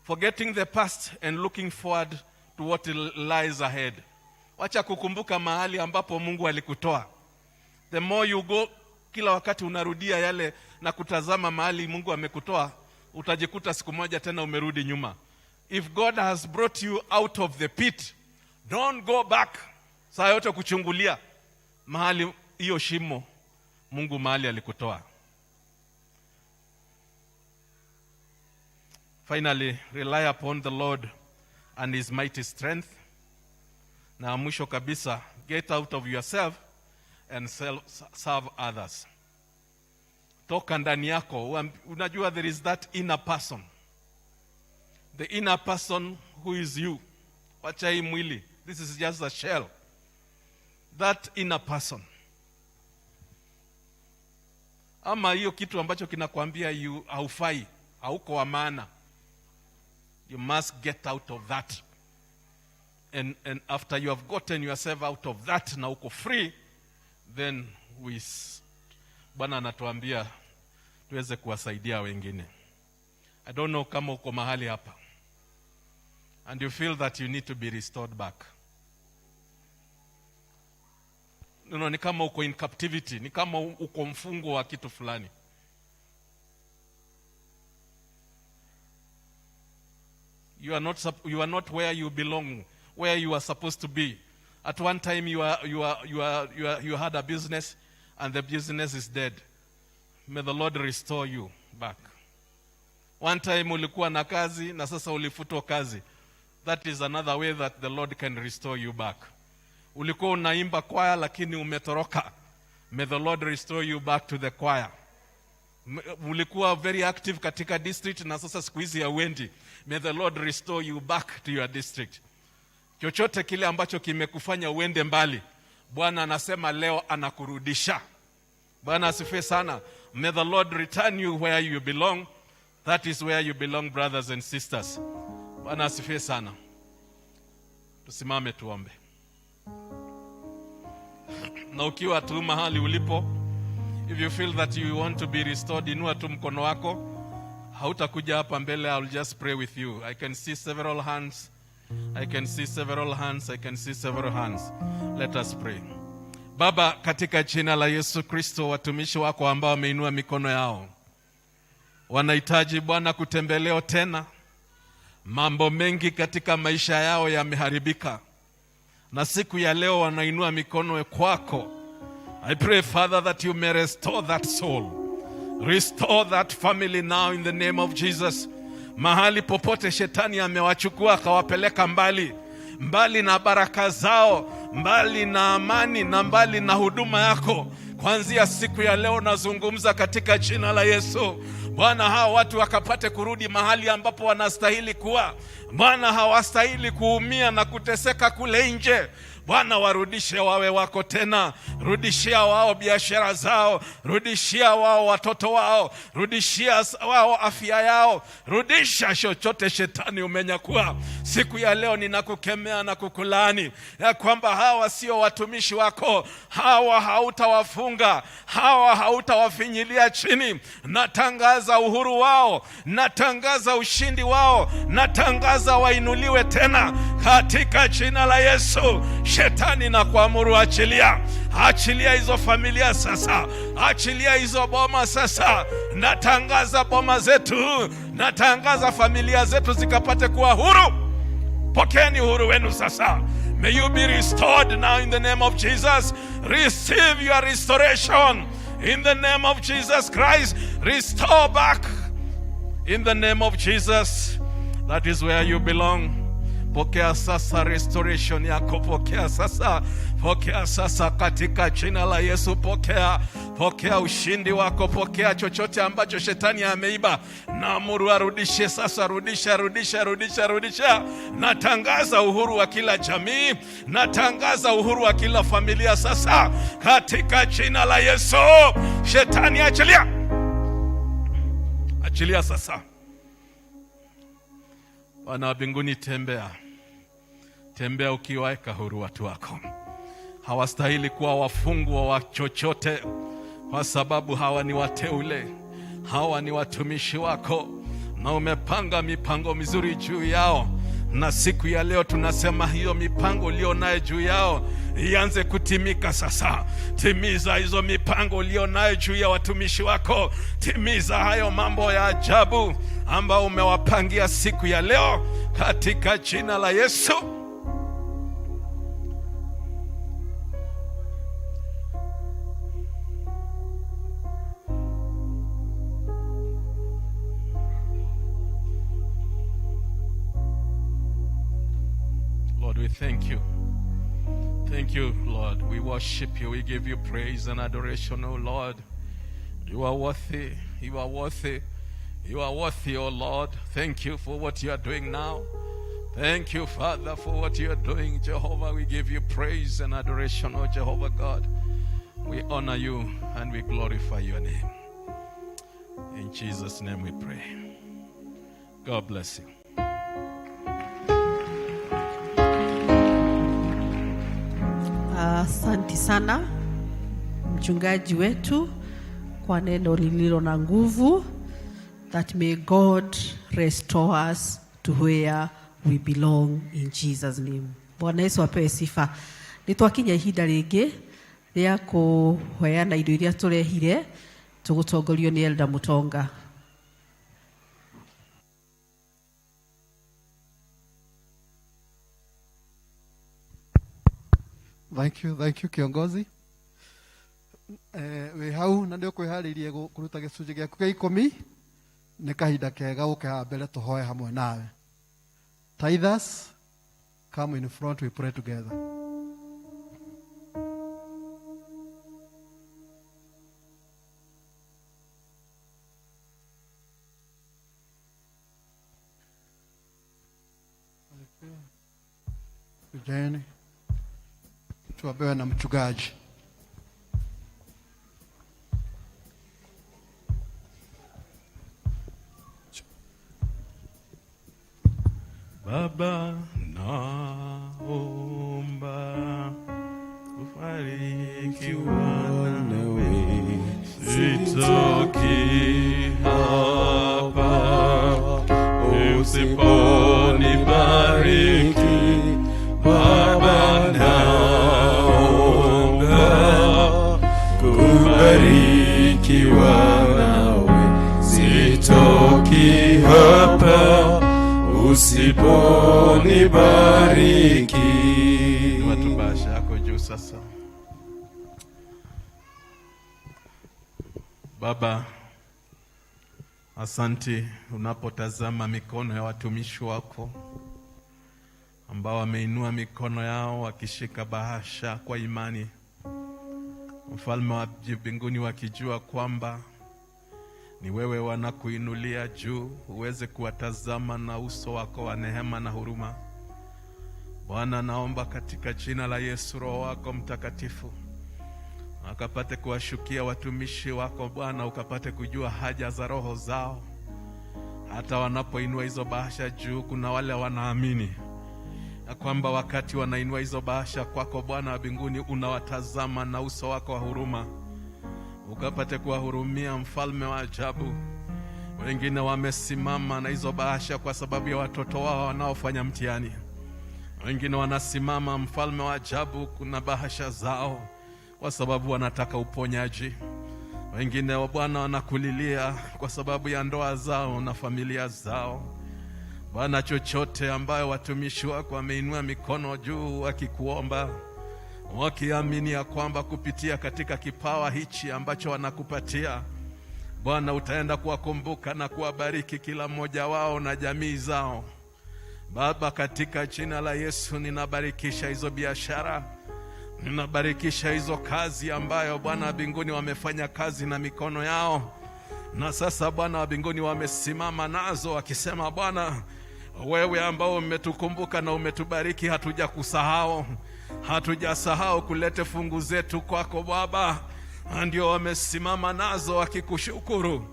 forgetting the past and looking forward to what lies ahead. Wacha kukumbuka mahali ambapo Mungu alikutoa. The more you go, kila wakati unarudia yale na kutazama mahali Mungu amekutoa, utajikuta siku moja tena umerudi nyuma. If God has brought you out of the pit, don't go back. Saa yote kuchungulia mahali hiyo shimo Mungu mahali alikutoa. Finally, rely upon the Lord and his mighty strength. Na mwisho kabisa, get out of yourself and serve others. Toka ndani yako. Unajua there is that inner person. The inner person who is you. Wacha hii mwili. This is just a shell. That inner person. Ama hiyo kitu ambacho kinakwambia you haufai, hauko wa maana. You must get out of that. And after you have gotten yourself out of that na uko free, then Bwana anatuambia tuweze kuwasaidia wengine. I don't know kama uko mahali hapa and you feel that you need to be restored back. No, ni kama uko in captivity, ni kama uko mfungo wa kitu fulani. You are not where you belong, where you are supposed to be. At one time you had a business and the business is dead. May the Lord restore you back. One time ulikuwa na kazi na sasa ulifutwa kazi. That is another way that the Lord can restore you back. Ulikuwa unaimba kwaya lakini umetoroka. May the Lord restore you back to the choir. Ulikuwa very active katika district na sasa siku hizi hauendi. May the Lord restore you back to your district. Chochote kile ambacho kimekufanya uende mbali, Bwana anasema leo anakurudisha. Bwana asifiwe sana. May the Lord return you where you belong. That is where you belong, brothers and sisters. Bwana asifiwe sana. Tusimame tuombe. Na ukiwa tu mahali ulipo, if you feel that you want to be restored, inua tu mkono wako. Hautakuja hapa mbele, I'll just pray with you. I can see several hands. I can see several hands. I can see several hands. Let us pray. Baba, katika jina la Yesu Kristo, watumishi wako ambao wameinua mikono yao wanahitaji Bwana kutembelewa tena. Mambo mengi katika maisha yao yameharibika, na siku ya leo wanainua mikono kwako. I pray, Father, that you may restore that soul. Restore that family now in the name of Jesus. Mahali popote shetani amewachukua akawapeleka mbali, mbali na baraka zao, mbali na amani na mbali na huduma yako. Kuanzia siku ya leo nazungumza katika jina la Yesu. Bwana, hawa watu wakapate kurudi mahali ambapo wanastahili kuwa. Bwana, hawastahili kuumia na kuteseka kule nje. Bwana, warudishe wawe wako tena. Rudishia wao biashara zao, rudishia wao watoto wao, rudishia wao afya yao, rudisha chochote shetani umenyakua. Siku ya leo ninakukemea na kukulaani ya kwamba hawa sio watumishi wako, hawa hautawafunga, hawa hautawafinyilia chini. Natangaza uhuru wao, natangaza ushindi wao, natangaza wainuliwe tena katika jina la Yesu. Shetani na kuamuru, achilia, achilia hizo familia sasa, achilia hizo boma sasa. Natangaza boma zetu, natangaza familia zetu zikapate kuwa huru. Pokeeni uhuru wenu sasa. May you be restored now in the name of Jesus. Receive your restoration in the name of Jesus Christ. Restore back in the name of Jesus. That is where you belong. Pokea sasa restoration yako, pokea sasa, pokea sasa katika jina la Yesu. Pokea, pokea ushindi wako, pokea chochote ambacho shetani ameiba. Naamuru arudishe sasa, rudisha, rudisha, rudisha, rudisha. Natangaza uhuru wa kila jamii, natangaza uhuru wa kila familia sasa katika jina la Yesu. Shetani achilia, achilia sasa. Bwana wa mbinguni, tembea, tembea ukiwaeka huru watu wako. Hawastahili kuwa wafungwa wa chochote, kwa sababu hawa ni wateule, hawa ni watumishi wako, na umepanga mipango mizuri juu yao. Na siku ya leo tunasema hiyo mipango ulio nayo juu yao ianze kutimika sasa. Timiza hizo mipango ulio nayo juu ya watumishi wako, timiza hayo mambo ya ajabu ambao umewapangia siku ya leo katika jina la Yesu. Lord, we thank you. Thank you, Lord. We worship you. We give you praise and adoration, O Lord. You are worthy. You are worthy. You are worthy, O Lord. Thank you for what you are doing now. Thank you, Father, for what you are doing, Jehovah. We give you praise and adoration, O Jehovah God. We honor you and we glorify your name. In Jesus' name we pray. God bless you. Asante sana mchungaji wetu kwa neno lililo na nguvu, that may God restore us to where we belong in Jesus' name. Bwana Yesu apewe sifa. Nĩ twakinya ihinda rĩngĩ rĩa kũheana indo iria tũrehire, tũgũtongorio nĩ Elder Mutonga. Thank you kiongozi. Wĩ hau na nĩ ũkwĩharĩirie kũruta gĩcunjĩ gĩaku gĩa 10, nĩ kahinda kega ũke haha mbere tũhoe hamwe nawe. Tithers, come in front, we pray together. Kujeni tuombewe na mchungaji. Baba, naomba kufarikiwa nawe, sitoki hapa usiponibariki. Baba, naomba kubarikiwa nawe, sitoki hapa usiponibariki. Inua tu bahasha yako juu sasa. Baba, asante unapotazama mikono ya watumishi wako ambao wameinua mikono yao wakishika bahasha kwa imani, Mfalme wa mbinguni, wakijua kwamba ni wewe wanakuinulia juu, uweze kuwatazama na uso wako wa neema na huruma. Bwana, naomba katika jina la Yesu, Roho wako Mtakatifu akapate kuwashukia watumishi wako Bwana, ukapate kujua haja za roho zao, hata wanapoinua hizo bahasha juu. Kuna wale wanaamini ya kwamba wakati wanainua hizo bahasha kwako Bwana wa mbinguni, unawatazama na uso wako wa huruma, ukapate kuwahurumia, mfalme wa ajabu. Wengine wamesimama na hizo bahasha kwa sababu ya watoto wao wanaofanya mtihani. Wengine wanasimama, mfalme wa ajabu, kuna bahasha zao kwa sababu wanataka uponyaji. Wengine wa Bwana wanakulilia kwa sababu ya ndoa zao na familia zao. Bwana, chochote ambayo watumishi wako wameinua mikono juu wakikuomba, wakiamini ya kwamba kupitia katika kipawa hichi ambacho wanakupatia Bwana, utaenda kuwakumbuka na kuwabariki kila mmoja wao na jamii zao. Baba, katika jina la Yesu ninabarikisha hizo biashara, ninabarikisha hizo kazi ambayo Bwana wa mbinguni wamefanya kazi na mikono yao, na sasa Bwana wa mbinguni wamesimama nazo wakisema, Bwana, wewe ambao umetukumbuka na umetubariki, hatujakusahau, hatujasahau kulete fungu zetu kwako Baba. Ndio wamesimama nazo wakikushukuru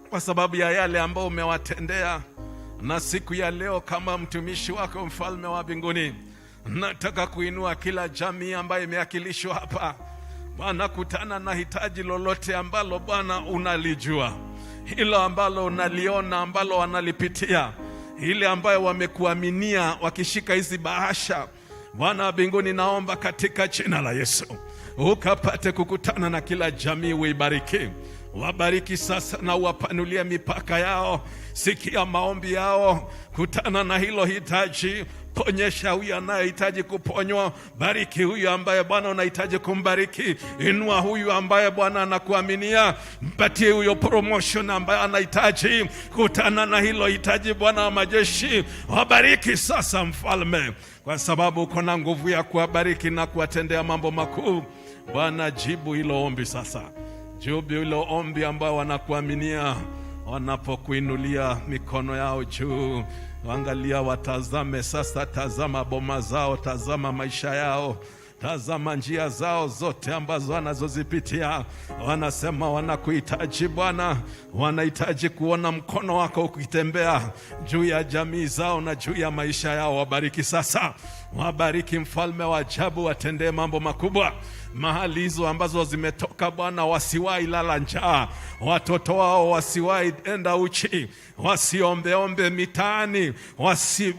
kwa sababu ya yale ambayo umewatendea. Na siku ya leo kama mtumishi wako, mfalme wa mbinguni, nataka kuinua kila jamii ambayo imeakilishwa hapa Bwana, kutana na hitaji lolote ambalo Bwana unalijua, hilo ambalo unaliona, ambalo wanalipitia, ile ambayo wamekuaminia wakishika hizi bahasha. Bwana wa mbinguni, naomba katika jina la Yesu ukapate kukutana na kila jamii, uibariki, wabariki sasa na uwapanulie mipaka yao. Sikia maombi yao, kutana na hilo hitaji. Ponyesha huyu anayehitaji kuponywa, bariki huyu ambaye Bwana unahitaji kumbariki, inua huyu ambaye Bwana anakuaminia, mpatie huyo promotion ambaye anahitaji. Kutana na hilo hitaji, Bwana wa majeshi, wabariki sasa Mfalme, kwa sababu uko na nguvu ya kuwabariki na kuwatendea mambo makuu. Bwana, jibu hilo ombi sasa, jibu hilo ombi ambayo wanakuaminia wanapokuinulia mikono yao juu. Angalia, watazame sasa, tazama boma zao, tazama maisha yao, tazama njia zao zote ambazo wanazozipitia. Wanasema wanakuhitaji Bwana, wanahitaji kuona mkono wako ukitembea juu ya jamii zao na juu ya maisha yao. Wabariki sasa, wabariki Mfalme wa ajabu, watendee mambo makubwa mahali hizo ambazo zimetoka Bwana, wasiwahi lala njaa, watoto wao wasiwahi enda uchi, wasiombeombe mitaani,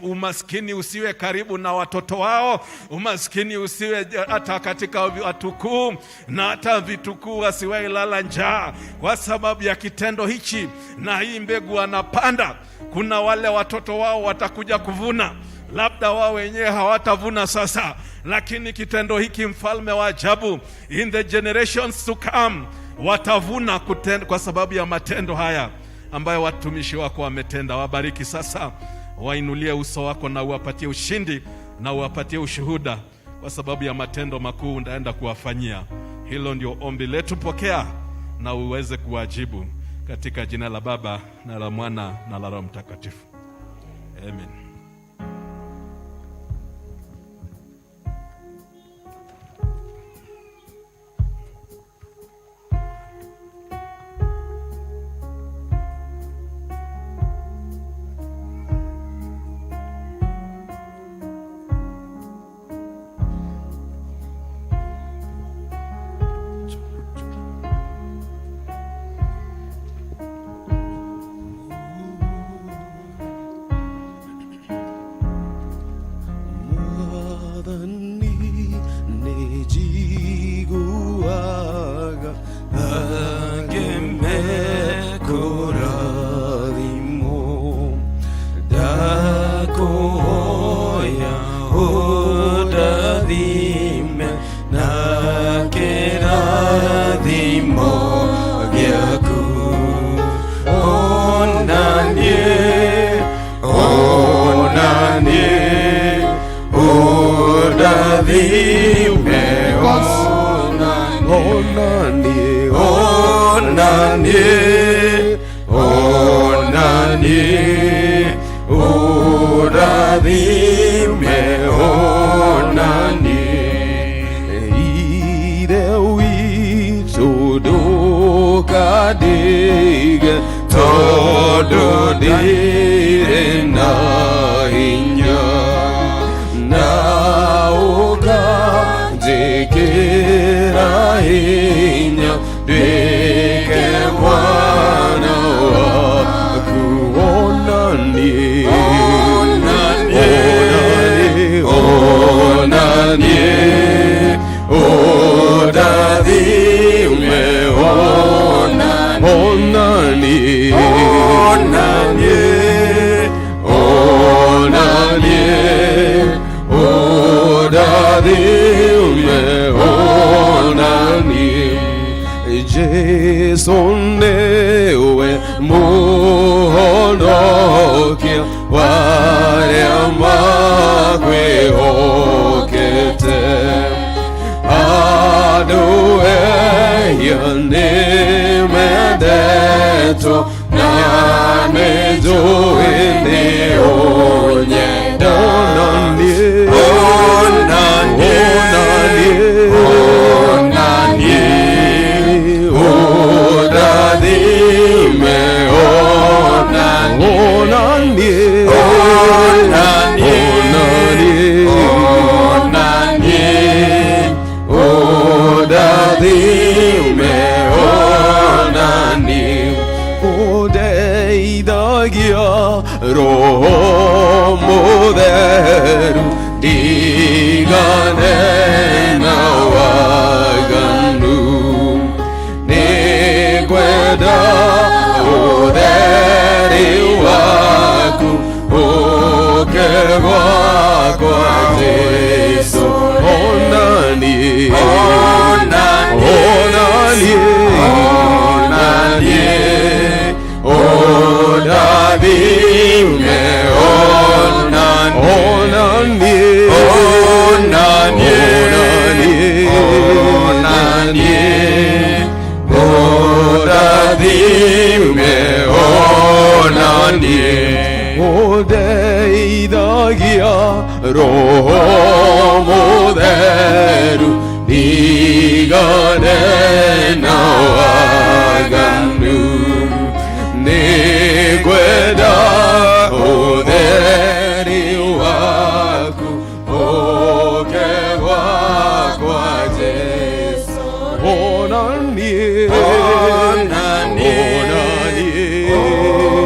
umaskini usiwe karibu na watoto wao, umaskini usiwe hata katika watukuu na hata vitukuu, wasiwahi lala njaa kwa sababu ya kitendo hichi na hii mbegu wanapanda. Kuna wale watoto wao watakuja kuvuna, labda wao wenyewe hawatavuna sasa, lakini kitendo hiki, mfalme wa ajabu, in the generations to come watavuna kwa sababu ya matendo haya ambayo watumishi wako wametenda. Wabariki sasa, wainulie uso wako na uwapatie ushindi na uwapatie ushuhuda kwa sababu ya matendo makuu unaenda kuwafanyia. Hilo ndio ombi letu, pokea na uweze kuwajibu katika jina la Baba na la Mwana na la Roho Mtakatifu, amen. Onanie, onanie, ũrathime onanie. Ithe witũ ndũkandige tondũ ndirĩ na hinya na ũkanjĩkĩra hinya nduĩke mwana waku. Onanie, onanie, onanie, ũrathime onanie, onanie, onanie, ũrathime onanie. Jesu nĩwe mũhonokia warĩa makwĩhokete. Andũ ehia nĩmendetwo na nĩnjũĩ nĩũnyendete. Onanie, onanie, onanie, ũrathime onanie, onanie, onanie, ũrathime onanie. Ũndeithagia Roho Mũtheru ndigane na waganu. Nĩngwenda ũtheri waku ũke gwakwa Jesũ. Onanie, onanie, onanie, ũrathime onanie, onanie, onanie, ũrathime onanie. Ũndeithagia Roho Mũtheru ndigane na waganu. Nĩngwenda ũtheri waku ũke gwakwa Jesũ. Onanie, onanie,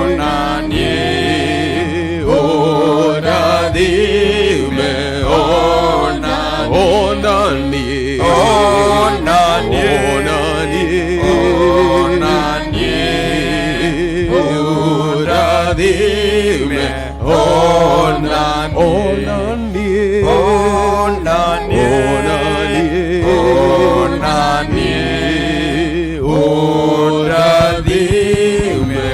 onanie, ũrathime onanie, onanie, onanie, ũrathime onanie, onanie, onanie, ũrathime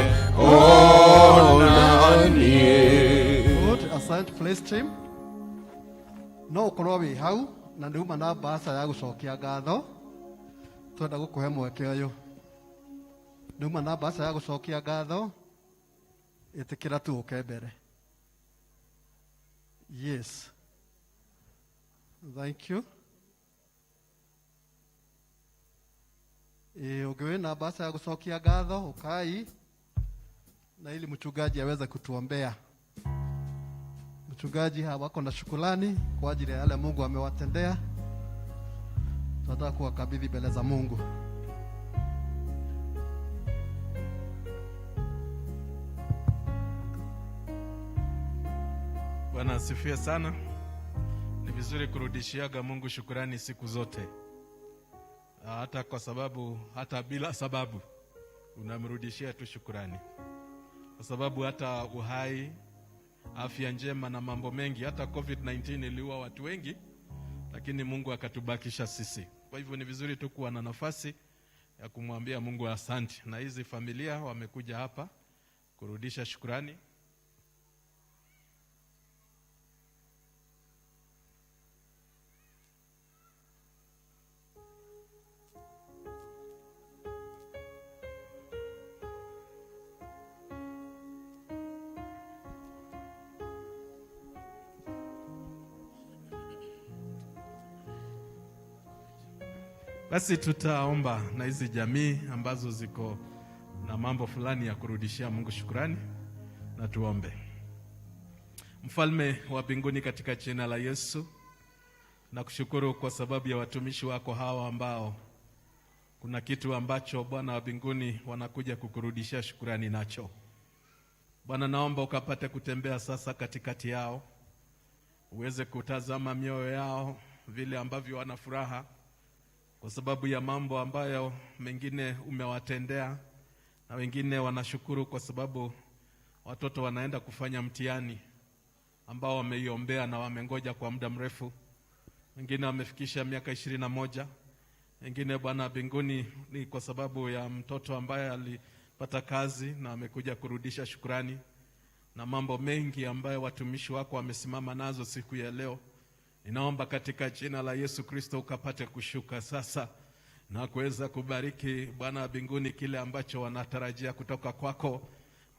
onanie. Good, asante praise team. No ũkorwo wĩ hau na nĩ uma na mbaca ya gũcokia ngatho, twenda gũkũhe mweke ũyũ. Nĩ uma na mbaca ya gũcokia ngatho, ĩtĩkĩra tu ũke mbere. Yes, thank you. Ũngĩ wĩna mbaca ya gũcokia ngatho, ũkai na ili mchungaji aweze kutuombea. Mchungaji wako na shukrani kwa ajili ya yale Mungu amewatendea. Tunataka kuwakabidhi mbele za Mungu. Bwana asifiwe sana. Ni vizuri kurudishiaga Mungu shukrani siku zote, hata kwa sababu, hata bila sababu unamrudishia tu shukrani, kwa sababu hata uhai, afya njema na mambo mengi, hata COVID-19 iliua watu wengi, lakini Mungu akatubakisha sisi. Kwa hivyo ni vizuri tu kuwa na nafasi ya kumwambia Mungu asante. Na hizi familia wamekuja hapa kurudisha shukrani. Basi tutaomba na hizi jamii ambazo ziko na mambo fulani ya kurudishia Mungu shukrani, na tuombe. Mfalme wa mbinguni, katika jina la Yesu nakushukuru kwa sababu ya watumishi wako hawa ambao kuna kitu ambacho Bwana wa mbinguni wanakuja kukurudishia shukrani nacho. Bwana, naomba ukapate kutembea sasa katikati yao, uweze kutazama mioyo yao vile ambavyo wana furaha kwa sababu ya mambo ambayo mengine umewatendea, na wengine wanashukuru kwa sababu watoto wanaenda kufanya mtihani ambao wameiombea na wamengoja kwa muda mrefu. Wengine wamefikisha miaka 21, wengine Bwana mbinguni ni kwa sababu ya mtoto ambaye alipata kazi na amekuja kurudisha shukrani, na mambo mengi ambayo watumishi wako wamesimama nazo siku ya leo. Ninaomba katika jina la Yesu Kristo ukapate kushuka sasa na kuweza kubariki Bwana wa mbinguni kile ambacho wanatarajia kutoka kwako,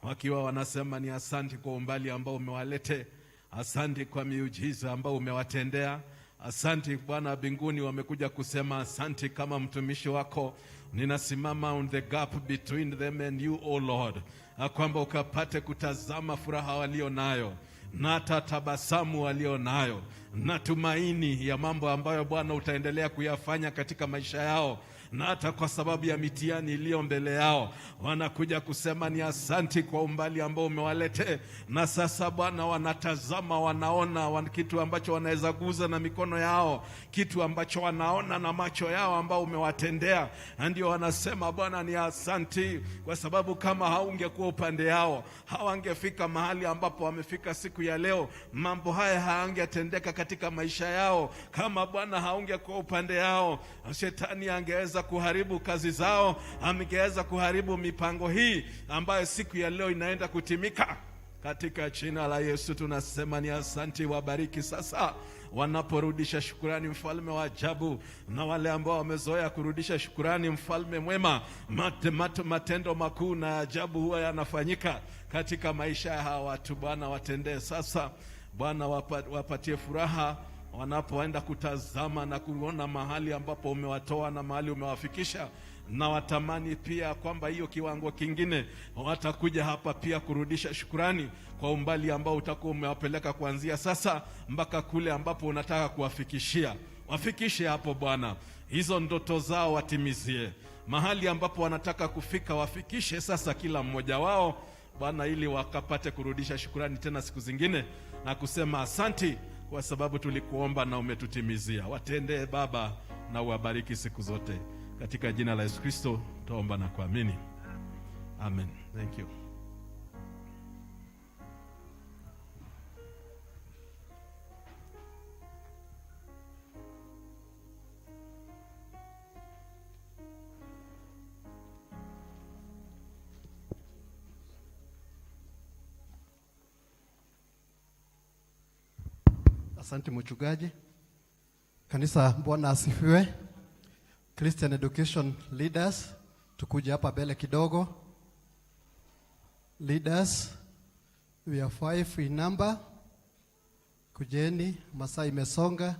wakiwa wanasema ni asanti kwa umbali ambao umewalete, asanti kwa miujiza ambao umewatendea, asanti Bwana wa mbinguni. Wamekuja kusema asanti kama mtumishi wako, ninasimama on the gap between them and you, O Lord, na kwamba ukapate kutazama furaha walio nayo na hata tabasamu walio nayo na tumaini ya mambo ambayo Bwana utaendelea kuyafanya katika maisha yao, na hata kwa sababu ya mitihani iliyo mbele yao wanakuja kusema ni asanti kwa umbali ambao umewalete. Na sasa Bwana, wanatazama wanaona kitu ambacho wanaweza guza na mikono yao, kitu ambacho wanaona na macho yao ambao umewatendea, na ndio wanasema Bwana ni asanti, kwa sababu kama haungekuwa upande yao hawangefika mahali ambapo wamefika siku ya leo. Mambo haya hayangetendeka katika maisha yao kama Bwana haungekuwa upande yao. Shetani angeweza kuharibu kazi zao, angeweza kuharibu mipango hii ambayo siku ya leo inaenda kutimika. Katika jina la Yesu tunasema ni asanti. Wabariki sasa wanaporudisha shukurani, mfalme wa ajabu, na wale ambao wamezoea kurudisha shukurani, mfalme mwema, matendo makuu na ajabu huwa yanafanyika katika maisha ya hawa watu. Bwana watendee sasa, Bwana wapatie furaha wanapoenda kutazama na kuona mahali ambapo umewatoa na mahali umewafikisha, na watamani pia kwamba hiyo kiwango kingine watakuja hapa pia kurudisha shukurani kwa umbali ambao utakuwa umewapeleka kuanzia sasa mpaka kule ambapo unataka kuwafikishia. Wafikishe hapo Bwana, hizo ndoto zao watimizie, mahali ambapo wanataka kufika wafikishe sasa kila mmoja wao Bwana, ili wakapate kurudisha shukurani tena siku zingine na kusema asanti kwa sababu tulikuomba na umetutimizia. Watendee Baba na uwabariki siku zote, katika jina la Yesu Kristo tuomba na kuamini, amen. Thank you. Asante mchungaji. Kanisa, Bwana asifiwe. Christian Education Leaders, tukuje hapa mbele kidogo. Leaders, we are 5 in number. Kujeni, masaa imesonga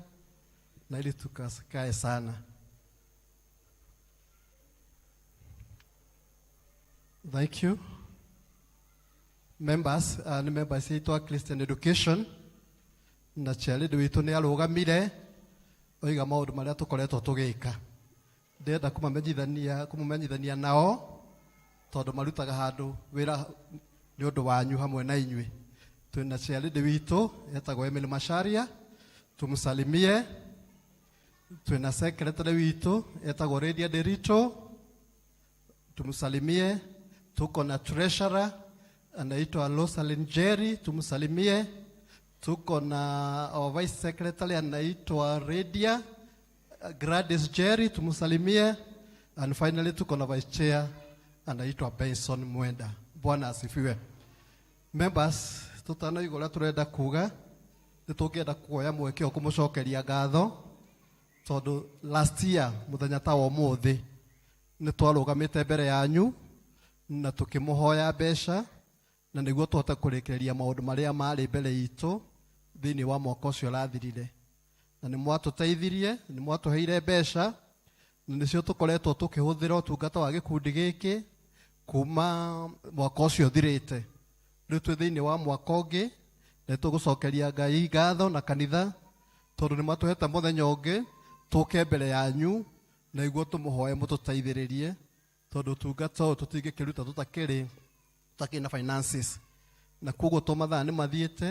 na ili tukakae sana. Thank you. Members, ni members itwa Christian Education na chairlady witũ nĩ arũgamire oiga maũndũ marĩa tũkoretwo tũgĩka. Ndĩrenda kũmũmenyithania nao tondũ marutaga handũ wĩra nĩ ũndũ wanyu hamwe na inyuĩ. Twĩna chairlady witũ etagwo Emily Macharia, tũmũsalimie. Twĩna secretary witũ etagwo Lydia Derito, tumsalimie. Tuko na treasurer anaitwa Rosalind Jerry, tumsalimie. Tuko na our vice secretary anaitwa Lydia Gladys Jerry, tumsalimie. And finally tuko na vice chair anaitwa Benson Mwenda. Bwana asifiwe. Members, tutanaigua uria turenda kuga, nĩtũngĩenda kuoya mweke ũyũ kũmũcokeria ngatho tondũ last year mũthenya ta wa ũmũthĩ nĩtwarũgamĩte mbere yanyu na tũkĩmũhoya mbeca na nĩguo tũhote kũrĩkĩrĩria maũndũ marĩa marĩ mbere itũ thĩinĩ wa mwaka ũcio ũrathirire. Na nĩ mwatũteithirie, nĩ mwatũheire mbeca Na nĩcio tũkoretwo tũkĩhũthĩra ũtungata wa gĩkundi gĩkĩ kuma mwaka ũcio ũthirĩte. Rĩu twĩ thĩinĩ wa mwaka ũngĩ, nĩ tũgũcokeria Ngai ngatho na kanitha tondũ nĩ matũhete mũthenya ũngĩ tũke mbere yanyu na iguo tũmũhoe mũtũteithĩrĩrie tondũ ũtungata ũyũ tũtingĩkĩruta tũtakĩrĩ tũtakĩrĩ na finances na koguo to mathaa nĩ mathiĩte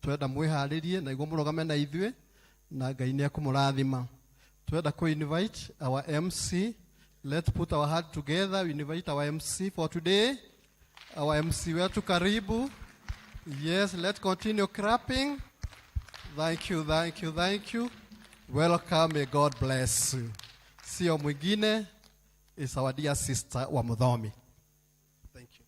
twenda mwĩharĩrie na iguo mũrũgame na ithuĩ na Ngai nĩ ekũmũrathima. Twenda kũ invite our MC. Let's put our heart together. We invite our MC for today. Our MC wetu karibu. Yes, let's continue clapping. Thank you, thank you, thank you. Welcome, may God bless you. Sio mwingine is our dear sister wa Muthomi. Thank you.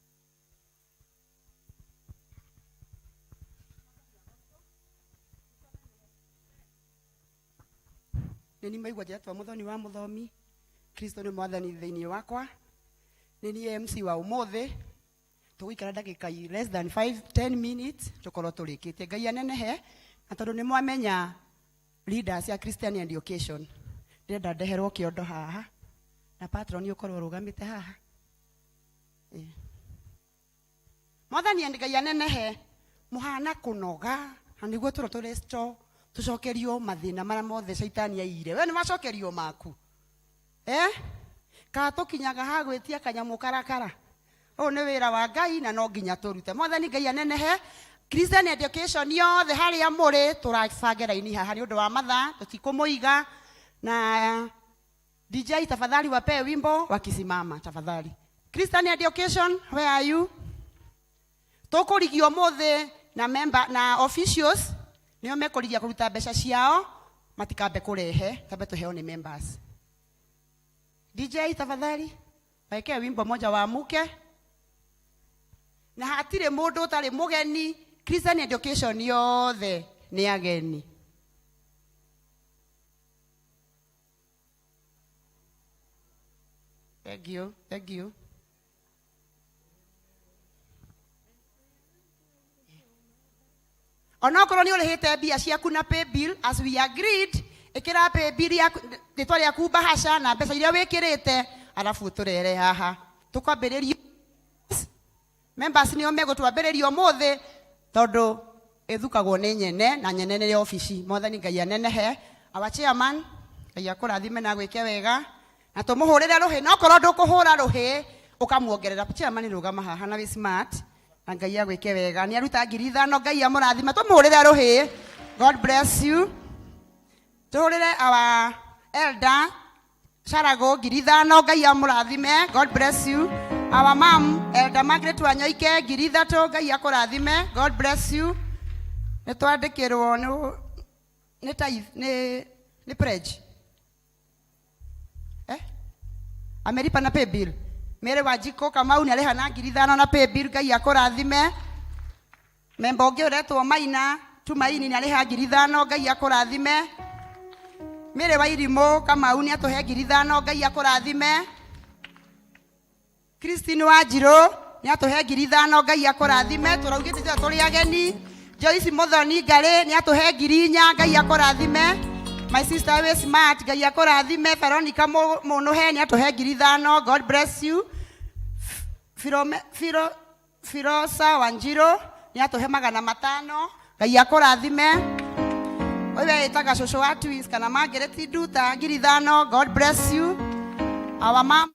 Nĩ niĩ maigua njetwo Muthoni wa Mũthomi. Kristo nĩ mwathani thĩinĩ wakwa. Nĩ niĩ MC wa ũmũthĩ. Tũgũikara ndagĩka less than 5 10 minutes tũkorwo tũrĩkĩtie. Ngai anenehe, na tondũ nĩ mwamenya leaders ya Christian Education, ndĩrenda ndeherwo kĩondo haha na patron ũkorwo ũrũgamĩte haha. Ĩĩ. Mwathani Ngai anenehe. Mũhana kũnoga na nĩguo tũrwo tũrestore tũcokerio mathĩna marĩa mothe caitani aiyire. We nĩ wacokerio maku, eh? Ka tũkinyaga ha gwĩtia kanyamũ karakara. Ũyũ nĩ wĩra wa Ngai na no nginya tũrute. Mwathani Ngai anenehe. Christian Education yothe harĩa mũrĩ, tũrabange raini haha nĩ ũndũ wa mathaa, tũtikũmũiga. Na DJ, tafadhali wapee wimbo wakisimama, tafadhali. Christian Education, where are you? Tũkũrigia ũmũthĩ na member na officials nĩo mekũrigia kũruta mbeca ciao, matikambe kũrehe, tambe tũheo nĩ members. DJ, tafadhali wekee wimbo moja wa muke na hatirĩ mũndũ ũtarĩ mũgeni. Christian Education yothe nĩ ageni. Thank you, thank you. Onokorwo nĩ ũrĩhĩte mbia ciaku na pay bill as we agreed, ĩkĩra pay bill yaku, rĩtwa rĩaku, bahasha na mbeca iria wĩkĩrĩte, arabu tũrere haha tũkwambĩrĩria. Members nĩo megũtwambĩrĩria ũmũthĩ tondũ ĩthukagwo nĩ nyene na nyene nĩ obici. Mwathani Ngai anenehe. Our chairman, Ngai akũrathime na gwĩke wega na tũmũhũrĩre rũhĩ, no korwo ndũkũhũra rũhĩ ũkamuongerera. Chairman, rũgama haha na wĩ smart na Ngai agwĩke wega. Nĩ aruta 5,000, Ngai amũrathime. Tũmũhũrĩre rũhĩ. God bless you. Tũhũrĩre our elder Carago 5,000, Ngai amũrathime. God bless you. Our mom Elder Margaret Wanyoike 3,000, Ngai akũrathime. God bless you. Nĩ twandĩkĩrwo nĩ tithe, nĩ pledge, eh, ameripa na pay bill. Mary Wanjikũ Kamau nĩ arĩha na 5,000 na pay bill, Ngai akũrathime. Memba ũngĩ ũretwo Maina Tumaini nĩ arĩha 5,000, Ngai akũrathime. Mary wa Irimũ Kamau nĩ atũhe 5,000, Ngai akũrathime. Christine Wanjirũ nĩ atũhe 5,000, Ngai akũrathime. Tũraugĩte ithuĩ tũrĩ ageni. Joyce Muthoni Ngarĩ nĩ atũhe 4,000, Ngai akũrathime. My sister wĩ smart, Ngai akũrathime. Veronica Mũnũhe nĩ atũhe 5,000, God bless you. Firome, Firo, Firosa Wanjirũ nĩ atũhe 500, Ngai akũrathime. Ũyũ wĩtaga cũcũ wa twins kana Margaret Nduta 5,000, God bless you. Our mom